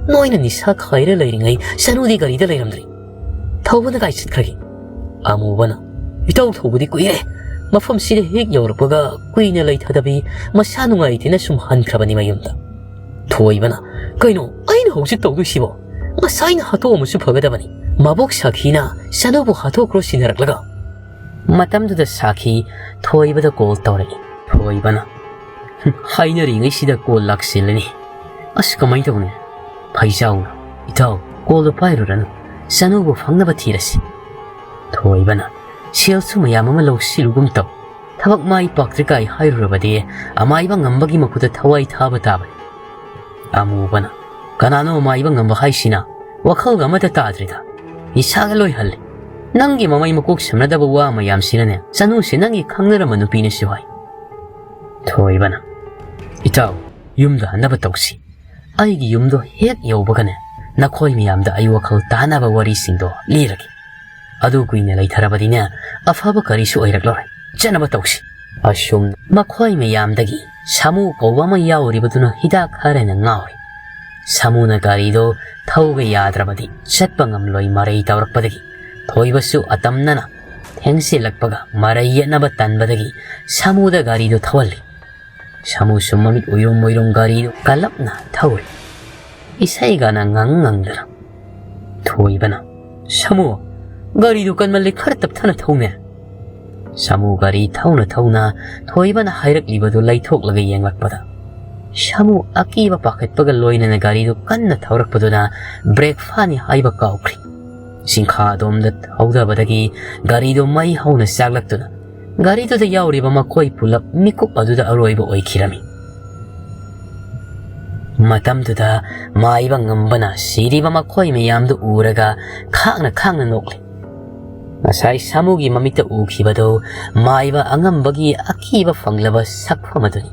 ꯅꯣꯏꯅ ꯅꯤꯁꯥ ꯈꯥꯏꯔ ꯂꯩꯔꯤꯉꯩ ꯆꯅꯨꯗꯤ ꯒꯥꯔꯤꯗ ꯂꯩꯔꯝꯗ꯭ꯔꯤ꯫ ꯊꯧꯕꯅ ꯀꯥꯏ ꯆꯠꯈ꯭ꯔꯒꯦ?" ꯑꯃꯨꯕꯅ, "ꯏꯇꯥꯎ ꯊꯧꯕꯗꯤ ꯀꯨꯏꯔꯦ꯫ ꯃꯐꯝꯁꯤꯗ ꯍꯦꯛ ꯌꯧꯔꯛꯄꯒ ꯀꯨꯏꯅ ꯂꯩꯊꯗꯕꯤ ꯃꯁꯥ ꯅꯨꯡꯉꯥꯏꯇꯦꯅ ꯁꯨꯝ ꯍꯟꯈ꯭ꯔꯕꯅꯤ ꯃꯌꯨꯝꯗ"꯫ ꯊꯣꯏꯕꯅ, "ꯀꯩꯅꯣ ꯑꯩꯅ ꯍꯧꯖꯤꯛ ꯇꯧꯗꯣꯏꯁꯤꯕꯣ? ꯉꯁꯥꯏꯅ ꯍꯥꯠꯇꯣꯛꯑꯝꯃꯁꯨ ꯐꯒꯗꯕꯅꯤ꯫ ꯃꯕꯣꯛ ꯁꯥꯈꯤꯅ ꯆꯅꯨꯕꯨ ꯍꯥꯠꯇꯣꯛꯈ꯭ꯔꯣ ꯁꯤꯟꯅꯔꯛꯂꯒ"꯫ ꯃꯇꯝꯗꯨꯗ ꯁꯥꯈꯤ ꯊꯣꯏꯕꯗ ꯀꯣꯜ ꯇꯧꯔꯛꯏ꯫ ꯊꯣꯏꯕꯅ, "ꯍꯥꯏꯅꯔꯤꯉꯩꯁꯤꯗ ꯀꯣꯜ ꯂꯥꯛꯁꯤꯜꯂꯅꯤ꯫ ꯑꯁ, ꯀꯃꯥꯏꯅ ꯇꯧꯅꯤ?" ꯐꯩꯖꯥꯎꯅ, "ꯏꯇꯥꯎ, ꯀꯣꯜꯗꯣ ꯄꯥꯏꯔꯨꯔꯅꯨ꯫ ꯆꯅꯨꯕꯨ ꯐꯪꯅꯕ ꯊꯤꯔꯁꯤ"꯫ ꯊꯣꯏꯕꯅ, "ꯁꯦꯜꯁꯨ ꯃꯌꯥꯝ ꯑꯃ ꯂꯧꯁꯤꯜꯂꯨꯒꯨꯝ ꯇꯧ꯫ ꯊꯕꯛ ꯃꯥꯏ ꯄꯥꯛꯇ꯭ꯔꯤꯀꯥꯏ ꯍꯥꯏꯔꯨꯔꯕꯗꯤ ꯑꯃꯥꯏꯕ ꯉꯝꯕꯒꯤ ꯃꯈꯨꯠꯇ ꯊꯋꯥꯏ ꯊꯥꯕ ꯇꯥꯕꯅꯤ"꯫ ꯑꯃꯨꯕꯅ, "ꯀꯅꯥꯅꯣ ꯑꯃꯥꯏꯕ ꯉꯝꯕ ꯍꯥꯏꯁꯤꯅ? ꯋꯥꯈꯜꯒ ꯑꯃꯠꯇ ꯇꯥꯗ꯭ꯔꯤꯗ꯫ ꯏꯁꯥꯒ ꯂꯣꯏ ꯍꯜꯂꯦ꯫ ꯅꯪꯒꯤ ꯃꯃꯩ ꯃꯀꯣꯛ ꯁꯝꯅꯗꯕ ꯋꯥ ꯃꯌꯥꯝꯁꯤꯅꯅꯦ, ꯆꯅꯨꯁꯦ ꯅꯪꯒꯤ ꯈꯪꯅꯔꯝꯕ ꯅꯨꯄꯤꯅꯁꯨ ꯍꯥꯏ"꯫ ꯊꯣꯏꯕꯅ, "ꯏꯇꯥꯎ, ꯌꯨꯝꯗ ꯍꯟꯅꯕ ꯇꯧꯁꯤ꯫ ꯑꯩꯒꯤ ꯌꯨꯝꯗꯣ ꯍꯦꯛ ꯌꯧꯕꯒꯅꯦ, ꯅꯈꯣꯏ ꯃꯌꯥꯝꯗ ꯑꯩ ꯋꯥꯈꯜ ꯇꯥꯅꯕ ꯋꯥꯔꯤꯁꯤꯡꯗꯣ ꯂꯤꯔꯒꯦ"꯫ ꯑꯗꯨ ꯀꯨꯏꯅ ꯂꯩꯊꯔꯕꯗꯤꯅꯦ, ꯑꯐꯕ ꯀꯔꯤꯁꯨ ꯑꯣꯏꯔꯛꯂꯔꯣꯏ꯫ ꯆꯠꯅꯕ ꯇꯧꯁꯤ꯫ ꯑꯁꯨꯝ ꯃꯈꯣꯏ ꯃꯌꯥꯝꯗꯒꯤ ꯁꯥꯃꯨ ꯀꯧꯕ ꯑꯃ ꯌꯥꯎꯔꯤꯕꯗꯨꯅ ꯍꯤꯗꯥꯛ ꯈꯔꯅ ꯉꯥꯎꯔꯤ꯫ ꯁꯥꯃꯨꯅ ꯒꯥꯔꯤꯗꯣ ꯊꯧꯕ ꯌꯥꯗ꯭ꯔꯕꯗꯤ ꯆꯠꯄ ꯉꯝꯂꯣꯏ ꯃꯔꯩ ꯇꯧꯔꯛꯄꯗꯒꯤ ꯊꯣꯏꯕꯁꯨ ꯑꯇꯝꯅꯅ ꯊꯦꯡꯖꯤꯜꯂꯛꯄꯒ ꯃꯔꯩ ꯌꯦꯠꯅꯕ ꯇꯟꯕꯗꯒꯤ ꯁꯥꯃꯨꯗ ꯒꯥꯔꯤꯗꯨ ꯊꯧꯍꯜꯂꯤ꯫ ꯁꯥꯃꯨꯁꯨ ꯃꯃꯤꯠ ꯎꯏꯔꯨꯝ ꯎꯏꯔꯨꯝ ꯒꯥꯔꯤꯗꯨ ꯀꯜꯂꯞꯅ ꯊꯧꯔꯤ꯫ ꯏꯁꯩꯒꯅ ꯉꯪ ꯉꯪꯗꯅ꯫ ꯊꯣꯏꯕꯅ, "ꯁꯥꯃꯨ, ꯒꯥꯔꯤꯗꯨ ꯀꯟꯃꯜꯂꯤ, ꯈꯔ ꯇꯞꯊꯅ ꯊꯧꯅꯦ꯫" ꯁꯥꯃꯨ ꯒꯥꯔꯤ ꯊꯧꯅ ꯊꯧꯅ ꯊꯣꯏꯕꯅ ꯍꯥꯏꯔꯛꯂꯤꯕꯗꯨ ꯂꯩꯊꯣꯛꯂꯒ ꯌꯦꯡꯂꯛꯄꯗ, ꯁꯥꯃꯨ ꯑꯀꯤꯕ ꯄꯥꯈꯠꯄꯒ ꯂꯣꯏꯅꯅ ꯒꯥꯔꯤꯗꯨ ꯀꯟꯅ ꯊꯧꯔꯛꯄꯗꯨꯅ ꯕ꯭ꯔꯦꯛ ꯐꯥꯅꯤ ꯍꯥꯏꯕ ꯀꯥꯎꯈ꯭ꯔꯤ꯫ ꯆꯤꯡꯈꯥ ꯑꯗꯣꯝꯗ ꯊꯧꯗꯕꯗꯒꯤ ꯒꯥꯔꯤꯗꯨ ꯃꯩ ꯍꯧꯅ ꯆꯥꯛꯂꯛꯇꯨꯅ ꯒꯥꯔꯤꯗꯨꯗ ꯌꯥꯎꯔꯤꯕ ꯃꯈꯣꯏ ꯄꯨꯂꯞ ꯃꯤꯀꯨꯞ ꯑꯗꯨꯗ ꯑꯔꯣꯏꯕ ꯑꯣꯏꯈꯤꯔꯝꯃꯤ꯫ ꯃꯇꯝꯗꯨꯗ ꯃꯥꯏꯕ ꯉꯝꯕꯅ ꯁꯤꯔꯤꯕ ꯃꯈꯣꯏ ꯃꯌꯥꯝꯗꯨ ꯎꯔꯒ ꯈꯥꯡꯅ ꯈꯥꯡꯅ ꯅꯣꯛꯂꯤ꯫ ꯉꯁꯥꯏ ꯁꯥꯃꯨꯒꯤ ꯃꯃꯤꯠꯇ ꯎꯈꯤꯕꯗꯨ ꯃꯥꯏꯕ ꯑꯉꯝꯕꯒꯤ ꯑꯀꯤꯕ ꯐꯪꯂꯕ ꯁꯛꯐꯝ ꯑꯗꯨꯅꯤ꯫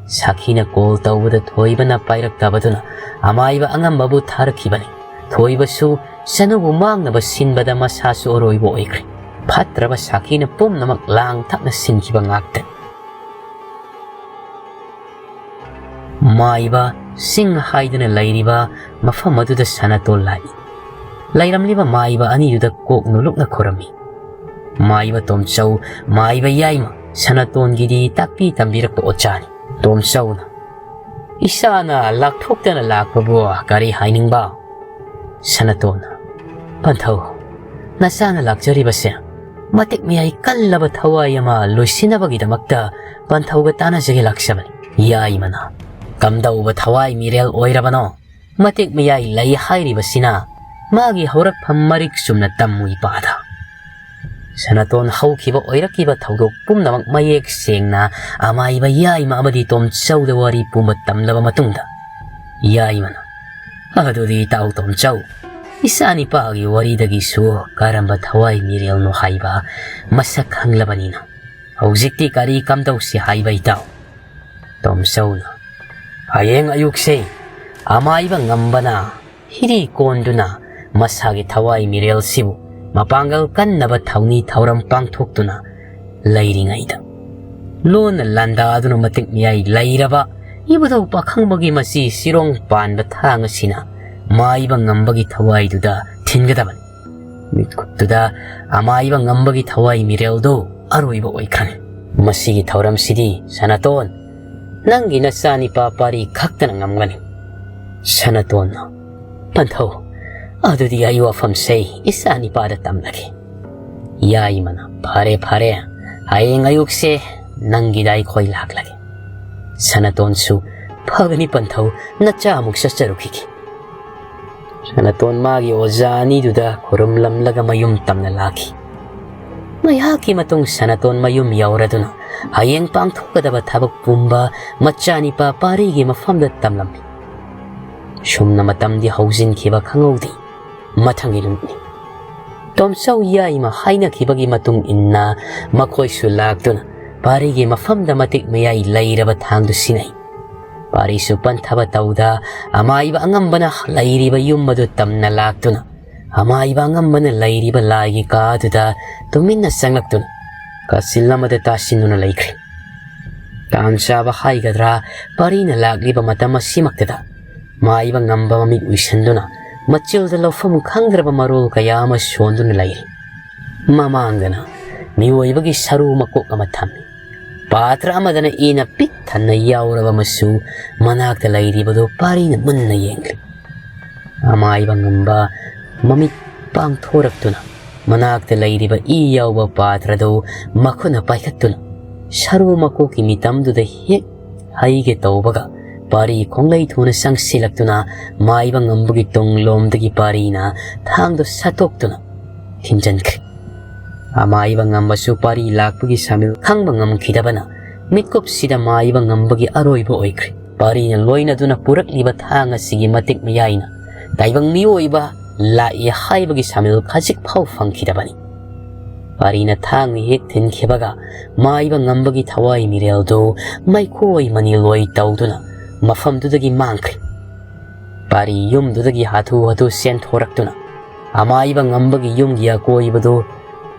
ꯁꯥꯈꯤꯅ ꯀꯣꯜ ꯇꯧꯕꯗ ꯊꯣꯏꯕꯅ ꯄꯥꯏꯔꯛꯇꯕꯗꯨꯅ ꯑꯃꯥꯏꯕ ꯑꯉꯝꯕꯕꯨ ꯊꯥꯔꯛꯈꯤꯕꯅꯤ꯫ ꯊꯣꯏꯕꯁꯨ ꯆꯅꯨꯕꯨ ꯃꯥꯡꯅꯕ ꯁꯤꯟꯕꯗ ꯃꯁꯥꯁꯨ ꯑꯔꯣꯏꯕ ꯑꯣꯏꯈ꯭ꯔꯦ꯫ ꯐꯠꯇ꯭ꯔꯕ ꯁꯥꯈꯤꯅ ꯄꯨꯝꯅꯃꯛ ꯂꯥꯡ ꯊꯛꯅ ꯁꯤꯟꯈꯤꯕ ꯉꯥꯛꯇꯅꯤ꯫ ꯃꯥꯏꯕ ꯆꯤꯡ ꯍꯥꯏꯗꯅ ꯂꯩꯔꯤꯕ ꯃꯐꯝ ꯑꯗꯨꯗ ꯁꯅꯥꯇꯣꯟ ꯂꯥꯛꯏ꯫ ꯂꯩꯔꯝꯂꯤꯕ ꯃꯥꯏꯕ ꯑꯅꯤꯗꯨꯗ ꯀꯣꯛ ꯅꯣꯂꯨꯛꯅ ꯈꯨꯔꯝꯃꯤ꯫ ꯃꯥꯏꯕ ꯇꯣꯝꯆꯧ, ꯃꯥꯏꯕ ꯌꯥꯏꯃ, ꯁꯅꯥꯇꯣꯟꯒꯤꯗꯤ ꯇꯥꯛꯄꯤ ꯇꯝꯕꯤꯔꯛꯄ ꯑꯣꯖꯥꯅꯤ꯫ ꯇꯣꯝꯆꯧꯅ, "ꯏꯆꯥꯅ ꯂꯥꯛꯊꯣꯛꯇꯅ ꯂꯥꯛꯄꯕꯨ ꯀꯔꯤ ꯍꯥꯏꯅꯤꯡꯕ?" ꯁꯅꯥꯇꯣꯟꯅ, "ꯄꯟꯊꯧ, ꯅꯆꯥꯅ ꯂꯥꯛꯆꯔꯤꯕꯁꯦ ꯃꯇꯤꯛ ꯃꯌꯥꯏ ꯀꯜꯂꯕ ꯊꯋꯥꯏ ꯑꯃ ꯂꯣꯏꯁꯤꯟꯅꯕꯒꯤꯗꯃꯛꯇ ꯄꯟꯊꯧꯒ ꯇꯥꯟꯅꯖꯒꯦ ꯂꯥꯛꯆꯕꯅꯤ꯫" ꯌꯥꯏꯃꯅ, "ꯀꯝꯗꯧꯕ ꯊꯋꯥꯏ ꯃꯤꯔꯦꯜ ꯑꯣꯏꯔꯕꯅꯣ? ꯃꯇꯤꯛ ꯃꯌꯥꯏ ꯂꯩ ꯍꯥꯏꯔꯤꯕꯁꯤꯅ ꯃꯥꯒꯤ ꯍꯧꯔꯛꯐꯝ ꯃꯔꯤꯛ ꯆꯨꯝꯅ ꯇꯝꯃꯨ ꯏꯄꯥꯗ꯫" ꯁꯅꯥꯇꯣꯟ ꯍꯧꯈꯤꯕ ꯑꯣꯏꯔꯛꯈꯤꯕ ꯊꯧꯗꯣꯛ ꯄꯨꯝꯅꯃꯛ ꯃꯌꯦꯛ ꯁꯦꯡꯅ ꯑꯃꯥꯏꯕ ꯌꯥꯏꯃ ꯑꯃꯗꯤ ꯇꯣꯝꯆꯧꯗ ꯋꯥꯔꯤ ꯄꯨꯝꯕ ꯇꯝꯂꯕ ꯃꯇꯨꯡꯗ, ꯌꯥꯏꯃꯅ, "ꯑꯗꯨꯗꯤ ꯏꯇꯥꯎ ꯇꯣꯝꯆꯧ, ꯏꯆꯥ ꯅꯤꯄꯥꯒꯤ ꯋꯥꯔꯤꯗꯒꯤꯁꯨ ꯀꯔꯝꯕ ꯊꯋꯥꯏ ꯃꯤꯔꯦꯜꯅꯣ ꯍꯥꯏꯕ ꯃꯁꯛ ꯈꯪꯂꯕꯅꯤꯅ ꯍꯧꯖꯤꯛꯇꯤ ꯀꯔꯤ ꯀꯝꯗꯧꯁꯤ ꯍꯥꯏꯕ ꯏꯇꯥꯎ?" ꯇꯣꯝꯆꯧꯅ, "ꯍꯌꯦꯡ ꯑꯌꯨꯛꯁꯦ ꯑꯃꯥꯏꯕ ꯉꯝꯕꯅ ꯍꯤꯔꯤ ꯀꯣꯟꯗꯨꯅ ꯃꯁꯥꯒꯤ ꯊꯋꯥꯏ ꯃꯤꯔꯦꯜꯁꯤꯕꯨ ꯃꯄꯥꯡꯒꯜ ꯀꯟꯅꯕ ꯊꯧꯅꯤ ꯊꯧꯔꯝ ꯄꯥꯡꯊꯣꯛꯇꯨꯅ ꯂꯩꯔꯤꯉꯩꯗ, ꯂꯣꯟꯅ ꯂꯥꯟꯗꯥꯗꯨꯅ ꯃꯇꯤꯛ ꯃꯌꯥꯏ ꯂꯩꯔꯕ ꯏꯕꯨꯙꯧ ꯄꯥꯈꯪꯕꯒꯤ ꯃꯆꯤ ꯁꯤꯔꯣꯡ ꯄꯥꯟꯕ ꯊꯥꯡ ꯑꯁꯤꯅ ꯃꯥꯏꯕ ꯉꯝꯕꯒꯤ ꯊꯋꯥꯏꯗꯨꯗ ꯊꯤꯟꯒꯗꯕꯅꯤ꯫ ꯃꯤꯠꯀꯨꯞꯇꯨꯗ ꯑꯃꯥꯏꯕ ꯉꯝꯕꯒꯤ ꯊꯋꯥꯏ ꯃꯤꯔꯦꯜꯗꯨ ꯑꯔꯣꯏꯕ ꯑꯣꯏꯈ꯭ꯔꯅꯤ꯫ ꯃꯁꯤꯒꯤ ꯊꯧꯔꯝꯁꯤꯗꯤ ꯁꯅꯥꯇꯣꯟ, ꯅꯪꯒꯤ ꯅꯆꯥꯅꯤꯄꯥ ꯄꯥꯔꯤ ꯈꯛꯇꯅ ꯉꯝꯒꯅꯤ꯫ ꯁꯅꯥꯇꯣꯟꯅ, ꯄꯟꯊꯧ, ꯑꯗꯨꯗꯤ ꯑꯩ ꯋꯥꯐꯝꯁꯦ ꯏꯆꯥꯅꯤꯄꯥꯗ ꯇꯝꯂꯒꯦ꯫ ꯌꯥꯏꯃꯅ, ꯐꯔꯦ ꯐꯔꯦ, ꯍꯌꯦꯡ ꯑꯌꯨꯛꯁꯦ ꯅꯪꯒꯤꯗ ꯑꯩꯈꯣꯏ ꯂꯥꯛꯂꯒꯦ꯫ ꯁꯅꯥꯇꯣꯟꯁꯨ, ꯐꯒꯅꯤ ꯄꯟꯊꯧ, ꯅꯆꯥ ꯑꯃꯨꯛ ꯆꯠꯆꯔꯨꯈꯤꯒꯦ꯫ ꯁꯅꯥꯇꯣꯟ ꯃꯥꯒꯤ ꯑꯣꯖꯥ ꯑꯅꯤꯗꯨꯗ ꯈꯨꯔꯨꯝꯂꯝꯂꯒ ꯃꯌꯨꯝ ꯇꯝꯅ ꯂꯥꯛꯈꯤ꯫ ꯉꯥꯏꯍꯥꯛꯀꯤ ꯃꯇꯨꯡ ꯁꯅꯥꯇꯣꯟ ꯃꯌꯨꯝ ꯌꯧꯔꯗꯨꯅ ꯍꯌꯦꯡ ꯄꯥꯡꯊꯣꯛꯀꯗꯕ ꯊꯕꯛ ꯄꯨꯝꯕ ꯃꯆꯥꯅꯤꯄꯥ ꯄꯥꯔꯤꯒꯤ ꯃꯐꯝꯗ ꯇꯝꯂꯝꯃꯤ꯫ ꯁꯨꯝꯅ ꯃꯇꯝꯗꯤ ꯍꯧꯖꯤꯟꯈꯤꯕ ꯈꯪꯍꯧꯗꯦ꯫ ꯃꯊꯪꯒꯤ ꯅꯨꯃꯤꯠꯅꯤ꯫ ꯇꯣꯝꯆꯧ ꯌꯥꯏꯃ ꯍꯥꯏꯅꯈꯤꯕꯒꯤ ꯃꯇꯨꯡ ꯏꯟꯅ ꯃꯈꯣꯏꯁꯨ ꯂꯥꯛꯇꯨꯅ ꯄꯥꯔꯤꯒꯤ ꯃꯐꯝꯗ ꯃꯇꯤꯛ ꯃꯌꯥꯏ ꯂꯩꯔꯕ ꯊꯥꯡꯗꯨ ꯁꯤꯟꯅꯩ꯫ ꯄꯥꯔꯤꯁꯨ ꯄꯟꯊꯕ ꯇꯧꯗ ꯑꯃꯥꯏꯕ ꯑꯉꯝꯕꯅ ꯂꯩꯔꯤꯕ ꯌꯨꯝ ꯑꯗꯨ ꯇꯝꯅ ꯂꯥꯛꯇꯨꯅ ꯑꯃꯥꯏꯕ ꯑꯉꯝꯕꯅ ꯂꯩꯔꯤꯕ ꯂꯥꯏꯒꯤ ꯀꯥ ꯑꯗꯨꯗ ꯇꯨꯃꯤꯟꯅ ꯆꯪꯂꯛꯇꯨꯅ ꯀꯥꯆꯤꯜ ꯑꯃꯗ ꯇꯥꯁꯤꯟꯗꯨꯅ ꯂꯩꯈ꯭ꯔꯦ꯫ ꯇꯥꯟ ꯆꯥꯕ ꯍꯥꯏꯒꯗ꯭ꯔꯥ, ꯄꯥꯔꯤꯅ ꯂꯥꯛꯂꯤꯕ ꯃꯇꯝ ꯑꯁꯤꯃꯛꯇꯗ ꯃꯥꯏꯕ ꯉꯝꯕ ꯃꯃꯤꯠ ꯎꯏꯁꯟꯗꯨꯅ ꯃꯆꯤꯜꯗ ꯂꯧꯐꯝ ꯈꯪꯗ꯭ꯔꯕ ꯃꯔꯣꯜ ꯀꯌꯥ ꯑꯃ ꯁꯣꯟꯗꯨꯅ ꯂꯩꯔꯤ꯫ ꯃꯃꯥꯡꯗꯅ ꯃꯤꯑꯣꯏꯕꯒꯤ ꯁꯔꯨ ꯃꯀꯣꯛ ꯑꯃ ꯊꯝꯃꯤ꯫ ꯄꯥꯇ꯭ꯔ ꯑꯃꯗꯅ ꯏꯅ ꯄꯤꯛ ꯊꯟꯅ ꯌꯥꯎꯔꯕ ꯑꯃꯁꯨ ꯃꯅꯥꯛꯇ ꯂꯩꯔꯤꯕꯗꯨ ꯄꯥꯔꯤꯅ ꯃꯨꯟꯅ ꯌꯦꯡꯂꯤ꯫ ꯑꯃꯥꯏꯕ ꯉꯝꯕ ꯃꯃꯤꯠ ꯄꯥꯡꯊꯣꯔꯛꯇꯨꯅ ꯃꯅꯥꯛꯇ ꯂꯩꯔꯤꯕ ꯏ ꯌꯥꯎꯕ ꯄꯥꯇ꯭ꯔꯗꯨ ꯃꯈꯨꯠꯅ ꯄꯥꯏꯈꯠꯇꯨꯅ ꯁꯔꯨ ꯃꯀꯣꯛꯀꯤ ꯃꯤꯇꯝꯗꯨꯗ ꯍꯦꯛ ꯍꯩꯒꯦ ꯇꯧꯕꯒ ꯄꯥꯔꯤ ꯈꯣꯡꯂꯩ ꯊꯨꯅ ꯆꯪꯁꯤꯜꯂꯛꯇꯨꯅ ꯃꯥꯏꯕ ꯉꯝꯕꯒꯤ ꯇꯨꯡꯂꯣꯝꯗꯒꯤ ꯄꯥꯔꯤꯅ ꯊꯥꯡꯗꯨ ꯁꯠꯇꯣꯛꯇꯨꯅ ꯊꯤꯟꯖꯟꯈ꯭ꯔꯦ꯫ ꯑꯃꯥꯏꯕ ꯉꯝꯕꯁꯨ ꯄꯥꯔꯤ ꯂꯥꯛꯄꯒꯤ ꯁꯥꯃꯤꯜ ꯈꯪꯕ ꯉꯝꯈꯤꯗꯕꯅ ꯃꯤꯠꯀꯨꯞꯁꯤꯗ ꯃꯥꯏꯕ ꯉꯝꯕꯒꯤ ꯑꯔꯣꯏꯕ ꯑꯣꯏꯈ꯭ꯔꯦ꯫ ꯄꯥꯔꯤꯅ ꯂꯣꯏꯅꯗꯨꯅ ꯄꯨꯔꯛꯂꯤꯕ ꯊꯥꯡ ꯑꯁꯤꯒꯤ ꯃꯇꯤꯛ ꯃꯌꯥꯏꯅ ꯇꯥꯏꯕꯪ ꯃꯤꯑꯣꯏꯕ ꯂꯥꯛꯏ ꯍꯥꯏꯕꯒꯤ ꯁꯥꯃꯤꯜ ꯈꯖꯤꯛ ꯐꯥꯎ ꯐꯪꯈꯤꯗꯕꯅꯤ꯫ ꯄꯥꯔꯤꯅ ꯊꯥꯡꯅ ꯍꯦꯛ ꯊꯤꯟꯈꯤꯕꯒ ꯃꯥꯏꯕ ꯉꯝꯕꯒꯤ ꯊꯋꯥꯏ ꯃꯤꯔꯦꯜꯗꯨ ꯃꯩꯈꯣꯏ ꯃꯅꯤꯜꯂꯣꯏ ꯇꯧꯗꯨꯅ ꯃꯐꯝꯗꯨꯗꯒꯤ ꯃꯥꯡꯈ꯭ꯔꯦ꯫ ꯄꯥꯔꯤ ꯌꯨꯝꯗꯨꯗꯒꯤ ꯍꯥꯊꯨ ꯍꯥꯊꯨ ꯆꯦꯟꯊꯣꯔꯛꯇꯨꯅ ꯑꯃꯥꯏꯕ ꯉꯝꯕꯒꯤ ꯌꯨꯝꯒꯤ ꯑꯀꯣꯏꯕꯗꯨ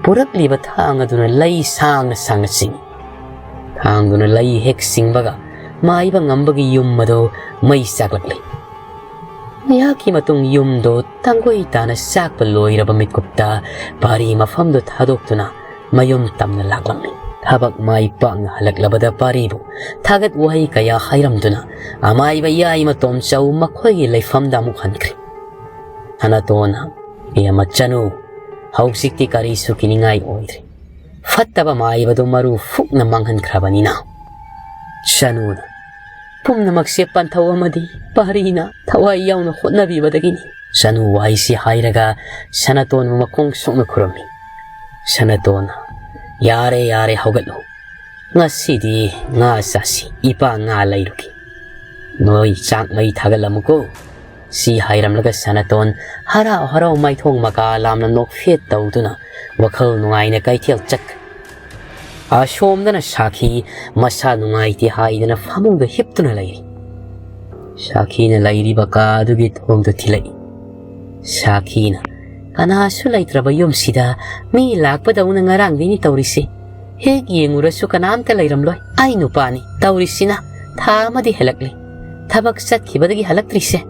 ꯄꯨꯔꯛꯂꯤꯕ ꯊꯥꯡ ꯑꯗꯨꯅ ꯂꯩ ꯁꯥꯡꯅ ꯁꯥꯡꯅ ꯆꯤꯡꯏ꯫ ꯊꯥꯡꯗꯨꯅ ꯂꯩ ꯍꯦꯛ ꯆꯤꯡꯕꯒ ꯃꯥꯏꯕ ꯉꯝꯕꯒꯤ ꯌꯨꯝ ꯑꯗꯨ ꯃꯩ ꯆꯥꯛꯂꯛꯂꯤ꯫ ꯉꯥꯏꯍꯥꯛꯀꯤ ꯃꯇꯨꯡ ꯌꯨꯝꯗꯨ ꯇꯥꯡꯒꯣꯏ ꯇꯥꯅ ꯆꯥꯛꯄ ꯂꯣꯏꯔꯕ ꯃꯤꯠꯀꯨꯞꯇ ꯄꯥꯔꯤ ꯃꯐꯝꯗꯨ ꯊꯥꯗꯣꯛꯇꯨꯅ ꯃꯌꯨꯝ ꯇꯝꯅ ꯂꯥꯛꯂꯝꯃꯤ꯫ ꯊꯕꯛ ꯃꯥꯏ ꯄꯥꯛꯅ ꯍꯜꯂꯛꯂꯕꯗ ꯄꯥꯔꯤꯕꯨ ꯊꯥꯒꯠ ꯋꯥꯍꯩ ꯀꯌꯥ ꯍꯥꯏꯔꯝꯗꯨꯅ ꯑꯃꯥꯏꯕ ꯌꯥꯏꯃ ꯇꯣꯝꯆꯧ ꯃꯈꯣꯏꯒꯤ ꯂꯩꯐꯝꯗ ꯑꯃꯨꯛ ꯍꯟꯈ꯭ꯔꯦ꯫ ꯁꯅꯥꯇꯣꯟꯅ, "ꯏꯌꯥꯝꯕ ꯆꯅꯨ, ꯍꯧꯖꯤꯛꯇꯤ ꯀꯔꯤꯁꯨ ꯀꯤꯅꯤꯡꯉꯥꯏ ꯑꯣꯏꯗ꯭ꯔꯦ꯫ ꯐꯠꯇꯕ ꯃꯥꯏꯕꯗꯨ ꯃꯔꯨ ꯐꯨꯛꯅ ꯃꯥꯡꯍꯟꯈ꯭ꯔꯕꯅꯤꯅ"꯫ ꯆꯅꯨꯅ, "ꯄꯨꯝꯅꯃꯛꯁꯦ ꯄꯟꯊꯧ ꯑꯃꯗꯤ ꯄꯥꯔꯤꯅ ꯊꯋꯥꯏ ꯌꯥꯎꯅ ꯍꯣꯠꯅꯕꯤꯕꯗꯒꯤꯅꯤ"꯫ ꯆꯅꯨ ꯋꯥꯍꯩꯁꯤ ꯍꯥꯏꯔꯒ ꯁꯅꯥꯇꯣꯟꯕꯨ ꯃꯈꯣꯡ ꯁꯣꯛꯅ ꯈꯨꯔꯨꯝꯃꯤ꯫ ꯁꯅꯥꯇꯣꯟꯅ, "ꯌꯥꯔꯦ, ꯌꯥꯔꯦ, ꯍꯧꯒꯠꯂꯨ꯫ ꯉꯁꯤꯗꯤ ꯉꯥ ꯆꯥꯁꯤ, ꯏꯄꯥ ꯉꯥ ꯂꯩꯔꯨꯒꯦ꯫ ꯅꯣꯏ ꯆꯥꯛ ꯃꯩ ꯊꯥꯒꯠꯂꯝꯃꯨꯀꯣ"꯫ ꯁꯤ ꯍꯥꯏꯔꯝꯂꯒ ꯁꯅꯥꯇꯣꯟ ꯍꯔꯥꯎ ꯍꯔꯥꯎ ꯃꯥꯏꯊꯣꯡ ꯃꯀꯥ ꯂꯥꯝꯅ ꯅꯣꯛꯐꯦꯠ ꯇꯧꯗꯨꯅ ꯋꯥꯈꯜ ꯅꯨꯡꯉꯥꯏꯅ ꯀꯩꯊꯦꯜ ꯆꯠꯈ꯭ꯔꯦ꯫ ꯑꯁꯣꯝꯗꯅ ꯁꯥꯈꯤ ꯃꯁꯥ ꯅꯨꯡꯉꯥꯏꯇꯦ ꯍꯥꯏꯗꯅ ꯐꯃꯨꯡꯗ ꯍꯤꯞꯇꯨꯅ ꯂꯩꯔꯤ꯫ ꯁꯥꯈꯤꯅ ꯂꯩꯔꯤꯕ ꯀꯥ ꯑꯗꯨꯒꯤ ꯊꯣꯡꯗꯨ ꯊꯤꯜꯂꯛꯏ꯫ ꯁꯥꯈꯤꯅ, "ꯀꯅꯥꯁꯨ ꯂꯩꯇ꯭ꯔꯕ ꯌꯨꯝꯁꯤꯗ ꯃꯤ ꯂꯥꯛꯄꯗꯧꯅ ꯉꯔꯥꯡꯗꯩꯅꯤ ꯇꯧꯔꯤꯁꯦ꯫ ꯍꯦꯛ ꯌꯦꯡꯉꯨꯔꯁꯨ ꯀꯅꯥꯝꯇ ꯂꯩꯔꯝꯂꯣꯏ꯫ ꯑꯩ ꯅꯨꯄꯥꯅꯤ ꯇꯧꯔꯤꯁꯤꯅ ꯊꯥ ꯑꯃꯗꯤ ꯍꯦꯜꯂꯛꯂꯦ꯫ ꯊꯕꯛ ꯆꯠꯈꯤꯕꯗꯒꯤ ꯍꯜꯂꯛꯇ꯭ꯔꯤꯁꯦ"꯫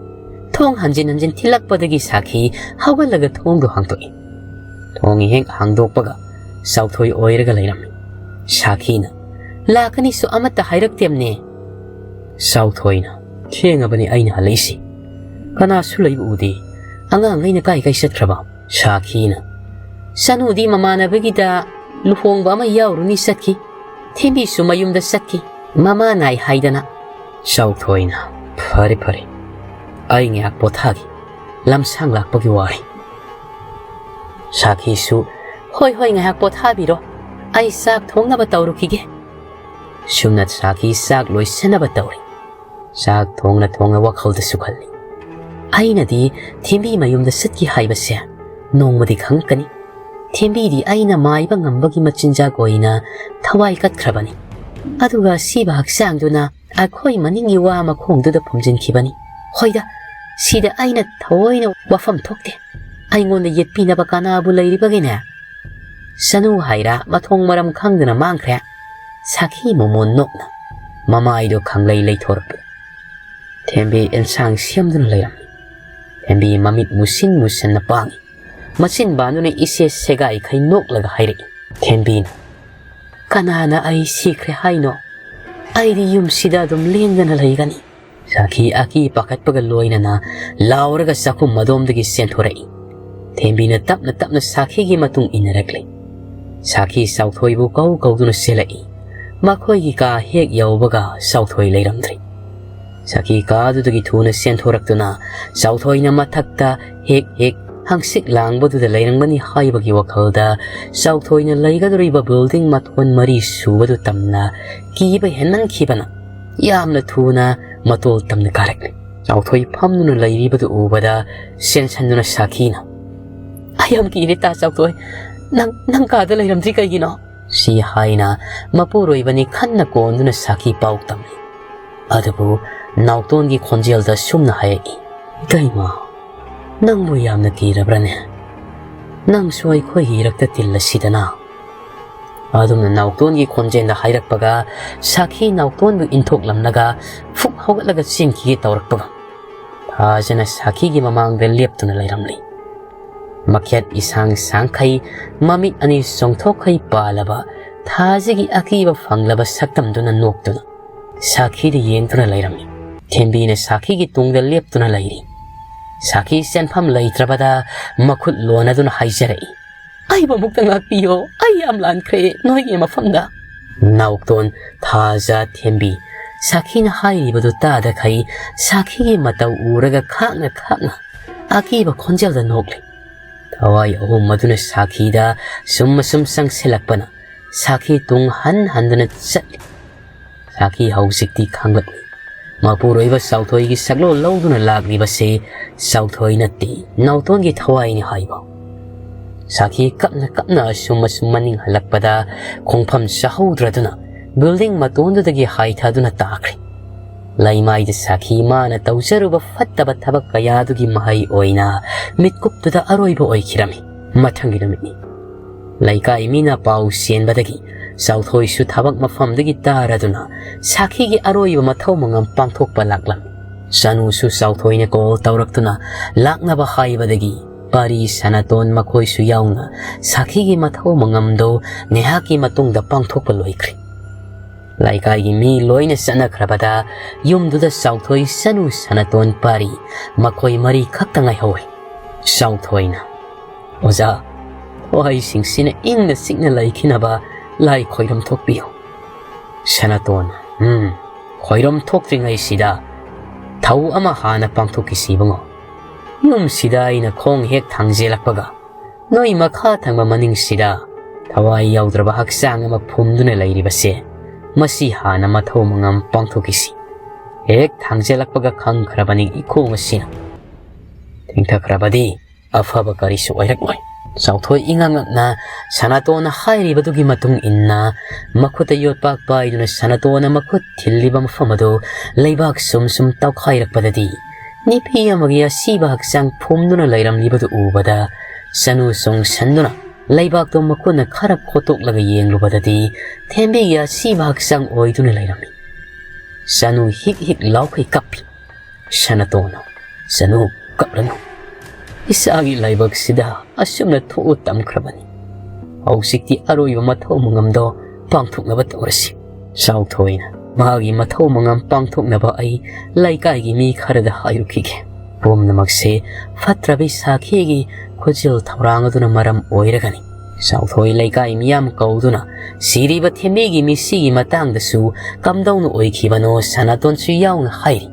ꯊꯣꯡ ꯍꯟꯖꯤꯟ ꯍꯟꯖꯤꯟ ꯊꯤꯜꯂꯛꯄꯗꯒꯤ ꯁꯥꯈꯤ ꯍꯧꯒꯠꯂꯒ ꯊꯣꯡꯗꯨ ꯍꯥꯡꯗꯣꯛꯏ꯫ ꯊꯣꯡ ꯍꯦꯛ ꯍꯥꯡꯗꯣꯛꯄꯒ ꯆꯥꯎꯊꯣꯏ ꯑꯣꯏꯔꯒ ꯂꯩꯔꯝꯃꯤ꯫ ꯁꯥꯈꯤꯅ, "ꯂꯥꯛꯀꯅꯤꯁꯨ ꯑꯃꯠꯇ ꯍꯥꯏꯔꯛꯇꯦꯝꯅꯦ"꯫ ꯆꯥꯎꯊꯣꯏꯅ, "ꯊꯦꯡꯉꯕꯅꯤ ꯑꯩꯅ ꯍꯜꯂꯛꯏꯁꯤ꯫ ꯀꯅꯥꯁꯨ ꯂꯩꯕ ꯎꯗꯦ꯫ ꯑꯉꯥꯡꯈꯩꯅ ꯀꯥꯏ ꯀꯥꯏ ꯆꯠꯈ꯭ꯔꯕ?" ꯁꯥꯈꯤꯅ, "ꯆꯅꯨꯗꯤ ꯃꯃꯥꯟꯅꯕꯒꯤꯗ ꯂꯨꯍꯣꯡꯕ ꯑꯃ ꯌꯥꯎꯔꯨꯅꯤ ꯆꯠꯈꯤ꯫ ꯊꯦꯝꯕꯤꯁꯨ ꯃꯌꯨꯝꯗ ꯆꯠꯈꯤ꯫ ꯃꯃꯥ ꯅꯥꯏ ꯍꯥꯏꯗꯅ"꯫ ꯆꯥꯎꯊꯣꯏꯅ, "ꯐꯔꯦ, ꯐꯔꯦ꯫ ꯑꯩ ꯉꯥꯏꯍꯥꯛ ꯄꯣꯊꯥꯒꯦ꯫ ꯂꯝꯁꯥꯡ ꯂꯥꯛꯄꯒꯤ ꯋꯥꯔꯦ"꯫ ꯁꯥꯈꯤꯁꯨ, "ꯍꯣꯏ, ꯍꯣꯏ, ꯉꯥꯏꯍꯥꯛ ꯄꯣꯊꯥꯕꯤꯔꯣ꯫ ꯑꯩ ꯆꯥꯛ ꯊꯣꯡꯅꯕ ꯇꯧꯔꯨꯈꯤꯒꯦ"꯫ ꯁꯨꯝꯅ ꯁꯥꯈꯤ ꯆꯥꯛ ꯂꯣꯏꯁꯤꯟꯅꯕ ꯇꯧꯔꯤ꯫ ꯆꯥꯛ ꯊꯣꯡꯅ ꯊꯣꯡꯅ ꯋꯥꯈꯜꯗꯁꯨ ꯈꯜꯂꯤ꯫ ꯑꯩꯅꯗꯤ ꯊꯦꯝꯕꯤ ꯃꯌꯨꯝꯗ ꯆꯠꯈꯤ ꯍꯥꯏꯕꯁꯦ ꯅꯣꯡꯃꯗꯤ ꯈꯪꯉꯛꯀꯅꯤ꯫ ꯊꯦꯝꯕꯤꯗꯤ ꯑꯩꯅ ꯃꯥꯏꯕ ꯉꯝꯕꯒꯤ ꯃꯆꯤꯟꯖꯥꯛ ꯑꯣꯏꯅ ꯊꯋꯥꯏ ꯀꯠꯈ꯭ꯔꯕꯅꯤ꯫ ꯑꯗꯨꯒ ꯑꯁꯤꯕ ꯍꯛꯆꯥꯡꯗꯨꯅ ꯑꯩꯈꯣꯏ ꯃꯅꯤꯡꯒꯤ ꯋꯥ ꯃꯈꯣꯡꯗꯨꯗ ꯐꯨꯝꯖꯤꯟꯈꯤꯕꯅꯤ꯫ ꯍꯣꯏꯗ, ꯁꯤꯗ ꯑꯩꯅ ꯊꯑꯣꯏꯅ ꯋꯥꯐꯝ ꯊꯣꯛꯇꯦ꯫ ꯑꯩꯉꯣꯟꯗ ꯌꯦꯠꯄꯤꯅꯕ ꯀꯅꯥꯕꯨ ꯂꯩꯔꯤꯕꯒꯦꯅꯦ? ꯆꯅꯨ ꯍꯥꯏꯔꯥ ꯃꯊꯣꯡ ꯃꯔꯝ ꯈꯪꯗꯅ ꯃꯥꯡꯈ꯭ꯔꯦ꯫ ꯁꯥꯈꯤ ꯃꯣꯃꯣꯟ ꯅꯣꯛꯅ ꯃꯃꯥꯏꯗꯣ ꯈꯪꯂꯩ ꯂꯩꯊꯣꯔꯛꯂꯦ꯫ ꯊꯦꯝꯕꯤ ꯑꯦꯟꯁꯥꯡ ꯁꯦꯝꯗꯨꯅ ꯂꯩꯔꯝꯃꯤ꯫ ꯊꯦꯝꯕꯤ ꯃꯃꯤꯠ ꯃꯨꯁꯤꯟ ꯃꯨꯁꯟꯅ ꯄꯥꯡꯏ꯫ ꯃꯆꯤꯟ ꯕꯥꯟꯗꯨꯅ ꯏꯁꯦ ꯁꯦꯒꯥꯏꯈꯩ ꯅꯣꯛꯂꯒ ꯍꯥꯏꯔꯛꯏ꯫ ꯊꯦꯝꯕꯤꯅ, "ꯀꯅꯥꯅ ꯑꯩ ꯁꯤꯈ꯭ꯔꯦ ꯍꯥꯏꯅꯣ? ꯑꯩꯗꯤ ꯌꯨꯝꯁꯤꯗ ꯑꯗꯨꯝ ꯂꯦꯡꯗꯅ ꯂꯩꯒꯅꯤ꯫" ꯁꯥꯈꯤ ꯑꯀꯤ ꯄꯥꯈꯠꯄꯒ ꯂꯣꯏꯅꯅ ꯂꯥꯎꯔꯒ ꯆꯥꯛꯈꯨꯝ ꯑꯗꯣꯝꯗꯒꯤ ꯆꯦꯟꯊꯣꯔꯛꯏ꯫ ꯊꯦꯝꯕꯤꯅ ꯇꯞꯅ ꯇꯞꯅ ꯁꯥꯈꯤꯒꯤ ꯃꯇꯨꯡ ꯏꯟꯅꯔꯛꯂꯤ꯫ ꯁꯥꯈꯤ ꯆꯥꯎꯊꯣꯏꯕꯨ ꯀꯧ ꯀꯧꯗꯨꯅ ꯆꯦꯜꯂꯛꯏ꯫ ꯃꯈꯣꯏꯒꯤ ꯀꯥ ꯍꯦꯛ ꯌꯧꯕꯒ ꯆꯥꯎꯊꯣꯏ ꯂꯩꯔꯝꯗ꯭ꯔꯦ꯫ ꯁꯥꯈꯤ ꯀꯥꯗꯨꯗꯒꯤ ꯊꯨꯅ ꯆꯦꯟꯊꯣꯔꯛꯇꯨꯅ ꯆꯥꯎꯊꯣꯏꯅ ꯃꯊꯛꯇ ꯍꯦꯛ ꯍꯦꯛ ꯍꯪꯆꯤꯠ ꯂꯥꯡꯕꯗꯨꯗ ꯂꯩꯔꯝꯒꯅꯤ ꯍꯥꯏꯕꯒꯤ ꯋꯥꯈꯜꯗ ꯆꯥꯎꯊꯣꯏꯅ ꯂꯩꯒꯗꯧꯔꯤꯕ ꯕꯤꯜꯗꯤꯡ ꯃꯊꯣꯟ ꯃꯔꯤ ꯁꯨꯕꯗꯨ ꯇꯝꯅ ꯀꯤꯕ ꯍꯦꯟꯃꯟꯈꯤꯕꯅ ꯌꯥꯝꯅ ꯊꯨꯅ ꯃꯇꯣꯜ ꯇꯝꯅ ꯀꯥꯔꯛꯂꯤ꯫ ꯆꯥꯎꯊꯣꯏ ꯐꯝꯗꯨꯅ ꯂꯩꯔꯤꯕꯗꯨ ꯎꯕꯗ ꯆꯦꯟꯁꯟꯗꯨꯅ ꯁꯥꯈꯤꯅ, "ꯑꯩ ꯌꯥꯝ ꯀꯤꯔꯦ ꯇꯥ ꯆꯥꯎꯊꯣꯏ, ꯅꯪ, ꯅꯪ ꯀꯥꯗ ꯂꯩꯔꯝꯗ꯭ꯔꯤ ꯀꯩꯒꯤꯅꯣ?" ꯁꯤ ꯍꯥꯏꯅ ꯃꯄꯨꯔꯣꯏꯕꯅꯤ ꯈꯟꯅ ꯀꯣꯟꯗꯨꯅ ꯁꯥꯈꯤ ꯄꯥꯎ ꯇꯝꯂꯤ꯫ ꯑꯗꯨꯕꯨ ꯅꯥꯎꯇꯣꯟꯒꯤ ꯈꯣꯟꯖꯦꯜꯗ ꯁꯨꯝꯅ ꯍꯥꯏꯔꯛꯏ, "ꯏꯇꯩꯃ, ꯅꯪꯕꯨ ꯌꯥꯝꯅ ꯀꯤꯔꯕ꯭ꯔꯅꯦ? ꯅꯪꯁꯨ ꯑꯩꯈꯣꯏꯒꯤ ꯏꯔꯛꯇ ꯇꯤꯜꯂꯁꯤꯗꯅ꯫" ꯑꯗꯨꯝꯅ ꯅꯥꯎꯇꯣꯟꯒꯤ ꯈꯣꯟꯖꯦꯜꯗ ꯍꯥꯏꯔꯛꯄꯒ ꯁꯥꯈꯤ ꯅꯥꯎꯇꯣꯟꯕꯨ ꯏꯟꯊꯣꯛꯂꯝꯂꯒ ꯐꯨꯛ ꯍꯧꯒꯠꯂꯒ ꯆꯦꯟꯈꯤꯒꯦ ꯇꯧꯔꯛꯄꯒ ꯊꯥꯖꯅ ꯁꯥꯈꯤꯒꯤ ꯃꯃꯥꯡꯗ ꯂꯦꯞꯇꯨꯅ ꯂꯩꯔꯝꯂꯤ꯫ ꯃꯈꯦꯠ ꯏꯁꯥꯡ ꯁꯥꯡꯈꯩ, ꯃꯃꯤꯠ ꯑꯅꯤ ꯆꯣꯡꯊꯣꯛꯈꯩ ꯄꯥꯜꯂꯕ ꯊꯥꯖꯒꯤ ꯑꯀꯤꯕ ꯐꯪꯂꯕ ꯁꯛꯇꯝꯗꯨꯅ ꯅꯣꯛꯇꯨꯅ ꯁꯥꯈꯤꯗ ꯌꯦꯡꯗꯨꯅ ꯂꯩꯔꯝꯃꯤ꯫ ꯊꯦꯝꯕꯤꯅ ꯁꯥꯈꯤꯒꯤ ꯇꯨꯡꯗ ꯂꯦꯞꯇꯨꯅ ꯂꯩꯔꯤ꯫ ꯁꯥꯈꯤ ꯆꯦꯟꯐꯝ ꯂꯩꯇ꯭ꯔꯕꯗ ꯃꯈꯨꯠ ꯂꯣꯟꯅꯗꯨꯅ ꯍꯥꯏꯖꯔꯛꯏ, "ꯑꯩꯕꯨ ꯑꯃꯨꯛꯇ ꯉꯥꯛꯄꯤꯌꯣ, ꯑꯩ ꯌꯥꯝ ꯂꯥꯟꯈ꯭ꯔꯦ ꯅꯣꯏꯒꯤ ꯃꯐꯝꯗ꯫" ꯅꯥꯎꯇꯣꯟ, ꯊꯥꯖ, ꯊꯦꯝꯕꯤ ꯁꯥꯈꯤꯅ ꯍꯥꯏꯔꯤꯕꯗꯨ ꯇꯥꯗꯈꯩ ꯁꯥꯈꯤꯒꯤ ꯃꯇꯧ ꯎꯔꯒ ꯈꯥꯛꯅ ꯈꯥꯛꯅ ꯑꯀꯤꯕ ꯈꯣꯟꯖꯦꯜꯗ ꯅꯣꯛꯂꯤ꯫ ꯊꯋꯥꯏ ꯑꯍꯨꯝ ꯑꯗꯨꯅ ꯁꯥꯈꯤꯗ ꯁꯨꯝ ꯑꯁꯨꯝ ꯆꯪꯁꯤꯜꯂꯛꯄꯅ ꯁꯥꯈꯤ ꯇꯨꯡ ꯍꯟ ꯍꯟꯗꯨꯅ ꯆꯠꯂꯤ꯫ ꯁꯥꯈꯤ ꯍꯧꯖꯤꯛꯇꯤ ꯈꯪꯂꯛꯂꯤ꯫ ꯃꯄꯨꯔꯣꯏꯕ ꯆꯥꯎꯊꯣꯏꯒꯤ ꯁꯛꯂꯣꯟ ꯂꯧꯗꯨꯅ ꯂꯥꯛꯂꯤꯕꯁꯤ ꯆꯥꯎꯊꯣꯏ ꯅꯠꯇꯦ, ꯅꯥꯎꯇꯣꯟꯒꯤ ꯊꯋꯥꯏꯅꯤ ꯍꯥꯏꯕ꯫ ꯁꯥꯈꯤ ꯀꯞꯅ ꯀꯞꯅ ꯑꯁꯨꯝ ꯑꯁꯨꯝ ꯃꯅꯤꯡ ꯍꯜꯂꯛꯄꯗ ꯈꯣꯡꯐꯝ ꯆꯥꯍꯧꯗ꯭ꯔꯗꯨꯅ ꯕꯤꯜꯗꯤꯡ ꯃꯇꯣꯟꯗꯨꯗꯒꯤ ꯍꯥꯏꯊꯗꯨꯅ ꯇꯥꯈ꯭ꯔꯦ꯫ ꯂꯩꯃꯥꯏꯗ ꯁꯥꯈꯤ ꯃꯥꯅ ꯇꯧꯖꯔꯨꯕ ꯐꯠꯇꯕ ꯊꯕꯛ ꯀꯌꯥꯗꯨꯒꯤ ꯃꯍꯩ ꯑꯣꯏꯅ ꯃꯤꯠꯀꯨꯞꯇꯨꯗ ꯑꯔꯣꯏꯕ ꯑꯣꯏꯈꯤꯔꯝꯃꯤ꯫ ꯃꯊꯪꯒꯤ ꯅꯨꯃꯤꯠꯅꯤ꯫ ꯂꯩꯀꯥꯏ ꯃꯤꯅ ꯄꯥꯎ ꯆꯦꯟꯕꯗꯒꯤ ꯆꯥꯎꯊꯣꯏꯁꯨ ꯊꯕꯛ ꯃꯐꯝꯗꯒꯤ ꯇꯥꯔꯗꯨꯅ ꯁꯥꯈꯤꯒꯤ ꯑꯔꯣꯏꯕ ꯃꯊꯧ ꯃꯉꯝ ꯄꯥꯡꯊꯣꯛꯄ ꯂꯥꯛꯂꯝꯃꯤ꯫ ꯁꯅꯨꯁꯨ ꯆꯥꯎꯊꯣꯏꯅ ꯀꯣꯜ ꯇꯧꯔꯛꯇꯨꯅ ꯂꯥꯛꯅꯕ ꯍꯥꯏꯕꯗꯒꯤ ꯄꯥꯔꯤ ꯁꯅꯥꯇꯣꯟ ꯃꯈꯣꯏꯁꯨ ꯌꯥꯎꯅ ꯁꯥꯈꯤꯒꯤ ꯃꯊꯧ ꯃꯉꯝꯗꯨ ꯉꯥꯏꯍꯥꯛꯀꯤ ꯃꯇꯨꯡꯗ ꯄꯥꯡꯊꯣꯛꯄ ꯂꯣꯏꯈ꯭ꯔꯦ꯫ ꯂꯩꯀꯥꯏꯒꯤ ꯃꯤ ꯂꯣꯏꯅ ꯆꯠꯅꯈ꯭ꯔꯕꯗ ꯌꯨꯝꯗꯨꯗ ꯆꯥꯎꯊꯣꯏ, ꯁꯅꯨ, ꯁꯅꯥꯇꯣꯟ, ꯄꯥꯔꯤ ꯃꯈꯣꯏ ꯃꯔꯤ ꯈꯛꯇ ꯉꯥꯏꯍꯧꯔꯦ꯫ ꯆꯥꯎꯊꯣꯏꯅ, "ꯑꯣꯖꯥ, ꯊꯋꯥꯏꯁꯤꯡꯁꯤꯅ ꯏꯪꯅ ꯆꯤꯛꯅ ꯂꯩꯈꯤꯅꯕ ꯂꯥꯏ ꯈꯣꯏꯔꯝ ꯊꯣꯛꯄꯤꯌꯨ꯫" ꯁꯅꯥꯇꯣꯟ, "ꯎꯝ, ꯈꯣꯏꯔꯝ ꯊꯣꯛꯇ꯭ꯔꯤꯉꯩꯁꯤꯗ ꯊꯧ ꯑꯃ ꯍꯥꯟꯅ ꯄꯥꯡꯊꯣꯛꯈꯤꯁꯤ ꯏꯕꯨꯡꯉꯣ꯫ ꯌꯨꯝꯁꯤꯗ ꯑꯩꯅ ꯈꯣꯡ ꯍꯦꯛ ꯊꯥꯡꯖꯦꯜꯂꯛꯄꯒ ꯅꯣꯏ ꯃꯈꯥ ꯊꯪꯕ ꯃꯅꯤꯡꯁꯤꯗ ꯊꯋꯥꯏ ꯌꯥꯎꯗ꯭ꯔꯕ ꯍꯛꯆꯥꯡ ꯑꯃ ꯐꯨꯝꯗꯨꯅ ꯂꯩꯔꯤꯕꯁꯦ, ꯃꯁꯤ ꯍꯥꯟꯅ ꯃꯊꯧ ꯃꯉꯝ ꯄꯥꯡꯊꯣꯛꯈꯤꯁꯤ꯫ ꯍꯦꯛ ꯊꯥꯡꯖꯦꯜꯂꯛꯄꯒ ꯈꯪꯈ꯭ꯔꯕꯅꯤ ꯏꯈꯣꯡ ꯑꯁꯤꯅ꯫ ꯊꯦꯡꯊꯈ꯭ꯔꯕꯗꯤ ꯑꯐꯕ ꯀꯔꯤꯁꯨ ꯑꯣꯏꯔꯛꯂꯣꯏ꯫" ꯆꯥꯎꯊꯣꯏ ꯏꯉꯛꯉꯛꯅ ꯁꯅꯥꯇꯣꯟꯅ ꯍꯥꯏꯔꯤꯕꯗꯨꯒꯤ ꯃꯇꯨꯡ ꯏꯟꯅ ꯃꯈꯨꯠꯇ ꯌꯣꯠꯄꯥꯛ ꯄꯥꯏꯗꯨꯅ ꯁꯅꯥꯇꯣꯟꯅ ꯃꯈꯨꯠ ꯊꯤꯜꯂꯤꯕ ꯃꯐꯝ ꯑꯗꯨ ꯂꯩꯕꯥꯛ ꯁꯨꯝ ꯁꯨꯝ ꯇꯧꯈꯥꯏꯔꯛꯄꯗꯗꯤ ꯅꯨꯄꯤ ꯑꯃꯒꯤ ꯑꯁꯤꯕ ꯍꯛꯆꯥꯡ ꯐꯨꯝꯗꯨꯅ ꯂꯩꯔꯝꯂꯤꯕꯗꯨ ꯎꯕꯗ ꯁꯅꯨ ꯆꯣꯡꯁꯟꯗꯨꯅ ꯂꯩꯕꯥꯛꯇꯣ ꯃꯈꯨꯠꯅ ꯈꯔ ꯈꯣꯠꯇꯣꯛꯂꯒ ꯌꯦꯡꯂꯨꯕꯗꯗꯤ ꯊꯦꯝꯕꯤꯒꯤ ꯑꯁꯤꯕ ꯍꯛꯆꯥꯡ ꯑꯣꯏꯗꯨꯅ ꯂꯩꯔꯝꯃꯤ꯫ ꯁꯅꯨ ꯍꯤꯛ ꯍꯤꯛ ꯂꯥꯎꯈꯩ ꯀꯞꯄꯤ꯫ ꯁꯅꯥꯇꯣꯟꯅ, "ꯁꯅꯨ, ꯀꯞꯂꯅꯨ꯫ ꯏꯁꯥꯒꯤ ꯂꯥꯏꯕꯛꯁꯤꯗ ꯑꯁꯨꯝꯅ ꯊꯣꯛꯎ ꯇꯝꯈ꯭ꯔꯕꯅꯤ꯫ ꯍꯧꯖꯤꯛꯇꯤ ꯑꯔꯣꯏꯕ ꯃꯊꯧ ꯃꯉꯝꯗꯣ ꯄꯥꯡꯊꯣꯛꯅꯕ ꯇꯧꯔꯁꯤ꯫" ꯆꯥꯎꯊꯣꯏꯅ, "ꯃꯥꯒꯤ ꯃꯊꯧ ꯃꯉꯝ ꯄꯥꯡꯊꯣꯛꯅꯕ ꯑꯩ ꯂꯩꯀꯥꯏꯒꯤ ꯃꯤ ꯈꯔꯗ ꯍꯥꯏꯔꯨꯈꯤꯒꯦ꯫ ꯄꯨꯝꯅꯃꯛꯁꯦ ꯐꯠꯇ꯭ꯔꯕꯤ ꯁꯥꯈꯤꯒꯤ ꯈꯨꯖꯤꯜ ꯊꯧꯔꯥꯡ ꯑꯗꯨꯅ ꯃꯔꯝ ꯑꯣꯏꯔꯒꯅꯤ꯫" ꯆꯥꯎꯊꯣꯏ ꯂꯩꯀꯥꯏ ꯃꯤꯌꯥꯝ ꯀꯧꯗꯨꯅ ꯁꯤꯔꯤꯕ ꯊꯦꯝꯕꯤꯒꯤ ꯃꯤꯁꯤꯒꯤ ꯃꯇꯥꯡꯗꯁꯨ ꯀꯝꯗꯧꯅ ꯑꯣꯏꯈꯤꯕꯅꯣ ꯁꯅꯥꯇꯣꯟꯁꯨ ꯌꯥꯎꯅ ꯍꯥꯏꯔꯤ꯫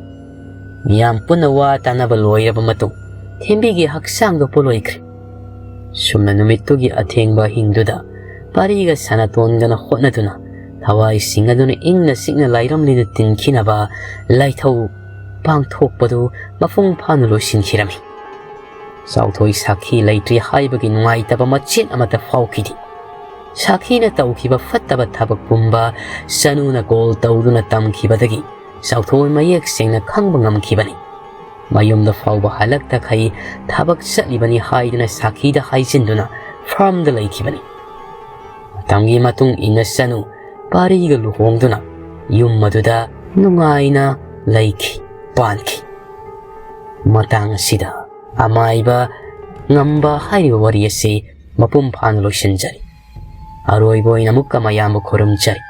ꯃꯤꯌꯥꯝ ꯄꯨꯟꯅ ꯋꯥ ꯇꯥꯅꯕ ꯂꯣꯏꯔꯕ ꯃꯇꯨꯡ ꯊꯦꯝꯕꯤꯒꯤ ꯍꯛꯆꯥꯡꯗꯣ ꯄꯣꯂꯣꯏꯈ꯭ꯔꯦ꯫ ꯁꯨꯝꯅ ꯅꯨꯃꯤꯠꯇꯨꯒꯤ ꯑꯊꯦꯡꯕ ꯑꯍꯤꯡꯗꯨꯗ ꯄꯥꯔꯤꯒ ꯁꯅꯥꯇꯣꯟꯒꯅ ꯍꯣꯠꯅꯗꯨꯅ ꯊꯋꯥꯏꯁꯤꯡ ꯑꯗꯨꯅ ꯏꯪꯅ ꯆꯤꯛꯅ ꯂꯥꯏꯔꯝꯂꯤꯅ ꯇꯤꯟꯈꯤꯅꯕ ꯂꯥꯏꯊꯧ ꯄꯥꯡꯊꯣꯛꯄꯗꯨ ꯃꯄꯨꯡ ꯐꯥꯅ ꯂꯣꯏꯁꯤꯟꯈꯤꯔꯝꯃꯤ꯫ ꯆꯥꯎꯊꯣꯏ ꯁꯥꯈꯤ ꯂꯩꯇ꯭ꯔꯦ ꯍꯥꯏꯕꯒꯤ ꯅꯨꯡꯉꯥꯏꯇꯕ ꯃꯆꯦꯠ ꯑꯃꯠꯇ ꯐꯥꯎꯈꯤꯗꯦ꯫ ꯁꯥꯈꯤꯅ ꯇꯧꯈꯤꯕ ꯐꯠꯇꯕ ꯊꯕꯛ ꯄꯨꯝꯕ ꯁꯅꯨꯅ ꯀꯣꯜ ꯇꯧꯗꯨꯅ ꯇꯝꯈꯤꯕꯗꯒꯤ ꯆꯥꯎꯊꯣꯏ ꯃꯌꯦꯛ ꯁꯦꯡꯅ ꯈꯪꯕ ꯉꯝꯈꯤꯕꯅꯤ꯫ ꯃꯌꯨꯝꯗ ꯐꯥꯎꯕ ꯍꯜꯂꯛꯇꯈꯩ ꯊꯕꯛ ꯆꯠꯂꯤꯕꯅꯤ ꯍꯥꯏꯗꯨꯅ ꯁꯥꯈꯤꯗ ꯍꯥꯏꯖꯤꯟꯗꯨꯅ ꯐꯥꯔꯝꯗ ꯂꯩꯈꯤꯕꯅꯤ꯫ ꯃꯇꯝꯒꯤ ꯃꯇꯨꯡ ꯏꯟꯅ ꯆꯅꯨ ꯄꯥꯔꯤꯒ ꯂꯨꯍꯣꯡꯗꯨꯅ ꯌꯨꯝ ꯑꯗꯨꯗ ꯅꯨꯡꯉꯥꯏꯅ ꯂꯩꯈꯤ, ꯄꯥꯟꯈꯤ꯫ ꯃꯇꯥꯡ ꯑꯁꯤꯗ ꯑꯃꯥꯏꯕ ꯉꯝꯕ ꯍꯥꯏꯔꯤꯕ ꯋꯥꯔꯤ ꯑꯁꯤ ꯃꯄꯨꯡ ꯐꯥꯅ ꯂꯣꯏꯁꯤꯟꯖꯔꯤ꯫ ꯑꯔꯣꯏꯕ ꯑꯣꯏꯅ ꯑꯃꯨꯛꯀ ꯃꯌꯥꯝꯕꯨ ꯈꯨꯔꯨꯝꯖꯔꯤ꯫